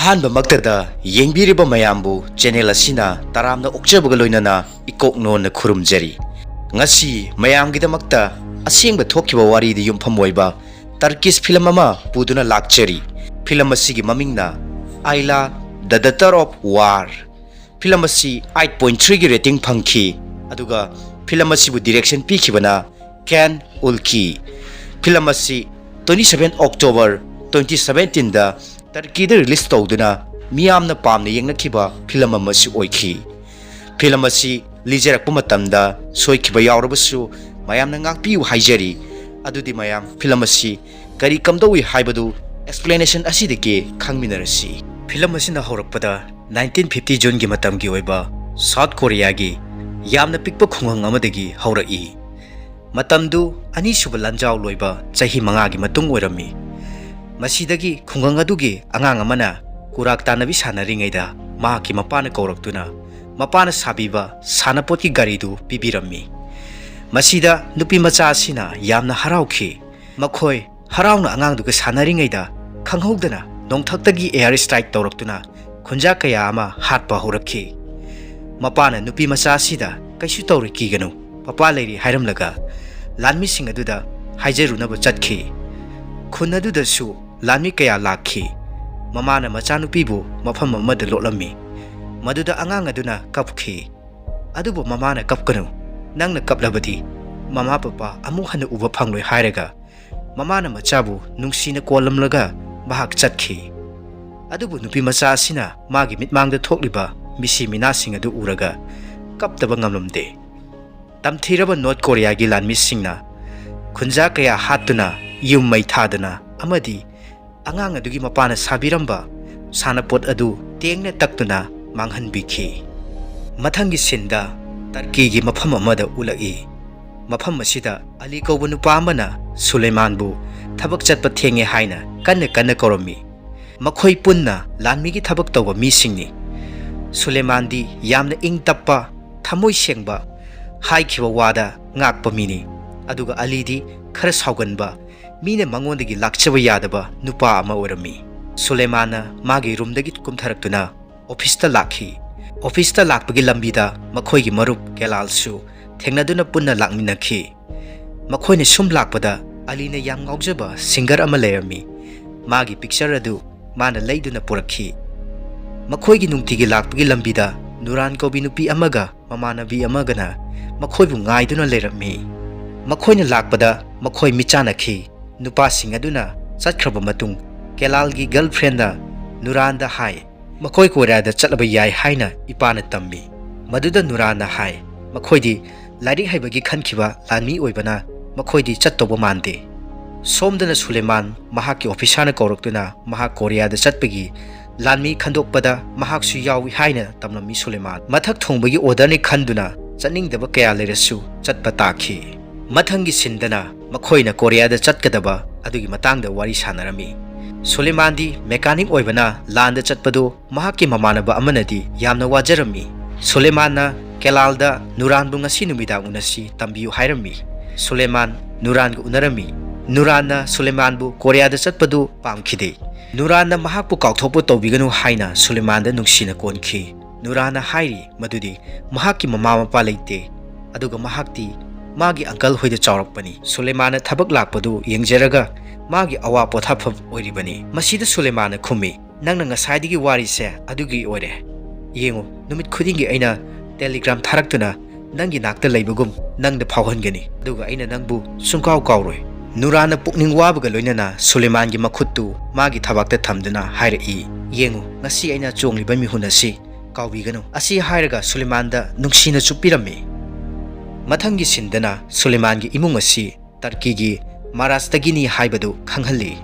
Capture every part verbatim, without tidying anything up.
ꯑꯍꯥꯟꯕꯃꯛꯇꯗ ꯌꯦꯡꯕꯤꯔꯤꯕ ꯃꯌꯥꯝꯕꯨ ꯆꯦꯅꯦꯜ ꯑꯁꯤꯅ ꯇꯔꯥꯝꯅ ꯑꯣꯛꯆꯕꯒ ꯂꯣꯏꯅꯅ ꯏꯀꯣꯛ ꯅꯣꯟꯅ ꯈꯨꯔꯨꯝꯖꯔꯤ꯫ ꯉꯁꯤ ꯃꯌꯥꯝꯒꯤꯗꯃꯛꯇ ꯑꯁꯦꯡꯕ ꯊꯣꯛꯈꯤꯕ ꯋꯥꯔꯤꯗ ꯌꯨꯝꯐꯝ ꯑꯣꯏꯕ ꯇꯔꯀꯤꯁ ꯐꯤꯂꯝ ꯑꯃ ꯄꯨꯗꯨꯅ ꯂꯥꯛꯆꯔꯤ꯫ ꯐꯤꯂꯝ ꯑꯁꯤꯒꯤ ꯃꯃꯤꯡꯅ Ayla: the daughter of war. Film ꯑꯁꯤ ꯑꯩꯠ ꯄꯣꯏꯟ ꯊ꯭ꯔꯤꯒꯤ ꯔꯦꯇꯤꯡ ꯐꯪꯈꯤ꯫ ꯑꯗꯨꯒ ꯐꯤꯂꯝ ꯑꯁꯤꯕꯨ ꯗꯤꯔꯦꯛꯁꯟ ꯄꯤꯈꯤꯕꯅ ꯀꯦꯟ ꯎꯜꯀꯤ꯫ ꯐꯤꯂꯝ ꯑꯁꯤ ꯇ꯭ꯋꯦꯟꯇꯤ ꯁꯚꯦꯟ ꯑꯣꯛꯇꯣꯕꯔ ꯇ꯭ꯋꯦꯟꯇꯤ ꯁꯚꯦꯟꯇꯤꯟꯗ ꯇꯔꯀꯤꯗ ꯔꯤꯂꯤꯁ ꯇꯧꯗꯨꯅ ꯃꯤꯌꯥꯝꯅ ꯄꯥꯝꯅ ꯌꯦꯡꯅꯈꯤꯕ ꯐꯤꯂꯝ ꯑꯃꯁꯨ ꯑꯣꯏꯈꯤ꯫ ꯐꯤꯂꯝ ꯑꯁꯤ ꯂꯤꯖꯔꯛꯄ ꯃꯇꯝꯗ ꯁꯣꯏꯈꯤꯕ ꯌꯥꯎꯔꯕꯁꯨ ꯃꯌꯥꯝꯅ ꯉꯥꯛꯄꯤꯌꯨ ꯍꯥꯏꯖꯔꯤ꯫ ꯑꯗꯨꯗꯤ ꯃꯌꯥꯝ, ꯐꯤꯂꯝ ꯑꯁꯤ ꯀꯔꯤ ꯀꯝꯗꯧꯏ ꯍꯥꯏꯕꯗꯨ ꯑꯦꯛꯁꯄ꯭ꯂꯦꯅꯦꯁꯟ ꯑꯁꯤꯗꯒꯤ ꯈꯪꯃꯤꯟꯅꯔꯁꯤ꯫ ꯐꯤꯂꯝ ꯑꯁꯤꯅ ꯍꯧꯔꯛꯄꯗ ꯅꯥꯏꯟꯇꯤꯟ ꯐꯤꯐꯇꯤ ꯖꯨꯟꯒꯤ ꯃꯇꯝꯒꯤ ꯑꯣꯏꯕ ꯁꯥꯎꯠ ꯀꯣꯔꯤꯌꯥꯒꯤ ꯌꯥꯝꯅ ꯄꯤꯛꯄ ꯈꯨꯡꯒꯪ ꯑꯃꯗꯒꯤ ꯍꯧꯔꯛꯏ꯫ ꯃꯇꯝꯗꯨ ꯑꯅꯤꯁꯨꯕ ꯂꯥꯟꯖꯥꯎ ꯂꯣꯏꯕ ꯆꯍꯤ ꯃꯉꯥꯒꯤ ꯃꯇꯨꯡ ꯑꯣꯏꯔꯝꯃꯤ꯫ ꯃꯁꯤꯗꯒꯤ ꯈꯨꯡꯒꯪ ꯑꯗꯨꯒꯤ ꯑꯉꯥꯡ ꯑꯃꯅ ꯀꯨꯔꯥꯛ ꯇꯥꯟꯅꯕꯤ ꯁꯥꯟꯅꯔꯤꯉꯩꯗ ꯃꯍꯥꯛꯀꯤ ꯃꯄꯥꯅ ꯀꯧꯔꯛꯇꯨꯅ ꯃꯄꯥꯅ ꯁꯥꯕꯤꯕ ꯁꯥꯟꯅꯄꯣꯠꯀꯤ ꯒꯥꯔꯤꯗꯨ ꯄꯤꯕꯤꯔꯝꯃꯤ꯫ ꯃꯁꯤꯗ ꯅꯨꯄꯤ ꯃꯆꯥ ꯑꯁꯤꯅ ꯌꯥꯝꯅ ꯍꯔꯥꯎꯈꯤ꯫ ꯃꯈꯣꯏ ꯍꯔꯥꯎꯅ ꯑꯉꯥꯡꯗꯨꯒ ꯁꯥꯟꯅꯔꯤꯉꯩꯗ ꯈꯪꯍꯧꯗꯅ ꯅꯣꯡꯊꯛꯇꯒꯤ ꯑꯦꯌꯔ ꯁ꯭ꯇ꯭ꯔꯥꯏꯛ ꯇꯧꯔꯛꯇꯨꯅ ꯈꯨꯟꯖꯥ ꯀꯌꯥ ꯑꯃ ꯍꯥꯠꯄ ꯍꯧꯔꯛꯈꯤ꯫ ꯃꯄꯥꯅ ꯅꯨꯄꯤ ꯃꯆꯥ ꯑꯁꯤꯗ "ꯀꯩꯁꯨ ꯇꯧꯔꯣꯏ, ꯀꯤꯒꯅꯨ, ꯄꯄꯥ ꯂꯩꯔꯤ" ꯍꯥꯏꯔꯝꯂꯒ ꯂꯥꯟꯃꯤꯁꯤꯡ ꯑꯗꯨꯗ ꯍꯥꯏꯖꯔꯨꯅꯕ ꯆꯠꯈꯤ꯫ ꯈꯨꯟ ꯑꯗꯨꯗꯁꯨ ꯂꯥꯟꯃꯤ ꯀꯌꯥ ꯂꯥꯛꯈꯤ꯫ ꯃꯃꯥꯅ ꯃꯆꯥꯅꯨꯄꯤꯕꯨ ꯃꯐꯝ ꯑꯃꯗ ꯂꯣꯠꯂꯝꯃꯤ꯫ ꯃꯗꯨꯗ ꯑꯉꯥꯡ ꯑꯗꯨꯅ ꯀꯞꯈꯤ꯫ ꯑꯗꯨꯕꯨ ꯃꯃꯥꯅ "ꯀꯞꯀꯅꯨ, ꯅꯪꯅ ꯀꯞꯂꯕꯗꯤ ꯃꯃꯥ ꯄꯄꯥ ꯑꯃꯨꯛ ꯍꯟꯅ ꯎꯕ ꯐꯪꯂꯣꯏ" ꯍꯥꯏꯔꯒ ꯃꯃꯥꯅ ꯃꯆꯥꯕꯨ ꯅꯨꯡꯁꯤꯅ ꯀꯣꯜꯂꯝꯂꯒ ꯃꯍꯥꯛ ꯆꯠꯈꯤ꯫ ꯑꯗꯨꯕꯨ ꯅꯨꯄꯤ ꯃꯆꯥ ꯑꯁꯤꯅ ꯃꯥꯒꯤ ꯃꯤꯠꯃꯥꯡꯗ ꯊꯣꯛꯂꯤꯕ ꯃꯤꯁꯤ ꯃꯤꯅꯥꯁꯤꯡ ꯑꯗꯨ ꯎꯔꯒ ꯀꯞꯇꯕ ꯉꯝꯂꯝꯗꯦ꯫ ꯇꯝꯊꯤꯔꯕ ꯅꯣꯔꯠ ꯀꯣꯔꯤꯌꯥꯒꯤ ꯂꯥꯟꯃꯤꯁꯤꯡꯅ ꯈꯨꯟꯖꯥ ꯀꯌꯥ ꯍꯥꯠꯇꯨꯅ, ꯌꯨꯝ ꯃꯩ ꯊꯥꯗꯨꯅ ꯑꯃꯗꯤ ꯑꯉꯥꯡ ꯑꯗꯨꯒꯤ ꯃꯄꯥꯅ ꯁꯥꯕꯤꯔꯝꯕ ꯁꯥꯟꯅꯄꯣꯠ ꯑꯗꯨ ꯇꯦꯡꯅ ꯇꯛꯇꯨꯅ ꯃꯥꯡꯍꯟꯕꯤꯈꯤ꯫ ꯃꯊꯪꯒꯤ ꯁꯤꯟꯗ ꯇꯔꯀꯤꯒꯤ ꯃꯐꯝ ꯑꯃꯗ ꯎꯠꯂꯛꯏ꯫ ꯃꯐꯝ ꯑꯁꯤꯗ ꯑꯂꯤ ꯀꯧꯕ ꯅꯨꯄꯥ ꯑꯃꯅ ꯁꯨꯂꯦꯃꯥꯟꯕꯨ ꯊꯕꯛ ꯆꯠꯄ ꯊꯦꯡꯉꯦ ꯍꯥꯏꯅ ꯀꯟꯅ ꯀꯟꯅ ꯀꯧꯔꯝꯃꯤ꯫ ꯃꯈꯣꯏ ꯄꯨꯟꯅ ꯂꯥꯟꯃꯤꯒꯤ ꯊꯕꯛ ꯇꯧꯕ ꯃꯤꯁꯤꯡꯅꯤ꯫ ꯁꯨꯂꯦꯃꯥꯟꯗꯤ ꯌꯥꯝꯅ ꯏꯪ ꯇꯞꯄ, ꯊꯃꯣꯏ ꯁꯦꯡꯕ, ꯍꯥꯏꯈꯤꯕ ꯋꯥꯗ ꯉꯥꯛꯄ ꯃꯤꯅꯤ꯫ ꯑꯗꯨꯒ ꯑꯂꯤꯗꯤ ꯈꯔ ꯁꯥꯎꯒꯟꯕ, ꯃꯤꯅ ꯃꯉꯣꯟꯗꯒꯤ ꯂꯥꯛꯆꯕ ꯌꯥꯗꯕ ꯅꯨꯄꯥ ꯑꯃ ꯑꯣꯏꯔꯝꯃꯤ꯫ ꯁꯨꯂꯦꯃꯥꯟꯅ ꯃꯥꯒꯤ ꯔꯨꯝꯗꯒꯤ ꯀꯨꯝꯊꯔꯛꯇꯨꯅ ꯑꯣꯐꯤꯁꯇ ꯂꯥꯛꯈꯤ꯫ ꯑꯣꯐꯤꯁꯇ ꯂꯥꯛꯄꯒꯤ ꯂꯝꯕꯤꯗ ꯃꯈꯣꯏꯒꯤ ꯃꯔꯨꯞ ꯀꯦꯂꯥꯜꯁꯨ ꯊꯦꯡꯅꯗꯨꯅ ꯄꯨꯟꯅ ꯂꯥꯛꯃꯤꯟꯅꯈꯤ꯫ ꯃꯈꯣꯏꯅ ꯁꯨꯝ ꯂꯥꯛꯄꯗ ꯑꯂꯤꯅ ꯌꯥꯝ ꯉꯥꯎꯖꯕ ꯁꯤꯡꯒꯔ ꯑꯃ ꯂꯩꯔꯝꯃꯤ꯫ ꯃꯥꯒꯤ ꯄꯤꯛꯆꯔ ꯑꯗꯨ ꯃꯥꯅ ꯂꯩꯗꯨꯅ ꯄꯨꯔꯛꯈꯤ꯫ ꯃꯈꯣꯏꯒꯤ ꯅꯨꯡꯇꯤꯒꯤ ꯂꯥꯛꯄꯒꯤ ꯂꯝꯕꯤꯗ ꯅꯨꯔꯥꯟ ꯀꯧꯕꯤ ꯅꯨꯄꯤ ꯑꯃꯒ ꯃꯃꯥꯟꯅꯕꯤ ꯑꯃꯒꯅ ꯃꯈꯣꯏꯕꯨ ꯉꯥꯏꯗꯨꯅ ꯂꯩꯔꯝꯃꯤ꯫ ꯃꯈꯣꯏꯅ ꯂꯥꯛꯄꯗ ꯃꯈꯣꯏ ꯃꯤꯠꯆꯥꯟꯅꯈꯤ꯫ ꯅꯨꯄꯥꯁꯤꯡ ꯑꯗꯨꯅ ꯆꯠꯈ꯭ꯔꯕ ꯃꯇꯨꯡ ꯀꯦꯂꯥꯜꯒꯤ ꯒꯔꯜꯐ꯭ꯔꯦꯟꯗ ꯅꯨꯔꯥꯟꯗ ꯍꯥꯏ, "ꯃꯈꯣꯏ ꯀꯣꯔꯤꯌꯥꯗ ꯆꯠꯂꯕ ꯌꯥꯏ ꯍꯥꯏꯅ ꯏꯄꯥꯅ ꯇꯝꯃꯤ꯫" ꯃꯗꯨꯗ ꯅꯨꯔꯥꯟꯅ ꯍꯥꯏ, "ꯃꯈꯣꯏꯗꯤ ꯂꯥꯏꯔꯤꯛ ꯍꯩꯕꯒꯤ ꯈꯟꯈꯤꯕ ꯂꯥꯟꯃꯤ ꯑꯣꯏꯕꯅ ꯃꯈꯣꯏꯗꯤ ꯆꯠꯇꯧꯕ ꯃꯥꯟꯗꯦ꯫" ꯁꯣꯝꯗꯅ ꯁꯨꯂꯦꯃꯥꯟ ꯃꯍꯥꯛꯀꯤ ꯑꯣꯐꯤꯁꯥꯔꯅ ꯀꯧꯔꯛꯇꯨꯅ ꯃꯍꯥꯛ ꯀꯣꯔꯤꯌꯥꯗ ꯆꯠꯄꯒꯤ ꯂꯥꯟꯃꯤ ꯈꯟꯗꯣꯛꯄꯗ ꯃꯍꯥꯛꯁꯨ ꯌꯥꯎꯏ ꯍꯥꯏꯅ ꯇꯝꯂꯝꯃꯤ ꯁꯨꯂꯦꯃꯥꯟ꯫ ꯃꯊꯛ ꯊꯣꯡꯕꯒꯤ ꯑꯣꯔꯗꯔꯅꯤ ꯈꯟꯗꯨꯅ ꯆꯠꯅꯤꯡꯗꯕ ꯀꯌꯥ ꯂꯩꯔꯁꯨ ꯆꯠꯄ ꯇꯥꯈꯤ꯫ ꯃꯊꯪꯒꯤ ꯁꯤꯟꯗꯅ ꯃꯈꯣꯏꯅ ꯀꯣꯔꯤꯌꯥꯗ ꯆꯠꯀꯗꯕ ꯑꯗꯨꯒꯤ ꯃꯇꯥꯡꯗ ꯋꯥꯔꯤ ꯁꯥꯟꯅꯔꯝꯃꯤ꯫ ꯁꯨꯂꯦꯃꯥꯟꯗꯤ ꯃꯦꯀꯥꯅꯤꯛ ꯑꯣꯏꯕꯅ ꯂꯥꯟꯗ ꯆꯠꯄꯗꯨ ꯃꯍꯥꯛꯀꯤ ꯃꯃꯥꯟꯅꯕ ꯑꯃꯅꯗꯤ ꯌꯥꯝꯅ ꯋꯥꯖꯔꯝꯃꯤ꯫ ꯁꯨꯂꯦꯃꯥꯟꯅ ꯀꯦꯂꯥꯜꯗ ꯅꯨꯔꯥꯟꯕꯨ ꯉꯁꯤ ꯅꯨꯃꯤꯗꯥꯡ ꯎꯅꯁꯤ ꯇꯝꯕꯤꯌꯨ ꯍꯥꯏꯔꯝꯃꯤ꯫ ꯁꯨꯂꯦꯃꯥꯟ ꯅꯨꯔꯥꯟꯒ ꯎꯅꯔꯝꯃꯤ꯫ ꯅꯨꯔꯥꯟꯅ ꯁꯨꯂꯦꯃꯥꯟꯕꯨ ꯀꯣꯔꯤꯌꯥꯗ ꯆꯠꯄꯗꯨ ꯄꯥꯝꯈꯤꯗꯦ꯫ ꯅꯨꯔꯥꯟꯅ ꯃꯍꯥꯛꯄꯨ ꯀꯥꯎꯊꯣꯛꯄ ꯇꯧꯕꯤꯒꯅꯨ ꯍꯥꯏꯅ ꯁꯨꯂꯦꯃꯥꯟꯗ ꯅꯨꯡꯁꯤꯅ ꯀꯣꯟꯈꯤ꯫ ꯅꯨꯔꯥꯟꯅ ꯍꯥꯏꯔꯤ ꯃꯗꯨꯗꯤ ꯃꯍꯥꯛꯀꯤ ꯃꯃꯥ ꯃꯄꯥ ꯂꯩꯇꯦ, ꯑꯗꯨꯒ ꯃꯍꯥꯛꯇꯤ ꯃꯥꯒꯤ ꯑꯪꯀꯜ ꯍꯣꯏꯗ ꯆꯥꯎꯔꯛꯄꯅꯤ꯫ ꯁꯨꯂꯦꯃꯥꯟꯅ ꯊꯕꯛ ꯂꯥꯛꯄꯗꯨ ꯌꯦꯡꯖꯔꯒ ꯃꯥꯒꯤ ꯑꯋꯥ ꯄꯣꯊꯥꯐꯝ ꯑꯣꯏꯔꯤꯕꯅꯤ꯫ ꯃꯁꯤꯗ ꯁꯨꯂꯦꯃꯥꯟꯅ ꯈꯨꯝꯃꯤ, "ꯅꯪꯅ ꯉꯁꯥꯏꯗꯒꯤ ꯋꯥꯔꯤꯁꯦ ꯑꯗꯨꯒꯤ ꯑꯣꯏꯔꯦ꯫ ꯌꯦꯡꯉꯨ, ꯅꯨꯃꯤꯠ ꯈꯨꯗꯤꯡꯒꯤ ꯑꯩꯅ ꯇꯦꯂꯤꯒ꯭ꯔꯥꯝ ꯊꯥꯔꯛꯇꯨꯅ ꯅꯪꯒꯤ ꯅꯥꯛꯇ ꯂꯩꯕꯒꯨꯝ ꯅꯪꯗ ꯐꯥꯎꯍꯟꯒꯅꯤ, ꯑꯗꯨꯒ ꯑꯩꯅ ꯅꯪꯕꯨ ꯁꯨꯡꯀꯥꯎ ꯀꯥꯎꯔꯣꯏ꯫" ꯅꯨꯔꯥꯟꯅ ꯄꯨꯛꯅꯤꯡ ꯋꯥꯕꯒ ꯂꯣꯏꯅꯅ ꯁꯨꯂꯦꯃꯥꯟꯒꯤ ꯃꯈꯨꯠꯇꯨ ꯃꯥꯒꯤ ꯊꯕꯥꯛꯇ ꯊꯝꯗꯨꯅ ꯍꯥꯏꯔꯛꯏ, "ꯌꯦꯡꯉꯨ, ꯉꯁꯤ ꯑꯩꯅ ꯆꯣꯡꯂꯤꯕ ꯃꯤꯍꯨꯟ ꯑꯁꯤ ꯀꯥꯎꯕꯤꯒꯅꯨ꯫" ꯑꯁꯤ ꯍꯥꯏꯔꯒ ꯁꯨꯂꯦꯃꯥꯟꯗ ꯅꯨꯡꯁꯤꯅ ꯆꯨꯞꯄꯤꯔꯝꯃꯤ꯫ ꯃꯊꯪꯒꯤ ꯁꯤꯟꯗꯅ ꯁꯨꯂꯦꯃꯥꯟꯒꯤ ꯏꯃꯨꯡ ꯑꯁꯤ ꯇꯔꯀꯤꯒꯤ ꯃꯥꯔꯥꯖꯇꯒꯤꯅꯤ ꯍꯥꯏꯕꯗꯨ ꯈꯪꯍꯜꯂꯤ꯫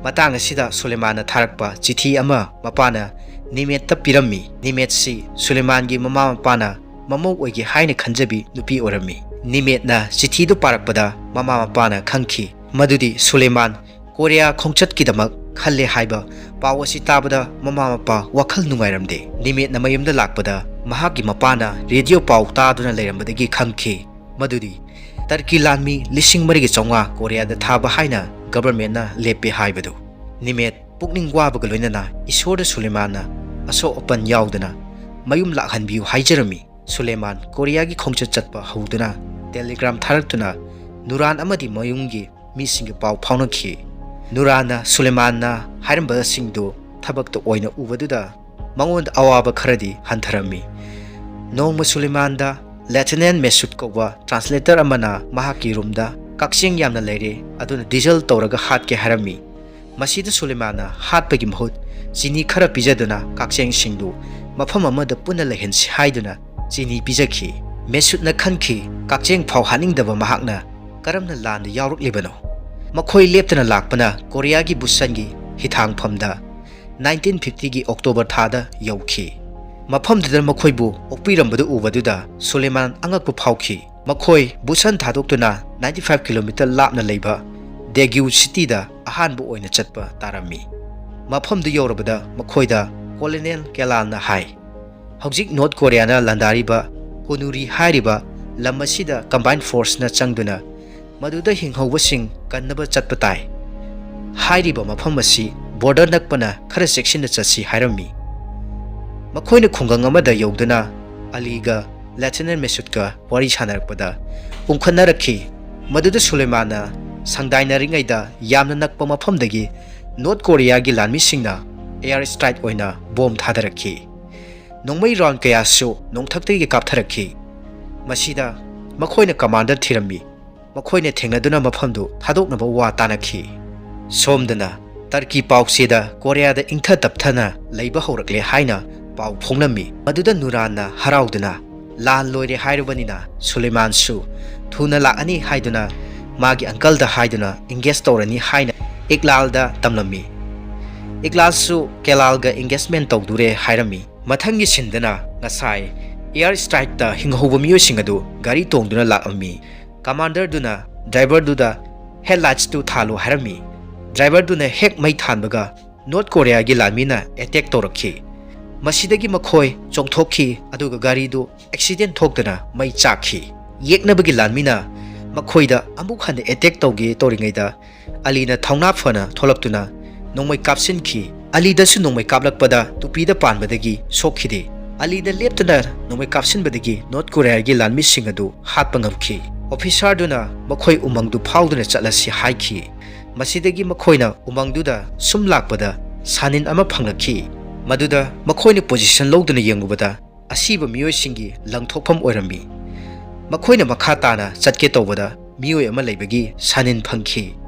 ꯃꯇꯥꯡ ꯑꯁꯤꯗ ꯁꯨꯂꯦꯃꯥꯟꯅ ꯊꯥꯔꯛꯄ ꯆꯤꯊꯤ ꯑꯃ ꯃꯄꯥꯅ ꯅꯤꯃꯦꯠꯇ ꯄꯤꯔꯝꯃꯤ꯫ ꯅꯤꯃꯦꯠꯁꯤ ꯁꯨꯂꯦꯃꯥꯟꯒꯤ ꯃꯃꯥ ꯃꯄꯥꯅ ꯃꯃꯧ ꯑꯣꯏꯒꯦ ꯍꯥꯏꯅ ꯈꯟꯖꯕꯤ ꯅꯨꯄꯤ ꯑꯣꯏꯔꯝꯃꯤ꯫ ꯅꯤꯃꯦꯠꯅ ꯆꯤꯊꯤꯗꯨ ꯄꯥꯔꯛꯄꯗ ꯃꯃꯥ ꯃꯄꯥꯅ ꯈꯪꯈꯤ ꯃꯗꯨꯗꯤ ꯁꯨꯂꯦꯃꯥꯟ ꯀꯣꯔꯤꯌꯥ ꯈꯣꯡꯆꯠꯀꯤꯗꯃꯛ ꯈꯜꯂꯦ ꯍꯥꯏꯕ ꯄꯥꯎ ꯑꯁꯤ ꯇꯥꯕꯗ ꯃꯃꯥ ꯃꯄꯥ ꯋꯥꯈꯜ ꯅꯨꯡꯉꯥꯏꯔꯝꯗꯦ꯫ ꯅꯤꯃꯦꯠꯅ ꯃꯌꯨꯝꯗ ꯂꯥꯛꯄꯗ ꯃꯍꯥꯛꯀꯤ ꯃꯄꯥꯅ ꯔꯦꯗꯤꯑꯣ ꯄꯥꯎ ꯇꯥꯗꯨꯅ ꯂꯩꯔꯝꯕꯗꯒꯤ ꯈꯪꯈꯤ ꯃꯗꯨꯗꯤ ꯇꯔꯀꯤ ꯂꯥꯟꯃꯤ ꯂꯤꯁꯤꯡ ꯃꯔꯤꯒ ꯆꯥꯝꯃꯉꯥ ꯀꯣꯔꯤꯌꯥꯗ ꯊꯥꯕ ꯍꯥꯏꯅ ꯒꯕꯔꯃꯦꯟꯅ ꯂꯦꯞꯄꯦ ꯍꯥꯏꯕꯗꯨ꯫ ꯅꯤꯃꯦꯠ ꯄꯨꯛꯅꯤꯡ ꯋꯥꯕꯒ ꯂꯣꯏꯅꯅ ꯏꯁꯣꯔꯗ ꯁꯨꯂꯦꯃꯥꯟꯅ ꯑꯁꯣꯛ ꯑꯄꯟ ꯌꯥꯎꯗꯅ ꯃꯌꯨꯝ ꯂꯥꯛꯍꯟꯕꯤꯌꯨ ꯍꯥꯏꯖꯔꯝꯃꯤ꯫ ꯁꯨꯂꯦꯃꯥꯟ ꯀꯣꯔꯤꯌꯥꯒꯤ ꯈꯣꯡꯆꯠ ꯆꯠꯄ ꯍꯧꯗꯨꯅ ꯇꯦꯂꯤꯒ꯭ꯔꯥꯝ ꯊꯥꯔꯛꯇꯨꯅ ꯅꯨꯔꯥꯟ ꯑꯃꯗꯤ ꯃꯌꯨꯝꯒꯤ ꯃꯤꯁꯤꯡꯒ ꯄꯥꯎ ꯐꯥꯎꯅꯈꯤ꯫ ꯅꯨꯔꯥꯟꯅ ꯁꯨꯂꯦꯃꯥꯟꯅ ꯍꯥꯏꯔꯝꯕꯁꯤꯡꯗꯨ ꯊꯕꯛꯇ ꯑꯣꯏꯅ ꯎꯕꯗꯨꯗ ꯃꯉꯣꯟꯗ ꯑꯋꯥꯕ ꯈꯔꯗꯤ ꯍꯟꯊꯔꯝꯃꯤ꯫ ꯅꯣꯡꯃ ꯁꯨꯂꯦꯃꯥꯟꯗ ꯂꯦꯐꯇꯤꯅꯦꯟ ꯃꯦꯁꯨꯠ ꯀꯧꯕ ꯇ꯭ꯔꯥꯟꯁꯂꯦꯇꯔ ꯑꯃꯅ ꯃꯍꯥꯛꯀꯤ ꯔꯨꯝꯗ ꯀꯛꯆꯦꯡ ꯌꯥꯝꯅ ꯂꯩꯔꯦ, ꯑꯗꯨꯅ ꯗꯤꯖꯜ ꯇꯧꯔꯒ ꯍꯥꯠꯀꯦ ꯍꯥꯏꯔꯝꯃꯤ꯫ ꯃꯁꯤꯗ ꯁꯨꯂꯦꯃꯥꯟꯅ ꯍꯥꯠꯄꯒꯤ ꯃꯍꯨꯠ ꯆꯤꯅꯤ ꯈꯔ ꯄꯤꯖꯗꯨꯅ ꯀꯛꯆꯦꯡꯁꯤꯡꯗꯨ ꯃꯐꯝ ꯑꯃꯗ ꯄꯨꯟꯅ ꯂꯩꯍꯟꯁꯤ ꯍꯥꯏꯗꯨꯅ ꯆꯤꯅꯤ ꯄꯤꯖꯈꯤ꯫ ꯃꯦꯁꯨꯠꯅ ꯈꯟꯈꯤ, ꯀꯛꯆꯦꯡ ꯐꯥꯎ ꯍꯥꯠꯅꯤꯡꯗꯕ ꯃꯍꯥꯛꯅ ꯀꯔꯝꯅ ꯂꯥꯟꯗ ꯌꯥꯎꯔꯛꯂꯤꯕꯅꯣ? ꯃꯈꯣꯏ ꯂꯦꯞꯇꯅ ꯂꯥꯛꯄꯅ ꯀꯣꯔꯤꯌꯥꯒꯤ ꯕꯨꯁꯟꯒꯤ ꯍꯤꯊꯥꯡꯐꯝꯗ ꯅꯥꯏꯟꯇꯤꯟ ꯐꯤꯐꯇꯤꯒꯤ ꯑꯣꯛꯇꯣꯕꯔ ꯊꯥꯗ ꯌꯧꯈꯤ꯫ ꯃꯐꯝꯗꯨꯗ ꯃꯈꯣꯏꯕꯨ ꯑꯣꯛꯄꯤꯔꯝꯕꯗꯨ ꯎꯕꯗꯨꯗ ꯁꯨꯂꯦꯃꯥꯟ ꯑꯉꯛꯄ ꯐꯥꯎꯈꯤ꯫ ꯃꯈꯣꯏ ꯕꯨꯁꯟ ꯊꯥꯗꯣꯛꯇꯨꯅ ꯅꯥꯏꯟꯇꯤ ꯐꯥꯏꯚ ꯀꯤꯂꯣꯃꯤꯇꯔ ꯂꯥꯞꯅ ꯂꯩꯕ ꯗꯦꯒ꯭ꯌꯨ ꯁꯤꯇꯤꯗ ꯑꯍꯥꯟꯕ ꯑꯣꯏꯅ ꯆꯠꯄ ꯇꯥꯔꯝꯃꯤ꯫ ꯃꯐꯝꯗꯨ ꯌꯧꯔꯕꯗ ꯃꯈꯣꯏꯗ ꯀꯣꯂꯣꯅꯦꯜ ꯀꯦꯂꯥꯜꯅ ꯍꯥꯏ, ꯍꯧꯖꯤꯛ ꯅꯣꯔꯠ ꯀꯣꯔꯤꯌꯥꯅ ꯂꯥꯟꯗꯥꯔꯤꯕ ꯀꯣꯅꯨꯔꯤ ꯍꯥꯏꯔꯤꯕ ꯂꯝ ꯑꯁꯤꯗ ꯀꯝꯕꯥꯏꯟ ꯐꯣꯔꯁꯅ ꯆꯪꯗꯨꯅ ꯃꯗꯨꯗ ꯍꯤꯡꯍꯧꯕꯁꯤꯡ ꯀꯟꯅꯕ ꯆꯠꯄ ꯇꯥꯏ꯫ ꯍꯥꯏꯔꯤꯕ ꯃꯐꯝ ꯑꯁꯤ ꯕꯣꯔꯗꯔ ꯅꯛꯄꯅ ꯈꯔ ꯆꯦꯛꯁꯤꯟꯅ ꯆꯠꯁꯤ ꯍꯥꯏꯔꯝꯃꯤ꯫ ꯃꯈꯣꯏꯅ ꯈꯨꯡꯒꯪ ꯑꯃꯗ ꯌꯧꯗꯨꯅ ꯑꯂꯤꯒ ꯂꯦꯐꯇꯤꯅꯦꯟ ꯃꯦꯁꯨꯠꯀ ꯋꯥꯔꯤ ꯁꯥꯟꯅꯔꯛꯄꯗ ꯎꯪꯈꯠꯅꯔꯛꯈꯤ꯫ ꯃꯗꯨꯗ ꯁꯨꯂꯦꯃꯥꯟꯅ ꯁꯪꯗꯥꯏꯅꯔꯤꯉꯩꯗ ꯌꯥꯝꯅ ꯅꯛꯄ ꯃꯐꯝꯗꯒꯤ ꯅꯣꯔꯠ ꯀꯣꯔꯤꯌꯥꯒꯤ ꯂꯥꯟꯃꯤꯁꯤꯡꯅ ꯑꯦꯌꯔ ꯁ꯭ꯇ꯭ꯔꯥꯏꯛ ꯑꯣꯏꯅ ꯕꯣꯝ ꯊꯥꯗꯔꯛꯈꯤ꯫ ꯅꯣꯡꯃꯩ ꯔꯥꯎꯟ ꯀꯌꯥꯁꯨ ꯅꯣꯡꯊꯛꯇꯒꯤ ꯀꯥꯞꯊꯔꯛꯈꯤ꯫ ꯃꯁꯤꯗ ꯃꯈꯣꯏꯅ ꯀꯃꯥꯟꯗꯔ ꯊꯤꯔꯝꯃꯤ꯫ ꯃꯈꯣꯏꯅ ꯊꯦꯡꯅꯗꯨꯅ ꯃꯐꯝꯗꯨ ꯊꯥꯗꯣꯛꯅꯕ ꯋꯥ ꯇꯥꯅꯈꯤ꯫ ꯁꯣꯝꯗꯅ ꯇꯔꯀꯤ ꯄꯥꯎꯆꯦꯗ ꯀꯣꯔꯤꯌꯥꯗ ꯏꯪꯊ ꯇꯞꯊꯅ ꯂꯩꯕ ꯍꯧꯔꯛꯂꯦ ꯍꯥꯏꯅ ꯄꯥꯎ ꯐꯣꯡꯂꯝꯃꯤ꯫ ꯃꯗꯨꯗ ꯅꯨꯔꯥꯟꯅ ꯍꯔꯥꯎꯗꯨꯅ, "ꯂꯥꯟ ꯂꯣꯏꯔꯦ ꯍꯥꯏꯔꯕꯅꯤꯅ ꯁꯨꯂꯦꯃꯥꯟꯁꯨ ꯊꯨꯅ ꯂꯥꯛꯑꯅꯤ" ꯍꯥꯏꯗꯨꯅ ꯃꯥꯒꯤ ꯑꯪꯀꯜꯗ ꯍꯥꯏꯗꯨꯅ ꯑꯦꯡꯒꯦꯖ ꯇꯧꯔꯅꯤ ꯍꯥꯏꯅ ꯏꯛꯂꯥꯜꯗ ꯇꯝꯂꯝꯃꯤ꯫ ꯏꯛꯂꯥꯜꯁꯨ ꯀꯦꯂꯥꯜꯒ ꯑꯦꯡꯒꯦꯖꯃꯦꯟ ꯇꯧꯗꯨꯔꯦ ꯍꯥꯏꯔꯝꯃꯤ꯫ ꯃꯊꯪꯒꯤ ꯁꯤꯟꯗꯅ ꯉꯁꯥꯏ ꯑꯦꯌꯔ ꯁ꯭ꯇ꯭ꯔꯥꯏꯛꯇ ꯍꯤꯡꯍꯧꯕ ꯃꯤꯑꯣꯏꯁꯤꯡ ꯑꯗꯨ ꯒꯥꯔꯤ ꯇꯣꯡꯗꯨꯅ ꯂꯥꯛꯂꯝꯃꯤ꯫ ꯀꯃꯥꯟꯗꯔꯗꯨꯅ ꯗ꯭ꯔꯥꯏꯚꯔꯗꯨꯗ "ꯍꯦꯗꯂꯥꯏꯠꯁꯇꯨ ꯊꯥꯜꯂꯨ" ꯍꯥꯏꯔꯝꯃꯤ꯫ ꯗ꯭ꯔꯥꯏꯚꯔꯗꯨꯅ ꯍꯦꯛ ꯃꯩ ꯊꯥꯟꯕꯒ ꯅꯣꯔꯠ ꯀꯣꯔꯤꯌꯥꯒꯤ ꯂꯥꯟꯃꯤꯅ ꯑꯦꯇꯦꯛ ꯇꯧꯔꯛꯈꯤ꯫ ꯃꯁꯤꯗꯒꯤ ꯃꯈꯣꯏ ꯆꯣꯡꯊꯣꯛꯈꯤ, ꯑꯗꯨꯒ ꯒꯥꯔꯤꯗꯨ ꯑꯦꯛꯁꯤꯗꯦꯟ ꯊꯣꯛꯇꯨꯅ ꯃꯩ ꯆꯥꯛꯈꯤ꯫ ꯌꯦꯛꯅꯕꯒꯤ ꯂꯥꯟꯃꯤꯅ ꯃꯈꯣꯏꯗ ꯑꯃꯨꯛ ꯍꯟꯅ ꯑꯦꯇꯦꯛ ꯇꯧꯒꯦ ꯇꯧꯔꯤꯉꯩꯗ ꯑꯂꯤꯅ ꯊꯧꯅꯥ ꯐꯅ ꯊꯣꯛꯂꯛꯇꯨꯅ ꯅꯣꯡꯃꯩ ꯀꯥꯞꯁꯤꯟꯈꯤ꯫ ꯑꯂꯤꯗꯁꯨ ꯅꯣꯡꯃꯩ ꯀꯥꯞꯂꯛꯄꯗ ꯇꯨꯄꯤꯗ ꯄꯥꯟꯕꯗꯒꯤ ꯁꯣꯛꯈꯤꯗꯦ꯫ ꯑꯂꯤꯗ ꯂꯦꯞꯇꯅ ꯅꯣꯡꯃꯩ ꯀꯥꯞꯁꯤꯟꯕꯗꯒꯤ ꯅꯣꯔꯠ ꯀꯣꯔꯤꯌꯥꯒꯤ ꯂꯥꯟꯃꯤꯁꯤꯡ ꯑꯗꯨ ꯍꯥꯠꯄ ꯉꯝꯈꯤ꯫ ꯑꯣꯐꯤꯁꯥꯔꯗꯨꯅ ꯃꯈꯣꯏ ꯎꯃꯪꯗꯨ ꯐꯥꯎꯗꯨꯅ ꯆꯠꯂꯁꯤ ꯍꯥꯏꯈꯤ꯫ ꯃꯁꯤꯗꯒꯤ ꯃꯈꯣꯏꯅ ꯎꯃꯪꯗꯨꯗ ꯁꯨꯝ ꯂꯥꯛꯄꯗ ꯁꯥꯅꯤꯟ ꯑꯃ ꯐꯪꯂꯛꯈꯤ꯫ ꯃꯗꯨꯗ ꯃꯈꯣꯏꯅ ꯄꯣꯖꯤꯁꯟ ꯂꯧꯗꯨꯅ ꯌꯦꯡꯂꯨꯕꯗ ꯑꯁꯤꯕ ꯃꯤꯑꯣꯏꯁꯤꯡꯒꯤ ꯂꯪꯊꯣꯛꯐꯝ ꯑꯣꯏꯔꯝꯃꯤ꯫ ꯃꯈꯣꯏꯅ ꯃꯈꯥ ꯇꯥꯅ ꯆꯠꯀꯦ ꯇꯧꯕꯗ ꯃꯤꯑꯣꯏ ꯑꯃ ꯂꯩꯕꯒꯤ ꯁꯥꯅꯤꯟ ꯐꯪꯈꯤ꯫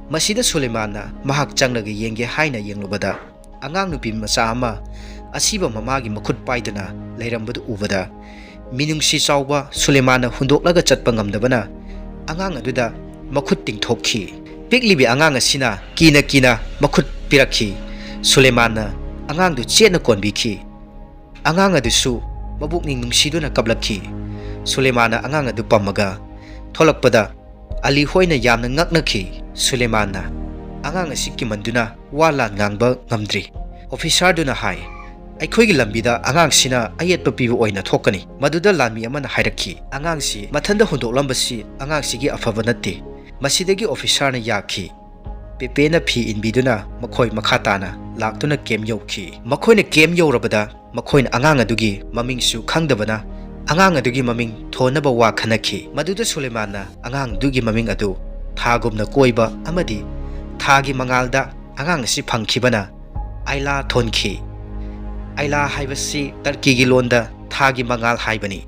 ꯃꯁꯤꯗ ꯁꯨꯂꯦꯃꯥꯟꯅ ꯃꯍꯥꯛ ꯆꯪꯂꯒ ꯌꯦꯡꯒꯦ ꯍꯥꯏꯅ ꯌꯦꯡꯂꯨꯕꯗ ꯑꯉꯥꯡ ꯅꯨꯄꯤ ꯃꯆꯥ ꯑꯃ ꯑꯁꯤꯕ ꯃꯃꯥꯒꯤ ꯃꯈꯨꯠ ꯄꯥꯏꯗꯨꯅ ꯂꯩꯔꯝꯕꯗꯨ ꯎꯕꯗ ꯃꯤꯅꯨꯡꯁꯤ ꯆꯥꯎꯕ ꯁꯨꯂꯦꯃꯥꯟꯅ ꯍꯨꯟꯗꯣꯛꯂꯒ ꯆꯠꯄ ꯉꯝꯗꯕꯅ ꯑꯉꯥꯡ ꯑꯗꯨꯗ ꯃꯈꯨꯠ ꯇꯤꯡꯊꯣꯛꯈꯤ꯫ ꯄꯤꯛꯂꯤꯕꯤ ꯑꯉꯥꯡ ꯑꯁꯤꯅ ꯀꯤꯅ ꯀꯤꯅ ꯃꯈꯨꯠ ꯄꯤꯔꯛꯈꯤ꯫ ꯁꯨꯂꯦꯃꯥꯟꯅ ꯑꯉꯥꯡꯗꯨ ꯆꯦꯠꯅ ꯀꯣꯟꯕꯤꯈꯤ꯫ ꯑꯉꯥꯡ ꯑꯗꯨꯁꯨ ꯃꯕꯨꯛꯅꯤꯡ ꯅꯨꯡꯁꯤꯗꯨꯅ ꯀꯞꯂꯛꯈꯤ꯫ ꯁꯨꯂꯦꯃꯥꯟꯅ ꯑꯉꯥꯡ ꯑꯗꯨ ꯄꯝꯃꯒ ꯊꯣꯛꯂꯛꯄꯗ ꯑꯂꯤ ꯍꯣꯏꯅ ꯌꯥꯝꯅ ꯉꯛꯅꯈꯤ꯫ ꯁꯨꯂꯦꯃꯥꯟꯅ ꯑꯉꯥꯡ ꯑꯁꯤ ꯀꯤꯃꯟꯗꯨꯅ ꯋꯥ ꯂꯥꯟ ꯉꯥꯡꯕ ꯉꯝꯗ꯭ꯔꯤ꯫ ꯑꯣꯐꯤꯁꯥꯔꯗꯨꯅ ꯍꯥꯏ, "ꯑꯩꯈꯣꯏꯒꯤ ꯂꯝꯕꯤꯗ ꯑꯉꯥꯡꯁꯤꯅ ꯑꯌꯦꯠꯄ ꯄꯤꯕ ꯑꯣꯏꯅ ꯊꯣꯛꯀꯅꯤ꯫" ꯃꯗꯨꯗ ꯂꯥꯟꯃꯤ ꯑꯃꯅ ꯍꯥꯏꯔꯛꯈꯤ, "ꯑꯉꯥꯡꯁꯤ ꯃꯊꯟꯇ ꯍꯨꯟꯗꯣꯛꯂꯝꯕꯁꯤ ꯑꯉꯥꯡꯁꯤꯒꯤ ꯑꯐꯕ ꯅꯠꯇꯦ꯫" ꯃꯁꯤꯗꯒꯤ ꯑꯣꯐꯤꯁꯥꯔꯅ ꯌꯥꯈꯤ꯫ ꯄꯦꯄꯦꯅ ꯐꯤ ꯏꯟꯕꯤꯗꯨꯅ ꯃꯈꯣꯏ ꯃꯈꯥ ꯇꯥꯅ ꯂꯥꯛꯇꯨꯅ ꯀꯦꯝ ꯌꯧꯈꯤ꯫ ꯃꯈꯣꯏꯅ ꯀꯦꯝ ꯌꯧꯔꯕꯗ ꯃꯈꯣꯏꯅ ꯑꯉꯥꯡ ꯑꯗꯨꯒꯤ ꯃꯃꯤꯡꯁꯨ ꯈꯪꯗꯕꯅ ꯑꯉꯥꯡ ꯑꯗꯨꯒꯤ ꯃꯃꯤꯡ ꯊꯣꯟꯅꯕ ꯋꯥ ꯈꯟꯅꯈꯤ꯫ ꯃꯗꯨꯗ ꯁꯨꯂꯦꯃꯥꯟꯅ ꯑꯉꯥꯡꯗꯨꯒꯤ ꯃꯃꯤꯡ ꯑꯗꯨ ꯊꯥꯒꯨꯝꯅ ꯀꯣꯏꯕ ꯑꯃꯗꯤ ꯊꯥꯒꯤ ꯃꯉꯥꯜꯗ ꯑꯉꯥꯡ ꯑꯁꯤ ꯐꯪꯈꯤꯕꯅ ꯑꯥꯏꯂꯥ ꯊꯣꯟꯈꯤ꯫ ꯑꯥꯏꯂꯥ ꯍꯥꯏꯕꯁꯤ ꯇꯔꯀꯤꯒꯤ ꯂꯣꯟꯗ ꯊꯥꯒꯤ ꯃꯉꯥꯜ ꯍꯥꯏꯕꯅꯤ꯫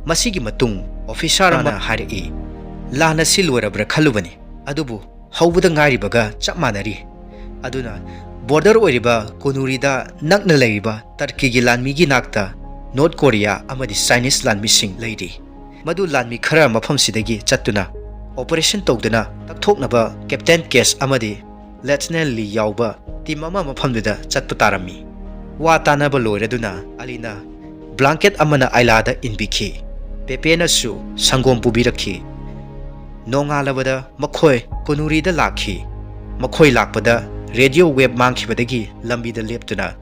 ꯃꯁꯤꯒꯤ ꯃꯇꯨꯡ ꯑꯣꯐꯤꯁꯥꯔ ꯑꯃꯅ ꯍꯥꯏꯔꯛꯏ, "ꯂꯥꯟ ꯑꯁꯤ ꯂꯣꯏꯔꯕ꯭ꯔꯥ ꯈꯜꯂꯨꯕꯅꯤ, ꯑꯗꯨꯕꯨ ꯍꯧꯕꯗ ꯉꯥꯏꯔꯤꯕꯒ ꯆꯞ ꯃꯥꯟꯅꯔꯤ꯫ ꯑꯗꯨꯅ ꯕꯣꯔꯗꯔ ꯑꯣꯏꯔꯤꯕ ꯀꯨꯅꯨꯔꯤꯗ ꯅꯛꯅ ꯂꯩꯔꯤꯕ ꯇꯔꯀꯤꯒꯤ ꯂꯥꯟꯃꯤꯒꯤ ꯅꯥꯛꯇ ꯅꯣꯔꯠ ꯀꯣꯔꯤꯌꯥ ꯑꯃꯗꯤ ꯆꯥꯏꯅꯤꯁ ꯂꯥꯟꯃꯤꯁꯤꯡ ꯂꯩꯔꯤ꯫ ꯃꯗꯨ ꯂꯥꯟꯃꯤ ꯈꯔ ꯃꯐꯝꯁꯤꯗꯒꯤ ꯆꯠꯇꯨꯅ ꯑꯣꯄꯔꯦꯁꯟ ꯇꯧꯗꯨꯅ ꯇꯛꯊꯣꯛꯅꯕ ꯀꯦꯞꯇꯦꯟ ꯀꯦꯁ ꯑꯃꯗꯤ ꯂꯦꯐꯇꯤꯅꯦꯟ ꯂꯤ ꯌꯥꯎꯕ ꯇꯤꯝ ꯑꯃ ꯃꯐꯝꯗꯨꯗ ꯆꯠꯄ ꯇꯥꯔꯝꯃꯤ꯫" ꯋꯥ ꯇꯥꯅꯕ ꯂꯣꯏꯔꯗꯨꯅ ꯑꯂꯤꯅ ꯕ꯭ꯂꯥꯡꯀꯦꯠ ꯑꯃꯅ ꯑꯥꯏꯂꯥꯗ ꯏꯟꯕꯤꯈꯤ꯫ ꯄꯦꯄꯦꯅꯁꯨ ꯁꯪꯒꯣꯝ ꯄꯨꯕꯤꯔꯛꯈꯤ꯫ ꯅꯣꯡꯉꯥꯜꯂꯕꯗ ꯃꯈꯣꯏ ꯀꯨꯅꯨꯔꯤꯗ ꯂꯥꯛꯈꯤ꯫ ꯃꯈꯣꯏ ꯂꯥꯛꯄꯗ ꯔꯦꯗꯤꯑꯣ ꯋꯦꯕ ꯃꯥꯡꯈꯤꯕꯗꯒꯤ ꯂꯝꯕꯤꯗ ꯂꯦꯞꯇꯨꯅ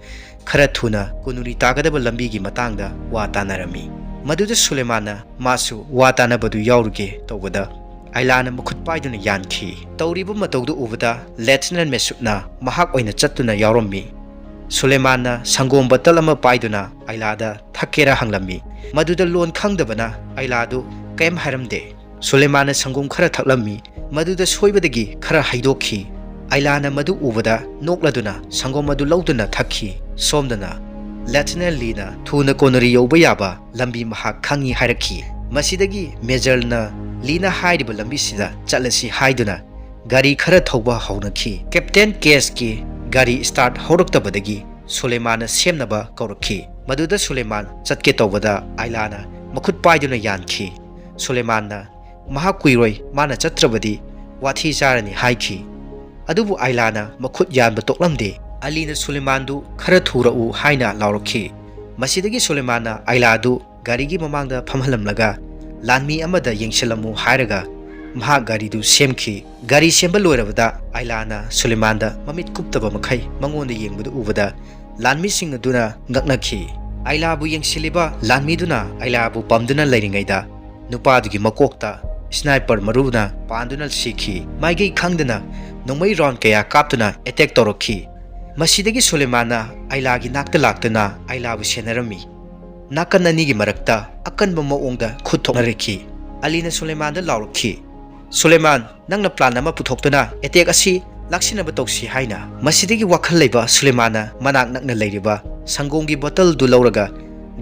ꯈꯔ ꯊꯨꯅ ꯀꯨꯅꯨꯔꯤ ꯇꯥꯒꯗꯕ ꯂꯝꯕꯤꯒꯤ ꯃꯇꯥꯡꯗ ꯋꯥ ꯇꯥꯅꯔꯝꯃꯤ꯫ ꯃꯗꯨꯗ ꯁꯨꯂꯦꯃꯥꯟꯅ ꯃꯥꯁꯨ ꯋꯥ ꯇꯥꯅꯕꯗꯨ ꯌꯥꯎꯔꯨꯒꯦ ꯇꯧꯕꯗ ꯑꯥꯏꯂꯥꯅ ꯃꯈꯨꯠ ꯄꯥꯏꯗꯨꯅ ꯌꯥꯟꯈꯤ꯫ ꯇꯧꯔꯤꯕ ꯃꯇꯧꯗꯨ ꯎꯕꯗ ꯂꯦꯐꯇꯤꯅꯦꯟ ꯃꯦꯁꯨꯠꯅ ꯃꯍꯥꯛ ꯑꯣꯏꯅ ꯆꯠꯇꯨꯅ ꯌꯥꯎꯔꯝꯃꯤ꯫ ꯁꯨꯂꯦꯃꯥꯟꯅ ꯁꯪꯒꯣꯝ ꯕꯇꯜ ꯑꯃ ꯄꯥꯏꯗꯨꯅ ꯑꯥꯏꯂꯥꯗ ꯊꯛꯀꯦꯔꯥ ꯍꯪꯂꯝꯃꯤ꯫ ꯃꯗꯨꯗ ꯂꯣꯟ ꯈꯪꯗꯕꯅ ꯑꯥꯏꯂꯥꯗꯨ ꯀꯔꯤꯝ ꯍꯥꯏꯔꯝꯗꯦ꯫ ꯁꯨꯂꯦꯃꯥꯟꯅ ꯁꯪꯒꯣꯝ ꯈꯔ ꯊꯛꯂꯝꯃꯤ꯫ ꯃꯗꯨꯗ ꯁꯣꯏꯕꯗꯒꯤ ꯈꯔ ꯍꯩꯗꯣꯛꯈꯤ꯫ ꯑꯥꯏꯂꯥꯅ ꯃꯗꯨ ꯎꯕꯗ ꯅꯣꯛꯂꯗꯨꯅ ꯁꯪꯒꯣꯝ ꯑꯗꯨ ꯂꯧꯗꯨꯅ ꯊꯛꯈꯤ꯫ ꯁꯣꯝꯗꯅ ꯂꯦꯐꯇꯤꯅꯦꯟ ꯂꯤꯅ ꯊꯨꯅ ꯀꯣꯅꯔꯤ ꯌꯧꯕ ꯌꯥꯕ ꯂꯝꯕꯤ ꯃꯍꯥꯛ ꯈꯪꯏ ꯍꯥꯏꯔꯛꯈꯤ꯫ ꯃꯁꯤꯗꯒꯤ ꯃꯦꯖꯔꯅ ꯂꯤꯅ ꯍꯥꯏꯔꯤꯕ ꯂꯝꯕꯤꯁꯤꯗ ꯆꯠꯂꯁꯤ ꯍꯥꯏꯗꯨꯅ ꯒꯥꯔꯤ ꯈꯔ ꯊꯧꯕ ꯍꯧꯅꯈꯤ꯫ ꯀꯦꯞꯇꯦꯟ ꯀꯦꯁꯀꯤ ꯒꯥꯔꯤ ꯁ꯭ꯇꯥꯔꯠ ꯍꯧꯔꯛꯇꯕꯗꯒꯤ ꯁꯨꯂꯦꯃꯥꯟꯅ ꯁꯦꯝꯅꯕ ꯀꯧꯔꯛꯈꯤ꯫ ꯃꯗꯨꯗ ꯁꯨꯂꯦꯃꯥꯟ ꯆꯠꯀꯦ ꯇꯧꯕꯗ ꯑꯥꯏꯂꯥꯅ ꯃꯈꯨꯠ ꯄꯥꯏꯗꯨꯅ ꯌꯥꯟꯈꯤ꯫ ꯁꯨꯂꯦꯃꯥꯟꯅ ꯃꯍꯥꯛ ꯀꯨꯏꯔꯣꯏ, ꯃꯥꯅ ꯆꯠꯇ꯭ꯔꯕꯗꯤ ꯋꯥꯊꯤ ꯆꯥꯔꯅꯤ ꯍꯥꯏꯈꯤ꯫ ꯑꯗꯨꯕꯨ ꯑꯥꯏꯂꯥꯅ ꯃꯈꯨꯠ ꯌꯥꯟꯕ ꯇꯣꯛꯂꯝꯗꯦ꯫ ꯑꯂꯤꯅ ꯁꯨꯂꯦꯃꯥꯟꯗꯨ ꯈꯔ ꯊꯨꯔꯛꯎ ꯍꯥꯏꯅ ꯂꯥꯎꯔꯛꯈꯤ꯫ ꯃꯁꯤꯗꯒꯤ ꯁꯨꯂꯦꯃꯥꯟꯅ ꯑꯥꯏꯂꯥꯗꯨ ꯒꯥꯔꯤꯒꯤ ꯃꯃꯥꯡꯗ ꯐꯝꯍꯜꯂꯝꯂꯒ ꯂꯥꯟꯃꯤ ꯑꯃꯗ ꯌꯦꯡꯁꯤꯜꯂꯝꯃꯨ ꯍꯥꯏꯔꯒ ꯃꯍꯥꯛ ꯒꯥꯔꯤꯗꯨ ꯁꯦꯝꯈꯤ꯫ ꯒꯥꯔꯤ ꯁꯦꯝꯕ ꯂꯣꯏꯔꯕꯗ ꯑꯥꯏꯂꯥꯅ ꯁꯨꯂꯦꯃꯥꯟꯗ ꯃꯃꯤꯠ ꯀꯨꯞꯇꯕ ꯃꯈꯩ ꯃꯉꯣꯟꯗ ꯌꯦꯡꯕꯗꯨ ꯎꯕꯗ ꯂꯥꯟꯃꯤꯁꯤꯡ ꯑꯗꯨꯅ ꯉꯛꯅꯈꯤ꯫ ꯑꯥꯏꯂꯥꯕꯨ ꯌꯦꯡꯁꯤꯜꯂꯤꯕ ꯂꯥꯟꯃꯤꯗꯨꯅ ꯑꯥꯏꯂꯥꯕꯨ ꯄꯝꯗꯨꯅ ꯂꯩꯔꯤꯉꯩꯗ ꯅꯨꯄꯥꯗꯨꯒꯤ ꯃꯀꯣꯛꯇ ꯁ꯭ꯅꯥꯏꯄꯔ ꯃꯔꯨꯅ ꯄꯥꯟꯗꯨꯅ ꯁꯤꯈꯤ꯫ ꯃꯥꯏꯀꯩ ꯈꯪꯗꯅ ꯅꯣꯡꯃꯩ ꯔꯥꯎꯟ ꯀꯌꯥ ꯀꯥꯞꯇꯨꯅ ꯑꯦꯇꯦꯛ ꯇꯧꯔꯛꯈꯤ꯫ ꯃꯁꯤꯗꯒꯤ ꯁꯨꯂꯦꯃꯥꯟꯅ ꯑꯥꯏꯂꯥꯒꯤ ꯅꯥꯛꯇ ꯂꯥꯛꯇꯨꯅ ꯑꯥꯏꯂꯥꯕꯨ ꯁꯦꯟꯅꯔꯝꯃꯤ꯫ ꯅꯥꯀꯟ ꯑꯅꯤꯒꯤ ꯃꯔꯛꯇ ꯑꯀꯟꯕ ꯃꯑꯣꯡꯗ ꯈꯨꯠ ꯊꯣꯛꯅꯔꯛꯈꯤ꯫ ꯑꯂꯤꯅ ꯁꯨꯂꯦꯃꯥꯟꯗ ꯂꯥꯎꯔꯛꯈꯤ, "ꯁꯨꯂꯦꯃꯥꯟ, ꯅꯪꯅ ꯄ꯭ꯂꯥꯟ ꯑꯃ ꯄꯨꯊꯣꯛꯇꯨꯅ ꯑꯦꯇꯦꯛ ꯑꯁꯤ ꯂꯥꯛꯁꯤꯟꯅꯕ ꯇꯧꯁꯤ" ꯍꯥꯏꯅ꯫ ꯃꯁꯤꯗꯒꯤ ꯋꯥꯈꯜ ꯂꯩꯕ ꯁꯨꯂꯦꯃꯥꯟꯅ ꯃꯅꯥꯛ ꯅꯛꯅ ꯂꯩꯔꯤꯕ ꯁꯪꯒꯣꯝꯒꯤ ꯕꯣꯇꯜꯗꯨ ꯂꯧꯔꯒ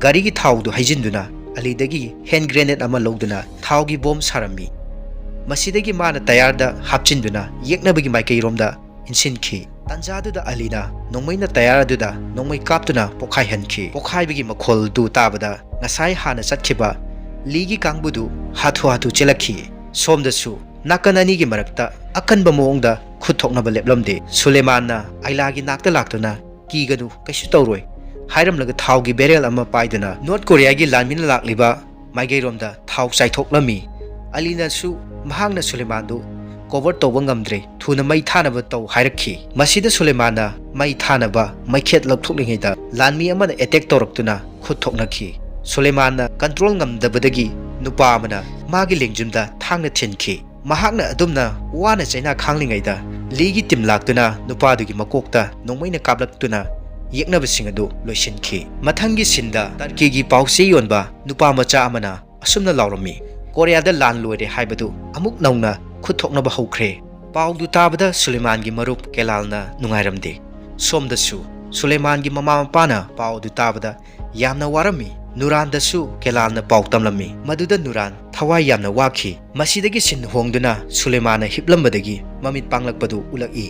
ꯒꯥꯔꯤꯒꯤ ꯊꯥꯎꯗꯨ ꯍꯩꯖꯤꯟꯗꯨꯅ ꯑꯂꯤꯗꯒꯤ ꯍꯦꯟ ꯒ꯭ꯔꯦꯅꯦꯗ ꯑꯃ ꯂꯧꯗꯨꯅ ꯊꯥꯎꯒꯤ ꯕꯣꯝ ꯁꯥꯔꯝꯃꯤ꯫ ꯃꯁꯤꯗꯒꯤ ꯃꯥꯅ ꯇꯌꯥꯔꯗ ꯍꯥꯞꯆꯤꯟꯗꯨꯅ ꯌꯦꯛꯅꯕꯒꯤ ꯃꯥꯏꯀꯩꯔꯣꯝꯗ ꯏꯟꯁꯤꯟꯈꯤ꯫ ꯇꯥꯟꯖꯥꯗꯨꯗ ꯑꯂꯤꯅ ꯅꯣꯡꯃꯩꯅ ꯇꯌꯥꯔ ꯑꯗꯨꯗ ꯅꯣꯡꯃꯩ ꯀꯥꯞꯇꯨꯅ ꯄꯣꯈꯥꯏꯍꯟꯈꯤ꯫ ꯄꯣꯈꯥꯏꯕꯒꯤ ꯃꯈꯣꯜꯗꯨ ꯇꯥꯕꯗ ꯉꯁꯥꯏ ꯍꯥꯟꯅ ꯆꯠꯈꯤꯕ ꯂꯤꯒꯤ ꯀꯥꯡꯕꯨꯗꯨ ꯍꯥꯊꯨ ꯍꯥꯊꯨ ꯆꯦꯜꯂꯛꯈꯤ꯫ ꯁꯣꯝꯗꯁꯨ ꯅꯥꯀꯟ ꯑꯅꯤꯒꯤ ꯃꯔꯛꯇ ꯑꯀꯟꯕ ꯃꯑꯣꯡꯗ ꯈꯨꯠ ꯊꯣꯛꯅꯕ ꯂꯦꯞꯂꯝꯗꯦ꯫ ꯁꯨꯂꯦꯃꯥꯟꯅ ꯑꯥꯏꯂꯥꯒꯤ ꯅꯥꯛꯇ ꯂꯥꯛꯇꯨꯅ, "ꯀꯤꯒꯅꯨ, ꯀꯩꯁꯨ ꯇꯧꯔꯣꯏ" ꯍꯥꯏꯔꯝꯂꯒ ꯊꯥꯎꯒꯤ ꯕꯦꯔꯦꯜ ꯑꯃ ꯄꯥꯏꯗꯨꯅ ꯅꯣꯔꯠ ꯀꯣꯔꯤꯌꯥꯒꯤ ꯂꯥꯟꯃꯤꯅ ꯂꯥꯛꯂꯤꯕ ꯃꯥꯏꯀꯩꯔꯣꯝꯗ ꯊꯥꯎ ꯆꯥꯏꯊꯣꯛꯂꯝꯃꯤ꯫ ꯑꯂꯤꯅꯁꯨ ꯃꯍꯥꯛꯅ ꯁꯨꯂꯦꯃꯥꯟꯗꯨ ꯀꯣꯚꯔ ꯇꯧꯕ ꯉꯝꯗ꯭ꯔꯦ, ꯊꯨꯅ ꯃꯩ ꯊꯥꯅꯕ ꯇꯧ ꯍꯥꯏꯔꯛꯈꯤ꯫ ꯃꯁꯤꯗ ꯁꯨꯂꯦꯃꯥꯟꯅ ꯃꯩ ꯊꯥꯅꯕ ꯃꯩꯈꯦꯠ ꯂꯧꯊꯣꯛꯂꯤꯉꯩꯗ ꯂꯥꯟꯃꯤ ꯑꯃꯅ ꯑꯦꯇꯦꯛ ꯇꯧꯔꯛꯇꯨꯅ ꯈꯨꯠ ꯊꯣꯛꯅꯈꯤ꯫ ꯁꯨꯂꯦꯃꯥꯟꯅ ꯀꯟꯇ꯭ꯔꯣꯜ ꯉꯝꯗꯕꯗꯒꯤ ꯅꯨꯄꯥ ꯑꯃꯅ ꯃꯥꯒꯤ ꯂꯦꯡꯖꯨꯝꯗ ꯊꯥꯡꯅ ꯊꯤꯟꯈꯤ꯫ ꯃꯍꯥꯛꯅ ꯑꯗꯨꯝꯅ ꯋꯥꯅ ꯆꯩꯅꯥ ꯈꯥꯡꯂꯤꯉꯩꯗ ꯂꯤꯒꯤ ꯇꯤꯝ ꯂꯥꯛꯇꯨꯅ ꯅꯨꯄꯥꯗꯨꯒꯤ ꯃꯀꯣꯛꯇ ꯅꯣꯡꯃꯩꯅ ꯀꯥꯞꯂꯛꯇꯨꯅ ꯌꯦꯛꯅꯕꯁꯤꯡ ꯑꯗꯨ ꯂꯣꯏꯁꯤꯟꯈꯤ꯫ ꯃꯊꯪꯒꯤ ꯁꯤꯟꯗ ꯇꯔꯀꯤꯒꯤ ꯄꯥꯎ ꯆꯦ ꯌꯣꯟꯕ ꯅꯨꯄꯥ ꯃꯆꯥ ꯑꯃꯅ ꯑꯁꯨꯝꯅ ꯂꯥꯎꯔꯝꯃꯤ, "ꯀꯣꯔꯤꯌꯥꯗ ꯂꯥꯟ ꯂꯣꯏꯔꯦ ꯍꯥꯏꯕꯗꯨ ꯑꯃꯨꯛ ꯅꯧꯅ ꯈꯨꯠ ꯊꯣꯛꯅꯕ ꯍꯧꯈ꯭ꯔꯦ꯫" ꯄꯥꯎꯗꯨ ꯇꯥꯕꯗ ꯁꯨꯂꯦꯃꯥꯟꯒꯤ ꯃꯔꯨꯞ ꯀꯦꯂꯥꯜꯅ ꯅꯨꯡꯉꯥꯏꯔꯝꯗꯦ꯫ ꯁꯣꯝꯗꯁꯨ ꯁꯨꯂꯦꯃꯥꯟꯒꯤ ꯃꯃꯥ ꯃꯄꯥꯅ ꯄꯥꯎꯗꯨ ꯇꯥꯕꯗ ꯌꯥꯝꯅ ꯋꯥꯔꯝꯃꯤ꯫ ꯅꯨꯔꯥꯟꯗꯁꯨ ꯀꯦꯂꯥꯜꯅ ꯄꯥꯎ ꯇꯝꯂꯝꯃꯤ꯫ ꯃꯗꯨꯗ ꯅꯨꯔꯥꯟ ꯊꯋꯥꯏ ꯌꯥꯝꯅ ꯋꯥꯈꯤ꯫ ꯃꯁꯤꯗꯒꯤ ꯁꯤꯟ ꯍꯣꯡꯗꯨꯅ ꯁꯨꯂꯦꯃꯥꯟꯅ ꯍꯤꯞꯂꯝꯕꯗꯒꯤ ꯃꯃꯤꯠ ꯄꯥꯡꯂꯛꯄꯗꯨ ꯎꯠꯂꯛꯏ꯫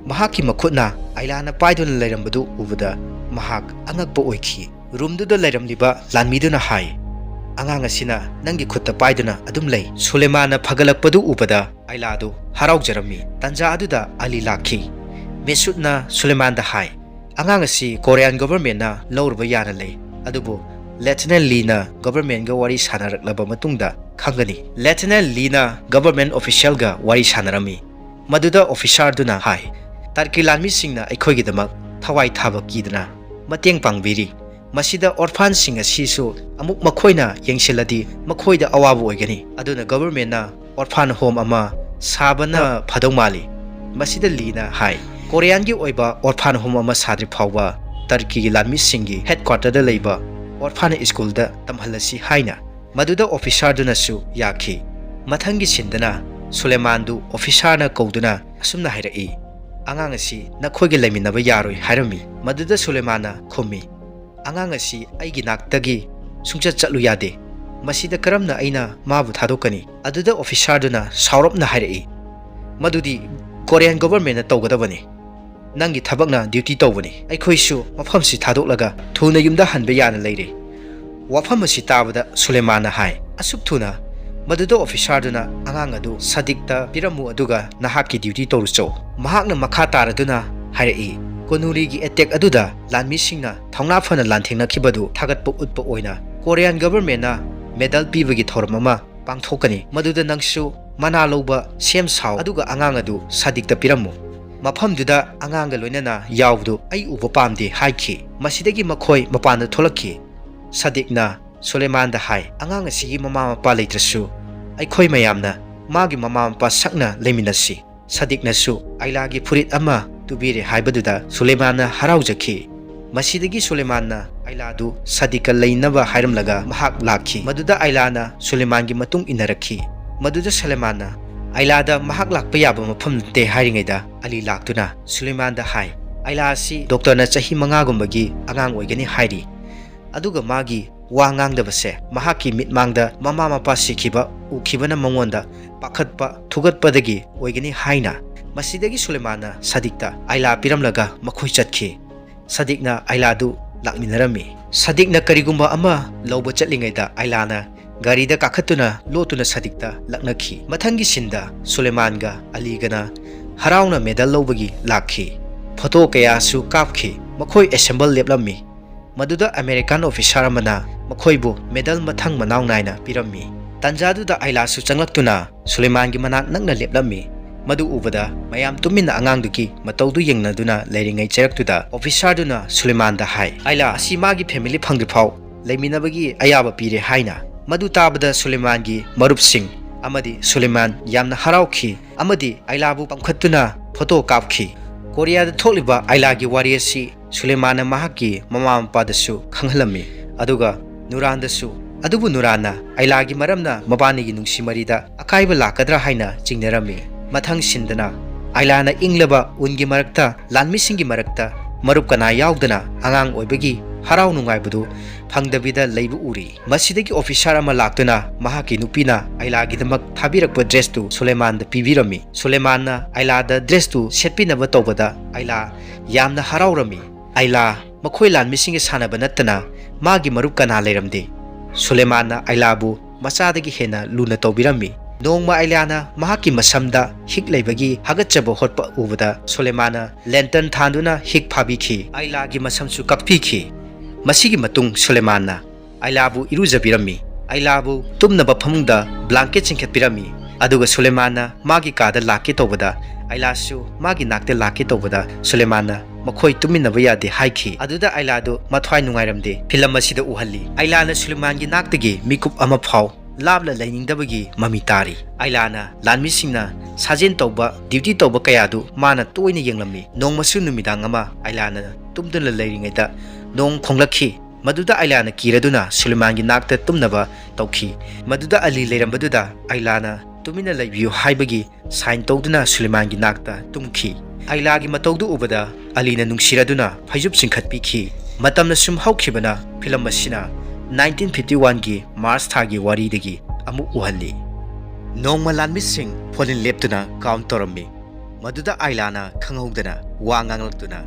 ꯃꯍꯥꯛꯀꯤ ꯃꯈꯨꯠꯅ ꯑꯥꯏꯂꯥꯅ ꯄꯥꯏꯗꯨꯅ ꯂꯩꯔꯝꯕꯗꯨ ꯎꯕꯗ ꯃꯍꯥꯛ ꯑꯉꯛꯄ ꯑꯣꯏꯈꯤ꯫ ꯔꯨꯝꯗꯨꯗ ꯂꯩꯔꯝꯂꯤꯕ ꯂꯥꯟꯃꯤꯗꯨꯅ ꯍꯥꯏ, "ꯑꯉꯥꯡ ꯑꯁꯤꯅ ꯅꯪꯒꯤ ꯈꯨꯠꯇ ꯄꯥꯏꯗꯨꯅ ꯑꯗꯨꯝ ꯂꯩ꯫" ꯁꯨꯂꯦꯃꯥꯟꯅ ꯐꯒꯠꯂꯛꯄꯗꯨ ꯎꯕꯗ ꯑꯥꯏꯂꯥꯗꯨ ꯍꯔꯥꯎꯖꯔꯝꯃꯤ꯫ ꯇꯟꯖꯥ ꯑꯗꯨꯗ ꯑꯂꯤ ꯂꯥꯛꯈꯤ꯫ ꯃꯦꯁꯨꯠꯅ ꯁꯨꯂꯦꯃꯥꯟꯗ ꯍꯥꯏ, "ꯑꯉꯥꯡ ꯑꯁꯤ ꯀꯣꯔꯤꯌꯥꯟ ꯒꯣꯚꯔꯃꯦꯟꯅ ꯂꯧꯔꯨꯕ ꯌꯥꯅ ꯂꯩ, ꯑꯗꯨꯕꯨ ꯂꯦꯐꯇꯤꯅꯦꯟ ꯂꯤꯅ ꯒꯣꯚꯔꯃꯦꯟꯒ ꯋꯥꯔꯤ ꯁꯥꯟꯅꯔꯛꯂꯕ ꯃꯇꯨꯡꯗ ꯈꯪꯒꯅꯤ꯫" ꯂꯦꯐꯇꯤꯅꯦꯟ ꯂꯤꯅ ꯒꯣꯚꯔꯃꯦꯟ ꯑꯣꯐꯤꯁꯤꯌꯦꯜꯒ ꯋꯥꯔꯤ ꯁꯥꯟꯅꯔꯝꯃꯤ꯫ ꯃꯗꯨꯗ ꯑꯣꯐꯤꯁꯥꯔꯗꯨꯅ ꯍꯥꯏ, "ꯇꯔꯀꯤ ꯂꯥꯟꯃꯤꯁꯤꯡꯅ ꯑꯩꯈꯣꯏꯒꯤꯗꯃꯛ ꯊꯋꯥꯏ ꯊꯥꯕ ꯀꯤꯗꯅ ꯃꯇꯦꯡ ꯄꯥꯡꯕꯤꯔꯤ꯫ ꯃꯁꯤꯗ ꯑꯣꯔꯐꯥꯟꯁꯤꯡ ꯑꯁꯤꯁꯨ ꯑꯃꯨꯛ ꯃꯈꯣꯏꯅ ꯌꯦꯡꯁꯤꯜꯂꯗꯤ ꯃꯈꯣꯏꯗ ꯑꯋꯥꯕ ꯑꯣꯏꯒꯅꯤ꯫ ꯑꯗꯨꯅ ꯒꯣꯚꯔꯃꯦꯟꯅ ꯑꯣꯔꯐꯥꯟ ꯍꯣꯝ ꯑꯃ ꯁꯥꯕꯅ ꯐꯗꯧ ꯃꯥꯜꯂꯤ꯫" ꯃꯁꯤꯗ ꯂꯤꯅ ꯍꯥꯏ, "ꯀꯣꯔꯤꯌꯥꯟꯒꯤ ꯑꯣꯏꯕ ꯑꯣꯔꯐꯥꯟ ꯍꯣꯝ ꯑꯃ ꯁꯥꯗ꯭ꯔꯤ ꯐꯥꯎꯕ ꯇꯔꯀꯤꯒꯤ ꯂꯥꯟꯃꯤꯁꯤꯡꯒꯤ ꯍꯦꯗꯀ꯭ꯋꯥꯇꯔꯗ ꯂꯩꯕ ꯑꯣꯔꯐꯥꯟ ꯁ꯭ꯀꯨꯜꯗ ꯇꯝꯍꯜꯂꯁꯤ" ꯍꯥꯏꯅ꯫ ꯃꯗꯨꯗ ꯑꯣꯐꯤꯁꯥꯔꯗꯨꯅꯁꯨ ꯌꯥꯈꯤ꯫ ꯃꯊꯪꯒꯤ ꯁꯤꯟꯗꯅ ꯁꯨꯂꯦꯃꯥꯟꯗꯨ ꯑꯣꯐꯤꯁꯥꯔꯅ ꯀꯧꯗꯨꯅ ꯑꯁꯨꯝꯅ ꯍꯥꯏꯔꯛꯏ, "ꯑꯉꯥꯡ ꯑꯁꯤ ꯅꯈꯣꯏꯒ ꯂꯩꯃꯤꯟꯅꯕ ꯌꯥꯔꯣꯏ" ꯍꯥꯏꯔꯝꯃꯤ꯫ ꯃꯗꯨꯗ ꯁꯨꯂꯦꯃꯥꯟꯅ ꯈꯨꯝꯃꯤ, "ꯑꯉꯥꯡ ꯑꯁꯤ ꯑꯩꯒꯤ ꯅꯥꯛꯇꯒꯤ ꯁꯨꯡꯆꯠ ꯆꯠꯂꯨ ꯌꯥꯗꯦ꯫ ꯃꯁꯤꯗ ꯀꯔꯝꯅ ꯑꯩꯅ ꯃꯥꯕꯨ ꯊꯥꯗꯣꯛꯀꯅꯤ?" ꯑꯗꯨꯗ ꯑꯣꯐꯤꯁꯥꯔꯗꯨꯅ ꯁꯥꯎꯔꯞꯅ ꯍꯥꯏꯔꯛꯏ, "ꯃꯗꯨꯗꯤ ꯀꯣꯔꯤꯌꯥꯟ ꯒꯣꯚꯔꯃꯦꯟꯅ ꯇꯧꯒꯗꯕꯅꯤ꯫ ꯅꯪꯒꯤ ꯊꯕꯛꯅ ꯗ꯭ꯌꯨꯇꯤ ꯇꯧꯕꯅꯤ꯫ ꯑꯩꯈꯣꯏꯁꯨ ꯃꯐꯝꯁꯤ ꯊꯥꯗꯣꯛꯂꯒ ꯊꯨꯅ ꯌꯨꯝꯗ ꯍꯟꯕ ꯌꯥꯅ ꯂꯩꯔꯦ꯫" ꯋꯥꯐꯝ ꯑꯁꯤ ꯇꯥꯕꯗ ꯁꯨꯂꯦꯃꯥꯟꯅ ꯍꯥꯏ, "ꯑꯁꯨꯛ ꯊꯨꯅ?" ꯃꯗꯨꯗ ꯑꯣꯐꯤꯁꯥꯔꯗꯨꯅ, "ꯑꯉꯥꯡ ꯑꯗꯨ ꯁꯥꯗꯤꯛꯇ ꯄꯤꯔꯝꯃꯨ ꯑꯗꯨꯒ ꯅꯍꯥꯛꯀꯤ ꯗ꯭ꯌꯨꯇꯤ ꯇꯧꯔꯨꯆꯣ꯫" ꯃꯍꯥꯛꯅ ꯃꯈꯥ ꯇꯥꯔꯗꯨꯅ ꯍꯥꯏꯔꯛꯏ, "ꯀꯣꯅꯨꯔꯤꯒꯤ ꯑꯦꯇꯦꯛ ꯑꯗꯨꯗ ꯂꯥꯟꯃꯤꯁꯤꯡꯅ ꯊꯧꯅꯥ ꯐꯅ ꯂꯥꯟꯊꯦꯡꯅꯈꯤꯕꯗꯨ ꯊꯥꯒꯠꯄ ꯎꯠꯄ ꯑꯣꯏꯅ ꯀꯣꯔꯤꯌꯥꯟ ꯒꯣꯚꯔꯃꯦꯟꯅ ꯃꯦꯗꯜ ꯄꯤꯕꯒꯤ ꯊꯧꯔꯝ ꯑꯃ ꯄꯥꯡꯊꯣꯛꯀꯅꯤ꯫ ꯃꯗꯨꯗ ꯅꯪꯁꯨ ꯃꯅꯥ ꯂꯧꯕ ꯁꯦꯝ ꯁꯥꯎ, ꯑꯗꯨꯒ ꯑꯉꯥꯡ ꯑꯗꯨ ꯁꯥꯗꯤꯛꯇ ꯄꯤꯔꯝꯃꯨ꯫ ꯃꯐꯝꯗꯨꯗ ꯑꯉꯥꯡꯒ ꯂꯣꯏꯅꯅ ꯌꯥꯎꯕꯗꯨ ꯑꯩ ꯎꯕ ꯄꯥꯝꯗꯦ" ꯍꯥꯏꯈꯤ꯫ ꯃꯁꯤꯗꯒꯤ ꯃꯈꯣꯏ ꯃꯄꯥꯟꯗ ꯊꯣꯛꯂꯛꯈꯤ꯫ ꯁꯥꯗꯤꯛꯅ ꯁꯨꯂꯦꯃꯥꯟꯗ ꯍꯥꯏ, "ꯑꯉꯥꯡ ꯑꯁꯤꯒꯤ ꯃꯃꯥ ꯃꯄꯥ ꯂꯩꯇ꯭ꯔꯁꯨ ꯑꯩꯈꯣꯏ ꯃꯌꯥꯝꯅ ꯃꯥꯒꯤ ꯃꯃꯥ ꯃꯄꯥ ꯁꯛꯅ ꯂꯩꯃꯤꯟꯅꯁꯤ꯫" ꯁꯥꯗꯤꯛꯅꯁꯨ ꯑꯥꯏꯂꯥꯒꯤ ꯐꯨꯔꯤꯠ ꯑꯃ ꯇꯨꯕꯤꯔꯦ ꯍꯥꯏꯕꯗꯨꯗ ꯁꯨꯂꯦꯃꯥꯟꯅ ꯍꯔꯥꯎꯖꯈꯤ꯫ ꯃꯁꯤꯗꯒꯤ ꯁꯨꯂꯦꯃꯥꯟꯅ ꯑꯥꯏꯂꯥꯗꯨ ꯁꯥꯗꯤꯛꯀ ꯂꯩꯅꯕ ꯍꯥꯏꯔꯝꯂꯒ ꯃꯍꯥꯛ ꯂꯥꯛꯈꯤ꯫ ꯃꯗꯨꯗ ꯑꯥꯏꯂꯥꯅ ꯁꯨꯂꯦꯃꯥꯟꯒꯤ ꯃꯇꯨꯡ ꯏꯟꯅꯔꯛꯈꯤ꯫ ꯃꯗꯨꯗ ꯁꯨꯂꯦꯃꯥꯟꯅ ꯑꯥꯏꯂꯥꯗ ꯃꯍꯥꯛ ꯂꯥꯛꯄ ꯌꯥꯕ ꯃꯐꯝ ꯅꯠꯇꯦ ꯍꯥꯏꯔꯤꯉꯩꯗ ꯑꯂꯤ ꯂꯥꯛꯇꯨꯅ ꯁꯨꯂꯦꯃꯥꯟꯗ ꯍꯥꯏ, "ꯑꯥꯏꯂꯥ ꯑꯁꯤ ꯗꯣꯛꯇꯔꯅ ꯆꯍꯤ ꯃꯉꯥꯒꯨꯝꯕꯒꯤ ꯑꯉꯥꯡ ꯑꯣꯏꯒꯅꯤ ꯍꯥꯏꯔꯤ꯫ ꯑꯗꯨꯒ ꯃꯥꯒꯤ ꯋꯥ ꯉꯥꯡꯗꯕꯁꯦ ꯃꯍꯥꯛꯀꯤ ꯃꯤꯠꯃꯥꯡꯗ ꯃꯃꯥ ꯃꯄꯥ ꯁꯤꯈꯤꯕ ꯎꯈꯤꯕꯅ ꯃꯉꯣꯟꯗ ꯄꯥꯈꯠꯄ ꯊꯨꯒꯠꯄꯗꯒꯤ ꯑꯣꯏꯒꯅꯤ" ꯍꯥꯏꯅ꯫ ꯃꯁꯤꯗꯒꯤ ꯁꯨꯂꯦꯃꯥꯟꯅ ꯁꯥꯗꯤꯛꯇ ꯑꯥꯏꯂꯥ ꯄꯤꯔꯝꯂꯒ ꯃꯈꯣꯏ ꯆꯠꯈꯤ꯫ ꯁꯥꯗꯤꯛꯅ ꯑꯥꯏꯂꯥꯗꯨ ꯂꯥꯛꯃꯤꯟꯅꯔꯝꯃꯤ꯫ ꯁꯥꯗꯤꯛꯅ ꯀꯔꯤꯒꯨꯝꯕ ꯑꯃ ꯂꯧꯕ ꯆꯠꯂꯤꯉꯩꯗ ꯑꯥꯏꯂꯥꯅ ꯒꯥꯔꯤꯗ ꯀꯥꯈꯠꯇꯨꯅ ꯂꯣꯠꯇꯨꯅ ꯁꯥꯗꯤꯛꯇ ꯂꯛꯅꯈꯤ꯫ ꯃꯊꯪꯒꯤ ꯁꯤꯟꯗ ꯁꯨꯂꯦꯃꯥꯟꯒ ꯑꯂꯤꯒꯅ ꯍꯔꯥꯎꯅ ꯃꯦꯗꯜ ꯂꯧꯕꯒꯤ ꯂꯥꯛꯈꯤ꯫ ꯐꯣꯇꯣ ꯀꯌꯥꯁꯨ ꯀꯥꯞꯈꯤ꯫ ꯃꯈꯣꯏ ꯑꯦꯁꯦꯝꯕꯜ ꯂꯦꯞꯂꯝꯃꯤ꯫ ꯃꯗꯨꯗ ꯑꯃꯦꯔꯤꯀꯥꯟ ꯑꯣꯐꯤꯁꯥꯔ ꯑꯃꯅ ꯃꯈꯣꯏꯕꯨ ꯃꯦꯗꯜ ꯃꯊꯪ ꯃꯅꯥꯎ ꯅꯥꯏꯅ ꯄꯤꯔꯝꯃꯤ꯫ ꯇꯟꯖꯥꯗꯨꯗ ꯑꯥꯏꯂꯥꯁꯨ ꯆꯪꯂꯛꯇꯨꯅ ꯁꯨꯂꯦꯃꯥꯟꯒꯤ ꯃꯅꯥꯛ ꯅꯛꯅ ꯂꯦꯞꯂꯝꯃꯤ꯫ ꯃꯗꯨ ꯎꯕꯗ ꯃꯌꯥꯝ ꯇꯨꯃꯤꯟꯅ ꯑꯉꯥꯡꯗꯨꯒꯤ ꯃꯇꯧꯗꯨ ꯌꯦꯡꯅꯗꯨꯅ ꯂꯩꯔꯤꯉꯩ ꯆꯩꯔꯛꯇꯨꯗ ꯑꯣꯐꯤꯁꯥꯔꯗꯨꯅ ꯁꯨꯂꯦꯃꯥꯟꯗ ꯍꯥꯏ, "ꯑꯥꯏꯂꯥ ꯑꯁꯤ ꯃꯥꯒꯤ ꯐꯦꯃꯤꯂꯤ ꯐꯪꯗ꯭ꯔꯤꯐꯥꯎ ꯂꯩꯃꯤꯟꯅꯕꯒꯤ ꯑꯌꯥꯕ ꯄꯤꯔꯦ" ꯍꯥꯏꯅ꯫ ꯃꯗꯨ ꯇꯥꯕꯗ ꯁꯨꯂꯦꯃꯥꯟꯒꯤ ꯃꯔꯨꯞꯁꯤꯡ ꯑꯃꯗꯤ ꯁꯨꯂꯦꯃꯥꯟ ꯌꯥꯝꯅ ꯍꯔꯥꯎꯈꯤ ꯑꯃꯗꯤ ꯑꯥꯏꯂꯥꯕꯨ ꯄꯝꯈꯠꯇꯨꯅ ꯐꯣꯇꯣ ꯀꯥꯞꯈꯤ꯫ ꯀꯣꯔꯤꯌꯥꯗ ꯊꯣꯛꯂꯤꯕ ꯑꯥꯏꯂꯥꯒꯤ ꯋꯥꯔꯤ ꯑꯁꯤ ꯁꯨꯂꯦꯃꯥꯟꯅ ꯃꯍꯥꯛꯀꯤ ꯃꯃꯥ ꯃꯄꯥꯗꯁꯨ ꯈꯪꯍꯜꯂꯝꯃꯤ, ꯑꯗꯨꯒ ꯅꯨꯔꯥꯟꯗꯁꯨ꯫ ꯑꯗꯨꯕꯨ ꯅꯨꯔꯥꯟꯅ ꯑꯥꯏꯂꯥꯒꯤ ꯃꯔꯝꯅ ꯃꯕꯥꯅꯤꯒꯤ ꯅꯨꯡꯁꯤ ꯃꯔꯤꯗ ꯑꯀꯥꯏꯕ ꯂꯥꯛꯀꯗ꯭ꯔꯥ ꯍꯥꯏꯅ ꯆꯤꯡꯅꯔꯝꯃꯤ꯫ ꯃꯊꯪ ꯁꯤꯟꯗꯅ ꯑꯥꯏꯂꯥꯅ ꯏꯪꯂꯕ ꯎꯟꯒꯤ ꯃꯔꯛꯇ ꯂꯥꯟꯃꯤꯁꯤꯡꯒꯤ ꯃꯔꯛꯇ ꯃꯔꯨꯞ ꯀꯅꯥ ꯌꯥꯎꯗꯅ ꯑꯉꯥꯡ ꯑꯣꯏꯕꯒꯤ ꯍꯔꯥꯎ ꯅꯨꯡꯉꯥꯏꯕꯗꯨ ꯐꯪꯗꯕꯤꯗ ꯂꯩꯕ ꯎꯔꯤ꯫ ꯃꯁꯤꯗꯒꯤ ꯑꯣꯐꯤꯁꯥꯔ ꯑꯃ ꯂꯥꯛꯇꯨꯅ ꯃꯍꯥꯛꯀꯤ ꯅꯨꯄꯤꯅ ꯑꯥꯏꯂꯥꯒꯤꯗꯃꯛ ꯊꯥꯕꯤꯔꯛꯄ ꯗ꯭ꯔꯦꯁꯇꯨ ꯁꯨꯂꯦꯃꯥꯟꯗ ꯄꯤꯕꯤꯔꯝꯃꯤ꯫ ꯁꯨꯂꯦꯃꯥꯟꯅ ꯑꯥꯏꯂꯥꯗ ꯗ꯭ꯔꯦꯁꯇꯨ ꯁꯦꯠꯄꯤꯅꯕ ꯇꯧꯕꯗ ꯑꯥꯏꯂꯥ ꯌꯥꯝꯅ ꯍꯔꯥꯎꯔꯝꯃꯤ꯫ ꯑꯥꯏꯂꯥ ꯃꯈꯣꯏ ꯂꯥꯟꯃꯤꯁꯤꯡꯒ ꯁꯥꯟꯅꯕ ꯅꯠꯇꯅ ꯃꯥꯒꯤ ꯃꯔꯨꯞ ꯀꯅꯥ ꯂꯩꯔꯝꯗꯦ꯫ ꯁꯨꯂꯦꯃꯥꯟꯅ ꯑꯥꯏꯂꯥꯕꯨ ꯃꯆꯥꯗꯒꯤ ꯍꯦꯟꯅ ꯂꯨꯅ ꯇꯧꯕꯤꯔꯝꯃꯤ꯫ ꯅꯣꯡꯃ ꯑꯥꯏꯂꯥꯅ ꯃꯍꯥꯛꯀꯤ ꯃꯁꯝꯗ ꯍꯤꯛ ꯂꯩꯕꯒꯤ ꯍꯥꯒꯠꯆꯕ ꯍꯣꯠꯄ ꯎꯕꯗ ꯁꯨꯂꯦꯃꯥꯟꯅ ꯂꯦꯟꯇꯔꯟ ꯊꯥꯟꯗꯨꯅ ꯍꯤꯛ ꯐꯥꯕꯤꯈꯤ꯫ ꯑꯥꯏꯂꯥꯒꯤ ꯃꯁꯝꯁꯨ ꯀꯛꯄꯤꯈꯤ꯫ ꯃꯁꯤꯒꯤ ꯃꯇꯨꯡ ꯁꯨꯂꯦꯃꯥꯟꯅ ꯑꯥꯏꯂꯥꯕꯨ ꯏꯔꯨꯖꯕꯤꯔꯝꯃꯤ꯫ ꯑꯥꯏꯂꯥꯕꯨ ꯇꯨꯝꯅꯕ ꯐꯃꯨꯡꯗ ꯕ꯭ꯂꯥꯡꯀꯦꯠ ꯆꯤꯡꯈꯠꯄꯤꯔꯝꯃꯤ꯫ ꯑꯗꯨꯒ ꯁꯨꯂꯦꯃꯥꯟꯅ ꯃꯥꯒꯤ ꯀꯥꯗ ꯂꯥꯛꯀꯦ ꯇꯧꯕꯗ, ꯑꯥꯏꯂꯥꯁꯨ ꯃꯥꯒꯤ ꯅꯥꯛꯇ ꯂꯥꯛꯀꯦ ꯇꯧꯕꯗ, ꯁꯨꯂꯦꯃꯥꯟꯅ ꯃꯈꯣꯏ ꯇꯨꯝꯃꯤꯟꯅꯕ ꯌꯥꯗꯦ ꯍꯥꯏꯈꯤ꯫ ꯑꯗꯨꯗ ꯑꯥꯏꯂꯥꯗꯨ ꯃꯊ꯭ꯋꯥꯏ ꯅꯨꯡꯉꯥꯏꯔꯝꯗꯦ꯫ ꯐꯤꯂꯝ ꯑꯁꯤꯗ ꯎꯍꯜꯂꯤ꯫ ꯑꯥꯏꯂꯥꯅ ꯁꯨꯂꯦꯃꯥꯟꯒꯤ ꯅꯥꯛꯇꯒꯤ ꯃꯤꯀꯨꯞ ꯑꯃ ꯐꯥꯎ ꯂꯥꯞꯅ ꯂꯩꯅꯤꯡꯗꯕꯒꯤ ꯃꯃꯤ ꯇꯥꯔꯤ꯫ ꯑꯥꯏꯂꯥꯅ ꯂꯥꯟꯃꯤꯁꯤꯡꯅ ꯁꯥꯖꯦꯜ ꯇꯧꯕ, ꯗ꯭ꯌꯨꯇꯤ ꯇꯧꯕ ꯀꯌꯥꯗꯨ ꯃꯥꯅ ꯇꯣꯏꯅ ꯌꯦꯡꯂꯝꯃꯤ꯫ ꯅꯣꯡꯃꯁꯨ ꯅꯨꯃꯤꯗꯥꯡ ꯑꯃ ꯑꯥꯏꯂꯥꯅ ꯇꯨꯝꯗꯨꯅ ꯂꯩꯔꯤꯉꯩꯗ ꯅꯣꯡ ꯈꯣꯡꯂꯛꯈꯤ꯫ ꯃꯗꯨꯗ ꯑꯥꯏꯂꯥꯅ ꯀꯤꯔꯗꯨꯅ ꯁꯨꯂꯦꯃꯥꯟꯒꯤ ꯅꯥꯛꯇ ꯇꯨꯝꯅꯕ ꯇꯧꯈꯤ꯫ ꯃꯗꯨꯗ ꯑꯂꯤ ꯂꯩꯔꯝꯕꯗꯨꯗ ꯑꯥꯏꯂꯥꯅ "ꯇꯨꯃꯤꯟꯅ ꯂꯩꯕꯤꯌꯨ" ꯍꯥꯏꯕꯒꯤ ꯁꯥꯏꯟ ꯇꯧꯗꯨꯅ ꯁꯨꯂꯦꯃꯥꯟꯒꯤ ꯅꯥꯛꯇ ꯇꯨꯝꯈꯤ꯫ ꯑꯥꯏꯂꯥꯒꯤ ꯃꯇꯧꯗꯨ ꯎꯕꯗ ꯑꯂꯤꯅ ꯅꯨꯡꯁꯤꯔꯗꯨꯅ ꯐꯩꯖꯨꯞ ꯆꯤꯡꯈꯠꯄꯤꯈꯤ꯫ ꯃꯇꯝꯅ ꯁꯨꯝ ꯍꯧꯈꯤꯕꯅ ꯐꯤꯂꯝ ꯑꯁꯤꯅ ꯅꯥꯏꯟꯇꯤꯟ ꯐꯤꯐꯇꯤ ꯋꯥꯟꯒꯤ ꯃꯥꯔꯆ ꯊꯥꯒꯤ ꯋꯥꯔꯤꯗꯒꯤ ꯑꯃꯨꯛ ꯎꯍꯜꯂꯤ꯫ ꯅꯣꯡꯃ ꯂꯥꯟꯃꯤꯁꯤꯡ ꯐꯣꯂꯤꯟ ꯂꯦꯞꯇꯨꯅ ꯀꯥꯎꯟ ꯇꯧꯔꯝꯃꯤ꯫ ꯃꯗꯨꯗ ꯑꯥꯏꯂꯥꯅ ꯈꯪꯍꯧꯗꯅ ꯋꯥ ꯉꯥꯡꯂꯛꯇꯨꯅ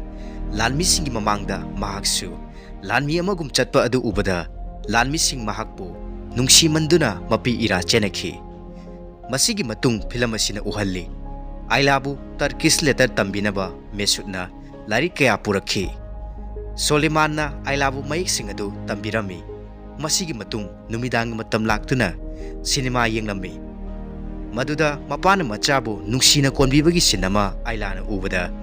ꯂꯥꯟꯃꯤꯁꯤꯡꯒꯤ ꯃꯃꯥꯡꯗ ꯃꯍꯥꯛꯁꯨ ꯂꯥꯟꯃꯤ ꯑꯃꯒꯨꯝ ꯆꯠꯄ ꯑꯗꯨ ꯎꯕꯗ ꯂꯥꯟꯃꯤꯁꯤꯡ ꯃꯍꯥꯛꯄꯨ ꯅꯨꯡꯁꯤꯃꯟꯗꯨꯅ ꯃꯄꯤ ꯏꯔꯥ ꯆꯦꯟꯅꯈꯤ꯫ ꯃꯁꯤꯒꯤ ꯃꯇꯨꯡ ꯐꯤꯂꯝ ꯑꯁꯤꯅ ꯎꯍꯜꯂꯤ꯫ ꯑꯥꯏꯂꯥꯕꯨ ꯇꯔꯀꯤꯁ ꯂꯦꯇꯔ ꯇꯝꯕꯤꯅꯕ ꯃꯦꯁꯨꯠꯅ ꯂꯥꯏꯔꯤꯛ ꯀꯌꯥ ꯄꯨꯔꯛꯈꯤ꯫ ꯁꯣꯂꯤꯃꯥꯟꯅ ꯑꯥꯏꯂꯥꯕꯨ ꯃꯌꯦꯛꯁꯤꯡ ꯑꯗꯨ ꯇꯝꯕꯤꯔꯝꯃꯤ꯫ ꯃꯁꯤꯒꯤ ꯃꯇꯨꯡ ꯅꯨꯃꯤꯗꯥꯡꯒꯤ ꯃꯇꯝ ꯂꯥꯛꯇꯨꯅ ꯁꯤꯅꯦꯃꯥ ꯌꯦꯡꯂꯝꯃꯤ꯫ ꯃꯗꯨꯗ ꯃꯄꯥꯅ ꯃꯆꯥꯕꯨ ꯅꯨꯡꯁꯤꯅ ꯀꯣꯟꯕꯤꯕꯒꯤ ꯁꯤꯟ ꯑꯃ ꯑꯥꯏꯂꯥꯅ ꯎꯕꯗ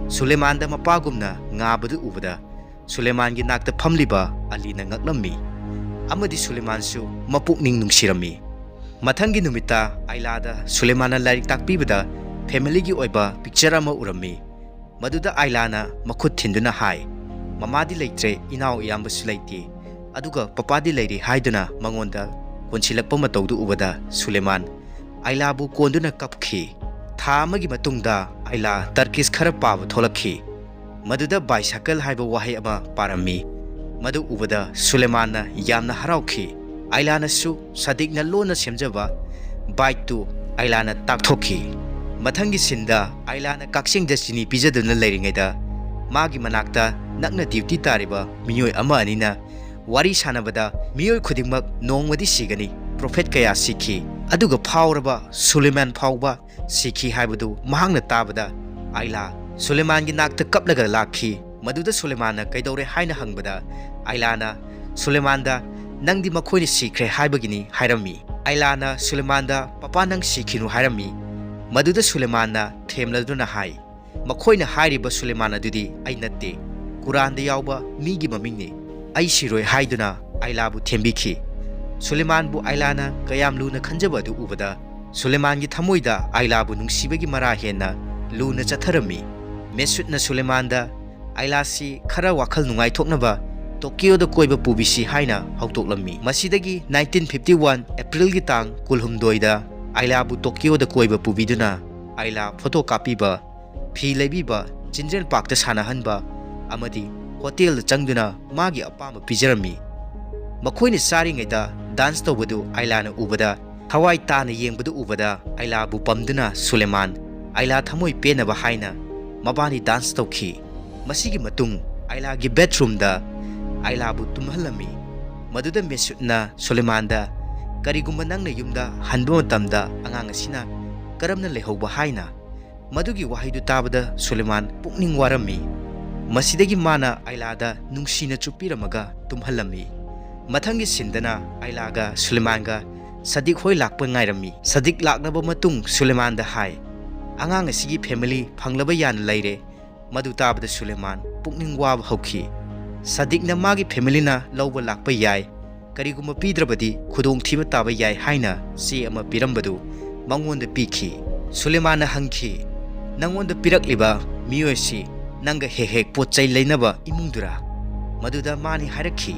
ꯁꯨꯂꯦꯃꯥꯟꯗ ꯃꯄꯥꯒꯨꯝꯅ ꯉꯥꯕꯗꯨ ꯎꯕꯗ ꯁꯨꯂꯦꯃꯥꯟꯒꯤ ꯅꯥꯛꯇ ꯐꯝꯂꯤꯕ ꯑꯂꯤꯅ ꯉꯛꯂꯝꯃꯤ ꯑꯃꯗꯤ ꯁꯨꯂꯦꯃꯥꯟꯁꯨ ꯃꯄꯨꯛꯅꯤꯡ ꯅꯨꯡꯁꯤꯔꯝꯃꯤ꯫ ꯃꯊꯪꯒꯤ ꯅꯨꯃꯤꯠꯇ ꯑꯥꯏꯂꯥꯗ ꯁꯨꯂꯦꯃꯥꯟꯅ ꯂꯥꯏꯔꯤꯛ ꯇꯥꯛꯄꯤꯕꯗ ꯐꯦꯃꯤꯂꯤꯒꯤ ꯑꯣꯏꯕ ꯄꯤꯛꯆꯔ ꯑꯃ ꯎꯔꯝꯃꯤ꯫ ꯃꯗꯨꯗ ꯑꯥꯏꯂꯥꯅ ꯃꯈꯨꯠ ꯊꯤꯟꯗꯨꯅ ꯍꯥꯏ, "ꯃꯃꯥꯗꯤ ꯂꯩꯇ꯭ꯔꯦ, ꯏꯅꯥꯎ ꯏꯌꯥꯝꯕꯁꯨ ꯂꯩꯇꯦ, ꯑꯗꯨꯒ ꯄꯄꯥꯗꯤ ꯂꯩꯔꯤ" ꯍꯥꯏꯗꯨꯅ ꯃꯉꯣꯟꯗ ꯀꯣꯟꯁꯤꯜꯂꯛꯄ ꯃꯇꯧꯗꯨ ꯎꯕꯗ ꯁꯨꯂꯦꯃꯥꯟ ꯑꯥꯏꯂꯥꯕꯨ ꯀꯣꯟꯗꯨꯅ ꯀꯞꯈꯤ꯫ ꯊꯥ ꯑꯃꯒꯤ ꯃꯇꯨꯡꯗ ꯑꯥꯏꯂꯥ ꯇꯔꯀꯤꯁ ꯈꯔ ꯄꯥꯕ ꯊꯣꯛꯂꯛꯈꯤ꯫ ꯃꯗꯨꯗ ꯕꯥꯏꯁꯥꯏꯀꯜ ꯍꯥꯏꯕ ꯋꯥꯍꯩ ꯑꯃ ꯄꯥꯔꯝꯃꯤ꯫ ꯃꯗꯨ ꯎꯕꯗ ꯁꯨꯂꯦꯃꯥꯟꯅ ꯌꯥꯝꯅ ꯍꯔꯥꯎꯈꯤ꯫ ꯑꯥꯏꯂꯥꯅꯁꯨ ꯁꯥꯗꯤꯛꯅ ꯂꯣꯟꯅ ꯁꯦꯝꯖꯕ ꯕꯥꯏꯛꯇꯨ ꯑꯥꯏꯂꯥꯅ ꯇꯥꯛꯊꯣꯛꯈꯤ꯫ ꯃꯊꯪꯒꯤ ꯁꯤꯟꯗ ꯑꯥꯏꯂꯥꯅ ꯀꯛꯆꯤꯡꯗ ꯆꯤꯅꯤ ꯄꯤꯖꯗꯨꯅ ꯂꯩꯔꯤꯉꯩꯗ ꯃꯥꯒꯤ ꯃꯅꯥꯛꯇ ꯅꯛꯅ ꯗ꯭ꯌꯨꯇꯤ ꯇꯥꯔꯤꯕ ꯃꯤꯑꯣꯏ ꯑꯃ ꯑꯅꯤꯅ ꯋꯥꯔꯤ ꯁꯥꯟꯅꯕꯗ ꯃꯤꯑꯣꯏ ꯈꯨꯗꯤꯡꯃꯛ ꯅꯣꯡꯃꯗꯤ ꯁꯤꯒꯅꯤ, ꯄ꯭ꯔꯣꯐꯦꯠ ꯀꯌꯥ ꯁꯤꯈꯤ, ꯑꯗꯨꯒ ꯐꯥꯎꯔꯕ ꯁꯨꯂꯦꯃꯥꯟ ꯐꯥꯎꯕ ꯁꯤꯈꯤ ꯍꯥꯏꯕꯗꯨ ꯃꯍꯥꯛꯅ ꯇꯥꯕꯗ ꯑꯥꯏꯂꯥ ꯁꯨꯂꯦꯃꯥꯟꯒꯤ ꯅꯥꯛꯇ ꯀꯞꯂꯒ ꯂꯥꯛꯈꯤ꯫ ꯃꯗꯨꯗ ꯁꯨꯂꯦꯃꯥꯟꯅ ꯀꯩꯗꯧꯔꯦ ꯍꯥꯏꯅ ꯍꯪꯕꯗ ꯑꯥꯏꯂꯥꯅ ꯁꯨꯂꯦꯃꯥꯟꯗ "ꯅꯪꯗꯤ ꯃꯈꯣꯏꯅ ꯁꯤꯈ꯭ꯔꯦ ꯍꯥꯏꯕꯒꯤꯅꯤ" ꯍꯥꯏꯔꯝꯃꯤ꯫ ꯑꯥꯏꯂꯥꯅ ꯁꯨꯂꯦꯃꯥꯟꯗ, "ꯄꯄꯥ, ꯅꯪ ꯁꯤꯈꯤꯅꯨ" ꯍꯥꯏꯔꯝꯃꯤ꯫ ꯃꯗꯨꯗ ꯁꯨꯂꯦꯃꯥꯟꯅ ꯊꯦꯝꯂꯗꯨꯅ ꯍꯥꯏ, "ꯃꯈꯣꯏꯅ ꯍꯥꯏꯔꯤꯕ ꯁꯨꯂꯦꯃꯥꯟ ꯑꯗꯨꯗꯤ ꯑꯩ ꯅꯠꯇꯦ, ꯀꯨꯔꯥꯟꯗ ꯌꯥꯎꯕ ꯃꯤꯒꯤ ꯃꯃꯤꯡꯅꯤ꯫ ꯑꯩ ꯁꯤꯔꯣꯏ" ꯍꯥꯏꯗꯨꯅ ꯑꯥꯏꯂꯥꯕꯨ ꯊꯦꯝꯕꯤꯈꯤ꯫ ꯁꯨꯂꯦꯃꯥꯟꯕꯨ ꯑꯥꯏꯂꯥꯅ ꯀꯌꯥꯝ ꯂꯨꯅ ꯈꯟꯖꯕ ꯑꯗꯨ ꯎꯕꯗ ꯁꯨꯂꯦꯃꯥꯟꯒꯤ ꯊꯃꯣꯏꯗ ꯑꯥꯏꯂꯥꯕꯨ ꯅꯨꯡꯁꯤꯕꯒꯤ ꯃꯔꯥ ꯍꯦꯟꯅ ꯂꯨꯅ ꯆꯠꯊꯔꯝꯃꯤ꯫ ꯃꯦꯁꯨꯠꯅ ꯁꯨꯂꯦꯃꯥꯟꯗ, "ꯑꯥꯏꯂꯥꯁꯤ ꯈꯔ ꯋꯥꯈꯜ ꯅꯨꯡꯉꯥꯏꯊꯣꯛꯅꯕ ꯇꯣꯀꯤꯌꯣꯗ ꯀꯣꯏꯕ ꯄꯨꯕꯤꯁꯤ" ꯍꯥꯏꯅ ꯍꯧꯗꯣꯛꯂꯝꯃꯤ꯫ ꯃꯁꯤꯗꯒꯤ ꯅꯥꯏꯟꯇꯤꯟ ꯐꯤꯐꯇꯤ ꯋꯥꯟ ꯑꯦꯄ꯭ꯔꯤꯜꯒꯤ ꯇꯥꯡ ꯀꯨꯟꯍꯨꯝꯗꯣꯏꯗ ꯑꯥꯏꯂꯥꯕꯨ ꯇꯣꯀꯤꯌꯣꯗ ꯀꯣꯏꯕ ꯄꯨꯕꯤꯗꯨꯅ ꯑꯥꯏꯂꯥ ꯐꯣꯇꯣ ꯀꯥꯞꯄꯤꯕ, ꯐꯤ ꯂꯩꯕꯤꯕ, ꯆꯤꯜꯗ꯭ꯔꯦꯟ ꯄꯥꯔꯛꯇ ꯁꯥꯟꯅꯍꯟꯕ ꯑꯃꯗꯤ ꯍꯣꯇꯦꯜꯗ ꯆꯪꯗꯨꯅ ꯃꯥꯒꯤ ꯑꯄꯥꯝꯕ ꯄꯤꯖꯔꯝꯃꯤ꯫ ꯃꯈꯣꯏꯅ ꯆꯥꯔꯤꯉꯩꯗ ꯗꯥꯟꯁ ꯇꯧꯕꯗꯨ ꯑꯥꯏꯂꯥꯅ ꯎꯕꯗ, ꯊꯋꯥꯏ ꯇꯥꯅ ꯌꯦꯡꯕꯗꯨ ꯎꯕꯗ ꯑꯥꯏꯂꯥꯕꯨ ꯄꯝꯗꯨꯅ ꯁꯨꯂꯦꯃꯥꯟ ꯑꯥꯏꯂꯥ ꯊꯃꯣꯏ ꯄꯦꯟꯅꯕ ꯍꯥꯏꯅ ꯃꯕꯥꯅꯤ ꯗꯥꯟꯁ ꯇꯧꯈꯤ꯫ ꯃꯁꯤꯒꯤ ꯃꯇꯨꯡ ꯑꯥꯏꯂꯥꯒꯤ ꯕꯦꯗꯔꯨꯝꯗ ꯑꯥꯏꯂꯥꯕꯨ ꯇꯨꯝꯍꯜꯂꯝꯃꯤ꯫ ꯃꯗꯨꯗ ꯃꯦꯁꯨꯠꯅ ꯁꯨꯂꯦꯃꯥꯟꯗ, "ꯀꯔꯤꯒꯨꯝꯕ ꯅꯪꯅ ꯌꯨꯝꯗ ꯍꯟꯕ ꯃꯇꯝꯗ ꯑꯉꯥꯡ ꯑꯁꯤꯅ ꯀꯔꯝꯅ ꯂꯩꯍꯧꯕ?" ꯍꯥꯏꯅ꯫ ꯃꯗꯨꯒꯤ ꯋꯥꯍꯩꯗꯨ ꯇꯥꯕꯗ ꯁꯨꯂꯦꯃꯥꯟ ꯄꯨꯛꯅꯤꯡ ꯋꯥꯔꯝꯃꯤ꯫ ꯃꯁꯤꯗꯒꯤ ꯃꯥꯅ ꯑꯥꯏꯂꯥꯗ ꯅꯨꯡꯁꯤꯅ ꯆꯨꯞꯄꯤꯔꯝꯃꯒ ꯇꯨꯝꯍꯜꯂꯝꯃꯤ꯫ ꯃꯊꯪꯒꯤ ꯁꯤꯟꯗꯅ ꯑꯥꯏꯂꯥꯒ ꯁꯨꯂꯦꯃꯥꯟꯒ ꯁꯗꯤꯛ ꯍꯣꯏ ꯂꯥꯛꯄ ꯉꯥꯏꯔꯝꯃꯤ꯫ ꯁꯗꯤꯛ ꯂꯥꯛꯂꯕ ꯃꯇꯨꯡ ꯁꯨꯂꯦꯃꯥꯟꯗ ꯍꯥꯏ, "ꯑꯉꯥꯡ ꯑꯁꯤꯒꯤ ꯐꯦꯃꯤꯂꯤ ꯐꯪꯂꯕ ꯌꯥꯅ ꯂꯩꯔꯦ"꯫ ꯃꯗꯨ ꯇꯥꯕꯗ ꯁꯨꯂꯦꯃꯥꯟ ꯄꯨꯛꯅꯤꯡ ꯋꯥꯕ ꯍꯧꯈꯤ꯫ ꯁꯗꯤꯛꯅ ꯃꯥꯒꯤ ꯐꯦꯃꯤꯂꯤꯅ ꯂꯧꯕ ꯂꯥꯛꯄ ꯌꯥꯏ, ꯀꯔꯤꯒꯨꯝꯕ ꯄꯤꯗ꯭ꯔꯕꯗꯤ ꯈꯨꯗꯣꯡꯊꯤꯕ ꯇꯥꯕ ꯌꯥꯏ ꯍꯥꯏꯅ ꯆꯦ ꯑꯃ ꯄꯤꯔꯝꯕꯗꯨ ꯃꯉꯣꯟꯗ ꯄꯤꯈꯤ꯫ ꯁꯨꯂꯦꯃꯥꯟꯅ ꯍꯪꯈꯤ, "ꯅꯉꯣꯟꯗ ꯄꯤꯔꯛꯂꯤꯕ ꯃꯤꯑꯣꯏꯁꯤ ꯅꯪꯒ ꯍꯦꯛ ꯍꯦꯛ ꯄꯣꯠ ꯆꯩ ꯂꯩꯅꯕ ꯏꯃꯨꯡꯗꯨꯔꯥ?" ꯃꯗꯨꯗ ꯃꯥꯅꯤ ꯍꯥꯏꯔꯛꯈꯤ꯫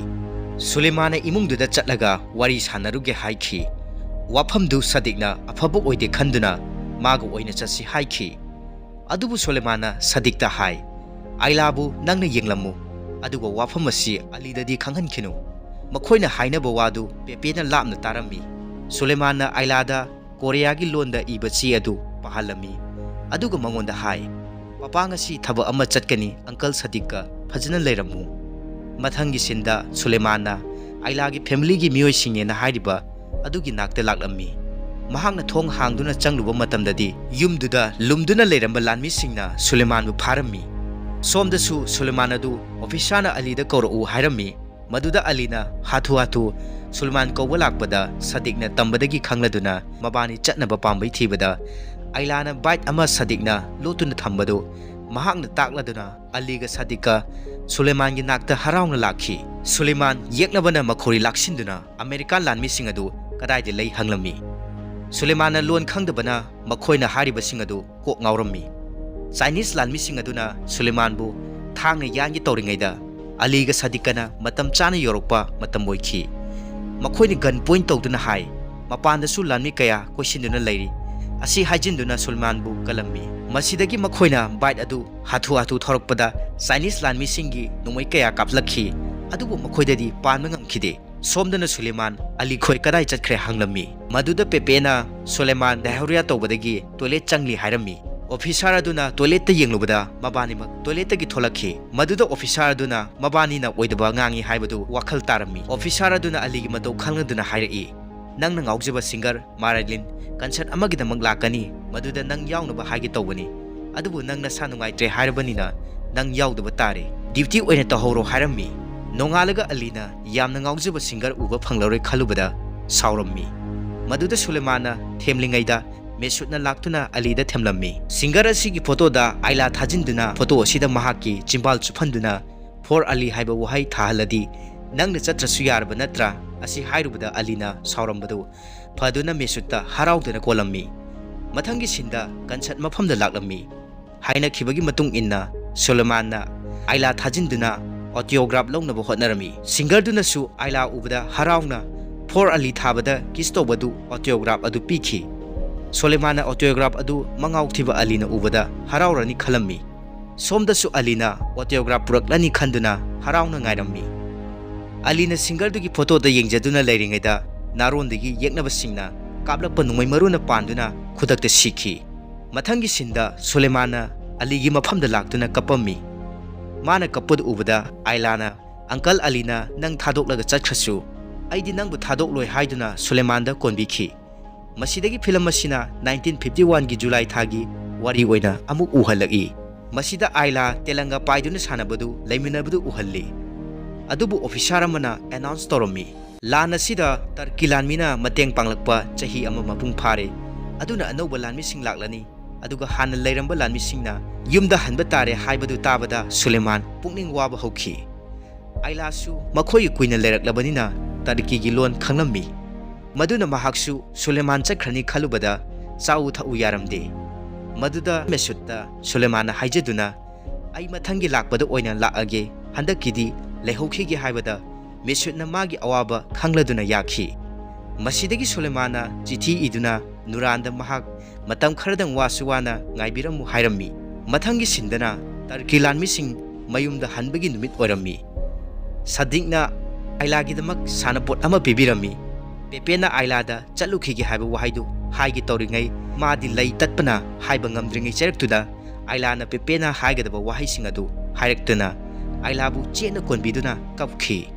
ꯁꯨꯂꯦꯃꯥꯟꯅ ꯏꯃꯨꯡꯗꯨꯗ ꯆꯠꯂꯒ ꯋꯥꯔꯤ ꯁꯥꯟꯅꯔꯨꯒꯦ ꯍꯥꯏꯈꯤ꯫ ꯋꯥꯐꯝꯗꯨ ꯁꯗꯤꯛꯅ ꯑꯐꯕ ꯑꯣꯏꯗꯦ ꯈꯟꯗꯨꯅ ꯃꯥꯒ ꯑꯣꯏꯅ ꯆꯠꯁꯤ ꯍꯥꯏꯈꯤ꯫ ꯑꯗꯨꯕꯨ ꯁꯨꯂꯦꯃꯥꯟꯅ ꯁꯗꯤꯛꯇ ꯍꯥꯏ, "ꯑꯥꯏꯂꯥꯕꯨ ꯅꯪꯅ ꯌꯦꯡꯂꯝꯃꯨ, ꯑꯗꯨꯒ ꯋꯥꯐꯝ ꯑꯁꯤ ꯑꯂꯤꯗꯗꯤ ꯈꯪꯍꯟꯈꯤꯅꯨ"꯫ ꯃꯈꯣꯏꯅ ꯍꯥꯏꯅꯕ ꯋꯥꯗꯨ ꯄꯦꯄꯦꯅ ꯂꯥꯞꯅ ꯇꯥꯔꯝꯃꯤ꯫ ꯁꯨꯂꯦꯃꯥꯟꯅ ꯑꯥꯏꯂꯥꯗ ꯀꯣꯔꯤꯌꯥꯒꯤ ꯂꯣꯟꯗ ꯏꯕ ꯆꯦ ꯑꯗꯨ ꯄꯥꯍꯜꯂꯝꯃꯤ꯫ ꯑꯗꯨꯒ ꯃꯉꯣꯟꯗ ꯍꯥꯏ, "ꯄꯄꯥ ꯉꯁꯤ ꯊꯕꯛ ꯑꯃ ꯆꯠꯀꯅꯤ, ꯑꯪꯀꯜ ꯁꯗꯤꯛꯀ ꯐꯖꯅ ꯂꯩꯔꯝꯃꯨ"꯫ ꯃꯊꯪꯒꯤ ꯁꯤꯟꯗ ꯁꯨꯂꯦꯃꯥꯟꯅ ꯑꯥꯏꯂꯥꯒꯤ ꯐꯦꯃꯤꯂꯤꯒꯤ ꯃꯤꯑꯣꯏꯁꯤꯡꯅꯦꯅ ꯍꯥꯏꯔꯤꯕ ꯑꯗꯨꯒꯤ ꯅꯥꯛꯇ ꯂꯥꯛꯂꯝꯃꯤ꯫ ꯃꯍꯥꯛꯅ ꯊꯣꯡ ꯍꯥꯡꯗꯨꯅ ꯆꯪꯂꯨꯕ ꯃꯇꯝꯗꯗꯤ ꯌꯨꯝꯗꯨꯗ ꯂꯨꯝꯗꯨꯅ ꯂꯩꯔꯝꯕ ꯂꯥꯟꯃꯤꯁꯤꯡꯅ ꯁꯨꯂꯦꯃꯥꯟꯕꯨ ꯐꯥꯔꯝꯃꯤ꯫ ꯁꯣꯝꯗꯁꯨ ꯁꯨꯂꯦꯃꯥꯟ ꯑꯗꯨ ꯑꯣꯐꯤꯁꯥꯔꯅ ꯑꯂꯤꯗ ꯀꯧꯔꯛꯎ ꯍꯥꯏꯔꯝꯃꯤ꯫ ꯃꯗꯨꯗ ꯑꯂꯤꯅ ꯍꯥꯊꯨ ꯍꯥꯊꯨ ꯁꯨꯂꯦꯃꯥꯟ ꯀꯧꯕ ꯂꯥꯛꯄꯗ ꯁꯥꯗꯤꯛꯅ ꯇꯝꯕꯗꯒꯤ ꯈꯪꯂꯗꯨꯅ ꯃꯕꯥꯅꯤ ꯆꯠꯅꯕ ꯄꯥꯝꯕꯩ ꯊꯤꯕꯗ, ꯑꯥꯏꯂꯥꯅ ꯕꯥꯏꯠ ꯑꯃ ꯁꯥꯗꯤꯛꯅ ꯂꯣꯠꯇꯨꯅ ꯊꯝꯕꯗꯨ ꯃꯍꯥꯛꯅ ꯇꯥꯛꯂꯗꯨꯅ ꯑꯂꯤꯒ ꯁꯥꯗꯤꯛꯀ ꯁꯨꯂꯦꯃꯥꯟꯒꯤ ꯅꯥꯛꯇ ꯍꯔꯥꯎꯅ ꯂꯥꯛꯈꯤ꯫ ꯁꯨꯂꯦꯃꯥꯟ ꯌꯦꯛꯅꯕꯅ ꯃꯈꯣꯔꯤ ꯂꯥꯛꯁꯤꯟꯗꯨꯅ ꯑꯃꯦꯔꯤꯀꯥꯟ ꯂꯥꯟꯃꯤꯁꯤꯡ ꯑꯗꯨ ꯀꯗꯥꯏꯗ ꯂꯩ ꯍꯪꯂꯝꯃꯤ꯫ ꯁꯨꯂꯦꯃꯥꯟꯅ ꯂꯣꯟ ꯈꯪꯗꯕꯅ ꯃꯈꯣꯏꯅ ꯍꯥꯏꯔꯤꯕꯁꯤꯡ ꯑꯗꯨ ꯀꯣꯛ ꯉꯥꯎꯔꯝꯃꯤ꯫ ꯆꯥꯏꯅꯤꯁ ꯂꯥꯟꯃꯤꯁꯤꯡ ꯑꯗꯨꯅ ꯁꯨꯂꯦꯃꯥꯟꯕꯨ ꯊꯥꯡꯅ ꯌꯥꯟꯒꯦ ꯇꯧꯔꯤꯉꯩꯗ, ꯑꯂꯤꯒ ꯁꯥꯗꯤꯛꯀꯅ ꯃꯇꯝ ꯆꯥꯅ ꯌꯧꯔꯛꯄ ꯃꯇꯝ ꯑꯣꯏꯈꯤ꯫ ꯃꯈꯣꯏꯅ ꯒꯟ ꯄꯣꯏꯟ ꯇꯧꯗꯨꯅ ꯍꯥꯏ, "ꯃꯄꯥꯟꯗꯁꯨ ꯂꯥꯟꯃꯤ ꯀꯌꯥ ꯀꯣꯏꯁꯤꯟꯗꯨꯅ ꯂꯩꯔꯤ"꯫ ꯑꯁꯤ ꯍꯥꯏꯖꯤꯟꯗꯨꯅ ꯁꯨꯂꯦꯃꯥꯟꯕꯨ ꯀꯜꯂꯝꯃꯤ꯫ ꯃꯁꯤꯗꯒꯤ ꯃꯈꯣꯏꯅ ꯕꯥꯏꯠ ꯑꯗꯨ ꯍꯥꯊꯨ ꯍꯥꯊꯨ ꯊꯧꯔꯛꯄꯗ ꯆꯥꯏꯅꯤꯁ ꯂꯥꯟꯃꯤꯁꯤꯡꯒꯤ ꯅꯣꯡꯃꯩ ꯀꯌꯥ ꯀꯥꯞꯂꯛꯈꯤ, ꯑꯗꯨꯕꯨ ꯃꯈꯣꯏꯗꯗꯤ ꯄꯥꯟꯕ ꯉꯝꯈꯤꯗꯦ꯫ ꯁꯣꯝꯗꯅ ꯁꯨꯂꯦꯃꯥꯟ ꯑꯂꯤ ꯈꯣꯏ ꯀꯗꯥꯏ ꯆꯠꯈ꯭ꯔꯦ ꯍꯪꯂꯝꯃꯤ꯫ ꯃꯗꯨꯗ ꯄꯦꯄꯦꯅ ꯁꯨꯂꯦꯃꯥꯟ ꯗꯥꯏꯍꯣꯔꯤꯌꯥ ꯇꯧꯕꯗꯒꯤ ꯇꯣꯏꯂꯦꯠ ꯆꯪꯂꯤ ꯍꯥꯏꯔꯝꯃꯤ꯫ ꯑꯣꯐꯤꯁꯥꯔ ꯑꯗꯨꯅ ꯇꯣꯏꯂꯦꯠꯇ ꯌꯦꯡꯂꯨꯕꯗ ꯃꯕꯥꯅꯤꯃꯛ ꯇꯣꯏꯂꯦꯠꯇꯒꯤ ꯊꯣꯛꯂꯛꯈꯤ꯫ ꯃꯗꯨꯗ ꯑꯣꯐꯤꯁꯥꯔ ꯑꯗꯨꯅ ꯃꯕꯥꯅꯤꯅ ꯑꯣꯏꯗꯕ ꯉꯥꯡꯉꯤ ꯍꯥꯏꯕꯗꯨ ꯋꯥꯈꯜ ꯇꯥꯔꯝꯃꯤ꯫ ꯑꯣꯐꯤꯁꯥꯔ ꯑꯗꯨꯅ ꯑꯂꯤꯒꯤ ꯃꯇꯧ ꯈꯪꯂꯗꯨꯅ ꯍꯥꯏꯔꯛꯏ, "ꯅꯪꯅ ꯉꯥꯎꯖꯕ ꯁꯤꯡꯒꯔ ꯃꯥꯔꯥꯏꯂꯤꯟ ꯀꯟꯁꯔꯠ ꯑꯃꯒꯤꯗꯃꯛ ꯂꯥꯛꯀꯅꯤ, ꯃꯗꯨꯗ ꯅꯪ ꯌꯥꯎꯅꯕ ꯍꯥꯏꯒꯦ ꯇꯧꯕꯅꯤ꯫ ꯑꯗꯨꯕꯨ ꯅꯪ ꯅꯁꯥ ꯅꯨꯡꯉꯥꯏꯇ꯭ꯔꯦ ꯍꯥꯏꯔꯕꯅꯤꯅ ꯅꯪ ꯌꯥꯎꯗꯕ ꯇꯥꯔꯦ꯫ ꯗ꯭ꯌꯨꯇꯤ ꯑꯣꯏꯅ ꯇꯧꯍꯧꯔꯣ" ꯍꯥꯏꯔꯝꯃꯤ꯫ ꯅꯣꯡꯉꯥꯜꯂꯒ ꯑꯂꯤꯅ ꯌꯥꯝꯅ ꯉꯥꯎꯖꯕ ꯁꯤꯡꯒꯔ ꯎꯕ ꯐꯪꯂꯔꯣꯏ ꯈꯜꯂꯨꯕꯗ ꯁꯥꯎꯔꯝꯃꯤ꯫ ꯃꯗꯨꯗ ꯁꯨꯂꯦꯃꯥꯟꯅ ꯊꯦꯝꯂꯤꯉꯩꯗ ꯃꯦꯁꯨꯠꯅ ꯂꯥꯛꯇꯨꯅ ꯑꯂꯤꯗ ꯊꯦꯝꯂꯝꯃꯤ꯫ ꯁꯤꯡꯒꯔ ꯑꯁꯤꯒꯤ ꯐꯣꯇꯣꯗ ꯑꯥꯏꯂꯥ ꯊꯥꯖꯤꯟꯗꯨꯅ ꯐꯣꯇꯣ ꯑꯁꯤꯗ ꯃꯍꯥꯛꯀꯤ ꯆꯤꯝꯕꯥꯜ ꯆꯨꯞꯍꯟꯗꯨꯅ "ꯐꯣꯔ ꯑꯂꯤ" ꯍꯥꯏꯕ ꯋꯥꯍꯩ ꯊꯥꯍꯜꯂꯗꯤ ꯅꯪꯅ ꯆꯠꯇ꯭ꯔꯁꯨ ꯌꯥꯔꯕ ꯅꯠꯇ꯭ꯔꯥ? ꯑꯁꯤ ꯍꯥꯏꯔꯨꯕꯗ ꯑꯂꯤꯅ ꯁꯥꯎꯔꯝꯕꯗꯨ ꯐꯗꯨꯅ ꯃꯦꯁꯨꯠꯇ ꯍꯔꯥꯎꯗꯨꯅ ꯀꯣꯜꯂꯝꯃꯤ꯫ ꯃꯊꯪꯒꯤ ꯁꯤꯟꯗ ꯀꯟꯁꯔꯠ ꯃꯐꯝꯗ ꯂꯥꯛꯂꯝꯃꯤ꯫ ꯍꯥꯏꯅꯈꯤꯕꯒꯤ ꯃꯇꯨꯡ ꯏꯟꯅ ꯁꯨꯂꯦꯃꯥꯟꯅ ꯑꯥꯏꯂꯥ ꯊꯥꯖꯤꯟꯗꯨꯅ ꯑꯣꯇꯤꯑꯣꯒ꯭ꯔꯥꯐ ꯂꯧꯅꯕ ꯍꯣꯠꯅꯔꯝꯃꯤ꯫ ꯁꯤꯡꯒꯔꯗꯨꯅꯁꯨ ꯑꯥꯏꯂꯥ ꯎꯕꯗ ꯍꯔꯥꯎꯅ "ꯐꯣꯔ ꯑꯂꯤ" ꯊꯥꯕꯗ ꯀꯤꯁ ꯇꯧꯕꯗꯨ ꯑꯣꯇꯤꯑꯣꯒ꯭ꯔꯥꯐ ꯑꯗꯨ ꯄꯤꯈꯤ꯫ ꯁꯨꯂꯦꯃꯥꯟꯅ ꯑꯣꯇꯤꯑꯣꯒ꯭ꯔꯥꯐ ꯑꯗꯨ ꯃꯉꯥꯎ ꯊꯤꯕ ꯑꯂꯤꯅ ꯎꯕꯗ ꯍꯔꯥꯎꯔꯅꯤ ꯈꯜꯂꯝꯃꯤ꯫ ꯁꯣꯝꯗꯁꯨ ꯑꯂꯤꯅ ꯑꯣꯇꯤꯑꯣꯒ꯭ꯔꯥꯐ ꯄꯨꯔꯛꯂꯅꯤ ꯈꯟꯗꯨꯅ ꯍꯔꯥꯎꯅ ꯉꯥꯏꯔꯝꯃꯤ꯫ ꯑꯂꯤꯅ ꯁꯤꯡꯒꯔꯗꯨꯒꯤ ꯐꯣꯇꯣꯗ ꯌꯦꯡꯖꯗꯨꯅ ꯂꯩꯔꯤꯉꯩꯗ ꯅꯥꯔꯣꯟꯗꯒꯤ ꯌꯦꯛꯅꯕꯁꯤꯡꯅ ꯀꯥꯞꯂꯛꯄ ꯅꯣꯡꯃꯩ ꯃꯔꯨꯅ ꯄꯥꯟꯗꯨꯅ ꯈꯨꯗꯛꯇ ꯁꯤꯈꯤ꯫ ꯃꯊꯪꯒꯤ ꯁꯤꯟꯗ ꯁꯨꯂꯦꯃꯥꯟꯅ ꯑꯂꯤꯒꯤ ꯃꯐꯝꯗ ꯂꯥꯛꯇꯨꯅ ꯀꯞꯄꯝꯃꯤ꯫ ꯃꯥꯅ ꯀꯞꯄꯗꯨ ꯎꯕꯗ ꯑꯥꯏꯂꯥꯅ, "ꯑꯪꯀꯜ ꯑꯂꯤꯅ ꯅꯪ ꯊꯥꯗꯣꯛꯂꯒ ꯆꯠꯈ꯭ꯔꯁꯨ, ꯑꯩꯗꯤ ꯅꯪꯕꯨ ꯊꯥꯗꯣꯛꯂꯣꯏ" ꯍꯥꯏꯗꯨꯅ ꯁꯨꯂꯦꯃꯥꯟꯗ ꯀꯣꯟꯕꯤꯈꯤ꯫ ꯃꯁꯤꯗꯒꯤ ꯐꯤꯂꯝ ꯑꯁꯤꯅ ꯅꯥꯏꯟꯇꯤꯟ ꯐꯤꯐꯇꯤ ꯋꯥꯟꯒꯤ ꯖꯨꯂꯥꯏ ꯊꯥꯒꯤ ꯋꯥꯔꯤ ꯑꯣꯏꯅ ꯑꯃꯨꯛ ꯎꯍꯜꯂꯛꯏ꯫ ꯃꯁꯤꯗ ꯑꯥꯏꯂꯥ ꯇꯦꯂꯪꯒꯥ ꯄꯥꯏꯗꯨꯅ ꯁꯥꯟꯅꯕꯗꯨ ꯂꯩꯃꯤꯟꯅꯕꯗꯨ ꯎꯍꯜꯂꯤ꯫ ꯑꯗꯨꯕꯨ ꯑꯣꯐꯤꯁꯥꯔ ꯑꯃꯅ ꯑꯦꯅꯥꯎꯟꯁ ꯇꯧꯔꯝꯃꯤ, "ꯂꯥꯟ ꯑꯁꯤꯗ ꯇꯔꯀꯤ ꯂꯥꯟꯃꯤꯅ ꯃꯇꯦꯡ ꯄꯥꯡꯂꯛꯄ ꯆꯍꯤ ꯑꯃ ꯃꯄꯨꯡ ꯐꯥꯔꯦ, ꯑꯗꯨꯅ ꯑꯅꯧꯕ ꯂꯥꯟꯃꯤꯁꯤꯡ ꯂꯥꯛꯂꯅꯤ, ꯑꯗꯨꯒ ꯍꯥꯟꯅ ꯂꯩꯔꯝꯕ ꯂꯥꯟꯃꯤꯁꯤꯡꯅ ꯌꯨꯝꯗ ꯍꯟꯕ ꯇꯥꯔꯦ" ꯍꯥꯏꯕꯗꯨ ꯇꯥꯕꯗ ꯁꯨꯂꯦꯃꯥꯟ ꯄꯨꯛꯅꯤꯡ ꯋꯥꯕ ꯍꯧꯈꯤ꯫ ꯑꯥꯏꯂꯥꯁꯨ ꯃꯈꯣꯏꯒꯤ ꯀꯨꯏꯅ ꯂꯩꯔꯛꯂꯕꯅꯤꯅ ꯇꯔꯀꯤꯒꯤ ꯂꯣꯟ ꯈꯪꯂꯝꯃꯤ꯫ ꯃꯗꯨꯅ ꯃꯍꯥꯛꯁꯨ ꯁꯨꯂꯦꯃꯥꯟ ꯆꯠꯈ꯭ꯔꯅꯤ ꯈꯜꯂꯨꯕꯗ ꯆꯥꯎ ꯊꯛꯎ ꯌꯥꯔꯝꯗꯦ꯫ ꯃꯗꯨꯗ ꯃꯦꯁꯨꯠꯇ ꯁꯨꯂꯦꯃꯥꯟꯅ ꯍꯥꯏꯖꯗꯨꯅ, "ꯑꯩ ꯃꯊꯪꯒꯤ ꯂꯥꯛꯄꯗ ꯑꯣꯏꯅ ꯂꯥꯛꯑꯒꯦ, ꯍꯟꯗꯛꯀꯤꯗꯤ ꯂꯩꯍꯧꯈꯤꯒꯦ" ꯍꯥꯏꯕꯗ ꯃꯦꯁꯨꯠꯅ ꯃꯥꯒꯤ ꯑꯋꯥꯕ ꯈꯪꯂꯗꯨꯅ ꯌꯥꯈꯤ꯫ ꯃꯁꯤꯗꯒꯤ ꯁꯨꯂꯦꯃꯥꯟꯅ ꯆꯤꯊꯤ ꯏꯗꯨꯅ ꯅꯨꯔꯥꯟꯗ ꯃꯍꯥꯛ ꯃꯇꯝ ꯈꯔꯗꯪ ꯋꯥꯁꯨ ꯋꯥꯅ ꯉꯥꯏꯕꯤꯔꯝꯃꯨ ꯍꯥꯏꯔꯝꯃꯤ꯫ ꯃꯊꯪꯒꯤ ꯁꯤꯟꯗꯅ ꯇꯔꯀꯤ ꯂꯥꯟꯃꯤꯁꯤꯡ ꯃꯌꯨꯝꯗ ꯍꯟꯕꯒꯤ ꯅꯨꯃꯤꯠ ꯑꯣꯏꯔꯝꯃꯤ꯫ ꯁꯗꯤꯛꯅ ꯑꯥꯏꯂꯥꯒꯤꯗꯃꯛ ꯁꯥꯟꯅꯄꯣꯠ ꯑꯃ ꯄꯤꯕꯤꯔꯝꯃꯤ꯫ ꯄꯦꯄꯦꯅ ꯑꯥꯏꯂꯥꯗ "ꯆꯠꯂꯨꯈꯤꯒꯦ" ꯍꯥꯏꯕ ꯋꯥꯍꯩꯗꯨ ꯍꯥꯏꯒꯦ ꯇꯧꯔꯤꯉꯩ, ꯃꯥꯗꯤ ꯂꯩ ꯇꯠꯄꯅ ꯍꯥꯏꯕ ꯉꯝꯗ꯭ꯔꯤꯉꯩ ꯆꯩꯔꯛꯇꯨꯗ ꯑꯥꯏꯂꯥꯅ ꯄꯦꯄꯦꯅ ꯍꯥꯏꯒꯗꯕ ꯋꯥꯍꯩꯁꯤꯡ ꯑꯗꯨ ꯍꯥꯏꯔꯛꯇꯨꯅ ꯑꯥꯏꯂꯥꯕꯨ ꯆꯦꯠꯅ ꯀꯣꯟꯕꯤꯗꯨꯅ ꯀꯞꯈꯤ꯫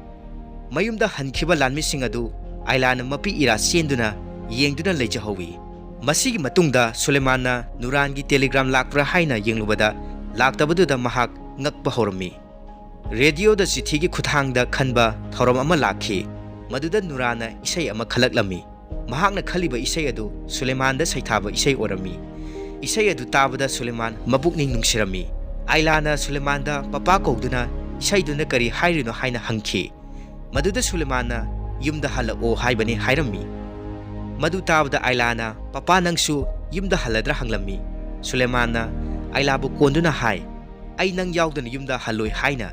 ꯃꯌꯨꯝꯗ ꯍꯟꯈꯤꯕ ꯂꯥꯟꯃꯤꯁꯤꯡ ꯑꯗꯨ ꯑꯥꯏꯂꯥꯅ ꯃꯄꯤ ꯏꯔꯥ ꯆꯦꯟꯗꯨꯅ ꯌꯦꯡꯗꯨꯅ ꯂꯩꯖꯍꯧꯏ꯫ ꯃꯁꯤꯒꯤ ꯃꯇꯨꯡꯗ ꯁꯨꯂꯦꯃꯥꯟꯅ ꯅꯨꯔꯥꯟꯒꯤ ꯇꯦꯂꯤꯒ꯭ꯔꯥꯝ ꯂꯥꯛꯄ꯭ꯔꯥ ꯍꯥꯏꯅ ꯌꯦꯡꯂꯨꯕꯗ ꯂꯥꯛꯇꯕꯗꯨꯗ ꯃꯍꯥꯛ ꯉꯛꯄ ꯍꯧꯔꯝꯃꯤ꯫ ꯔꯦꯗꯤꯑꯣꯗ ꯆꯤꯊꯤꯒꯤ ꯈꯨꯠꯊꯥꯡꯗ ꯈꯟꯕ ꯊꯧꯔꯝ ꯑꯃ ꯂꯥꯛꯈꯤ꯫ ꯃꯗꯨꯗ ꯅꯨꯔꯥꯟꯅ ꯏꯁꯩ ꯑꯃ ꯈꯜꯂꯛꯂꯝꯃꯤ꯫ ꯃꯍꯥꯛꯅ ꯈꯜꯂꯤꯕ ꯏꯁꯩ ꯑꯗꯨ ꯁꯨꯂꯦꯃꯥꯟꯗ ꯁꯩꯊꯥꯕ ꯏꯁꯩ ꯑꯣꯏꯔꯝꯃꯤ꯫ ꯏꯁꯩ ꯑꯗꯨ ꯇꯥꯕꯗ ꯁꯨꯂꯦꯃꯥꯟ ꯃꯄꯨꯛꯅꯤꯡ ꯅꯨꯡꯁꯤꯔꯝꯃꯤ꯫ ꯑꯥꯏꯂꯥꯅ ꯁꯨꯂꯦꯃꯥꯟꯗ ꯄꯄꯥ ꯀꯧꯗꯨꯅ ꯏꯁꯩꯗꯨꯅ ꯀꯔꯤ ꯍꯥꯏꯔꯤꯅꯣ ꯍꯥꯏꯅ ꯍꯪꯈꯤ꯫ ꯃꯗꯨꯗ ꯁꯨꯂꯦꯃꯥꯟꯅ "ꯌꯨꯝꯗ ꯍꯜꯂꯛꯑꯣ" ꯍꯥꯏꯕꯅꯤ ꯍꯥꯏꯔꯝꯃꯤ꯫ ꯃꯗꯨ ꯇꯥꯕꯗ ꯑꯥꯏꯂꯥꯅ "ꯄꯄꯥ, ꯅꯪꯁꯨ ꯌꯨꯝꯗ ꯍꯜꯂꯗ꯭ꯔꯥ?" ꯍꯪꯂꯝꯃꯤ꯫ ꯁꯨꯂꯦꯃꯥꯟꯅ ꯑꯥꯏꯂꯥꯕꯨ ꯀꯣꯟꯗꯨꯅ ꯍꯥꯏ, "ꯑꯩ ꯅꯪ ꯌꯥꯎꯗꯅ ꯌꯨꯝꯗ ꯍꯜꯂꯣꯏ" ꯍꯥꯏꯅ꯫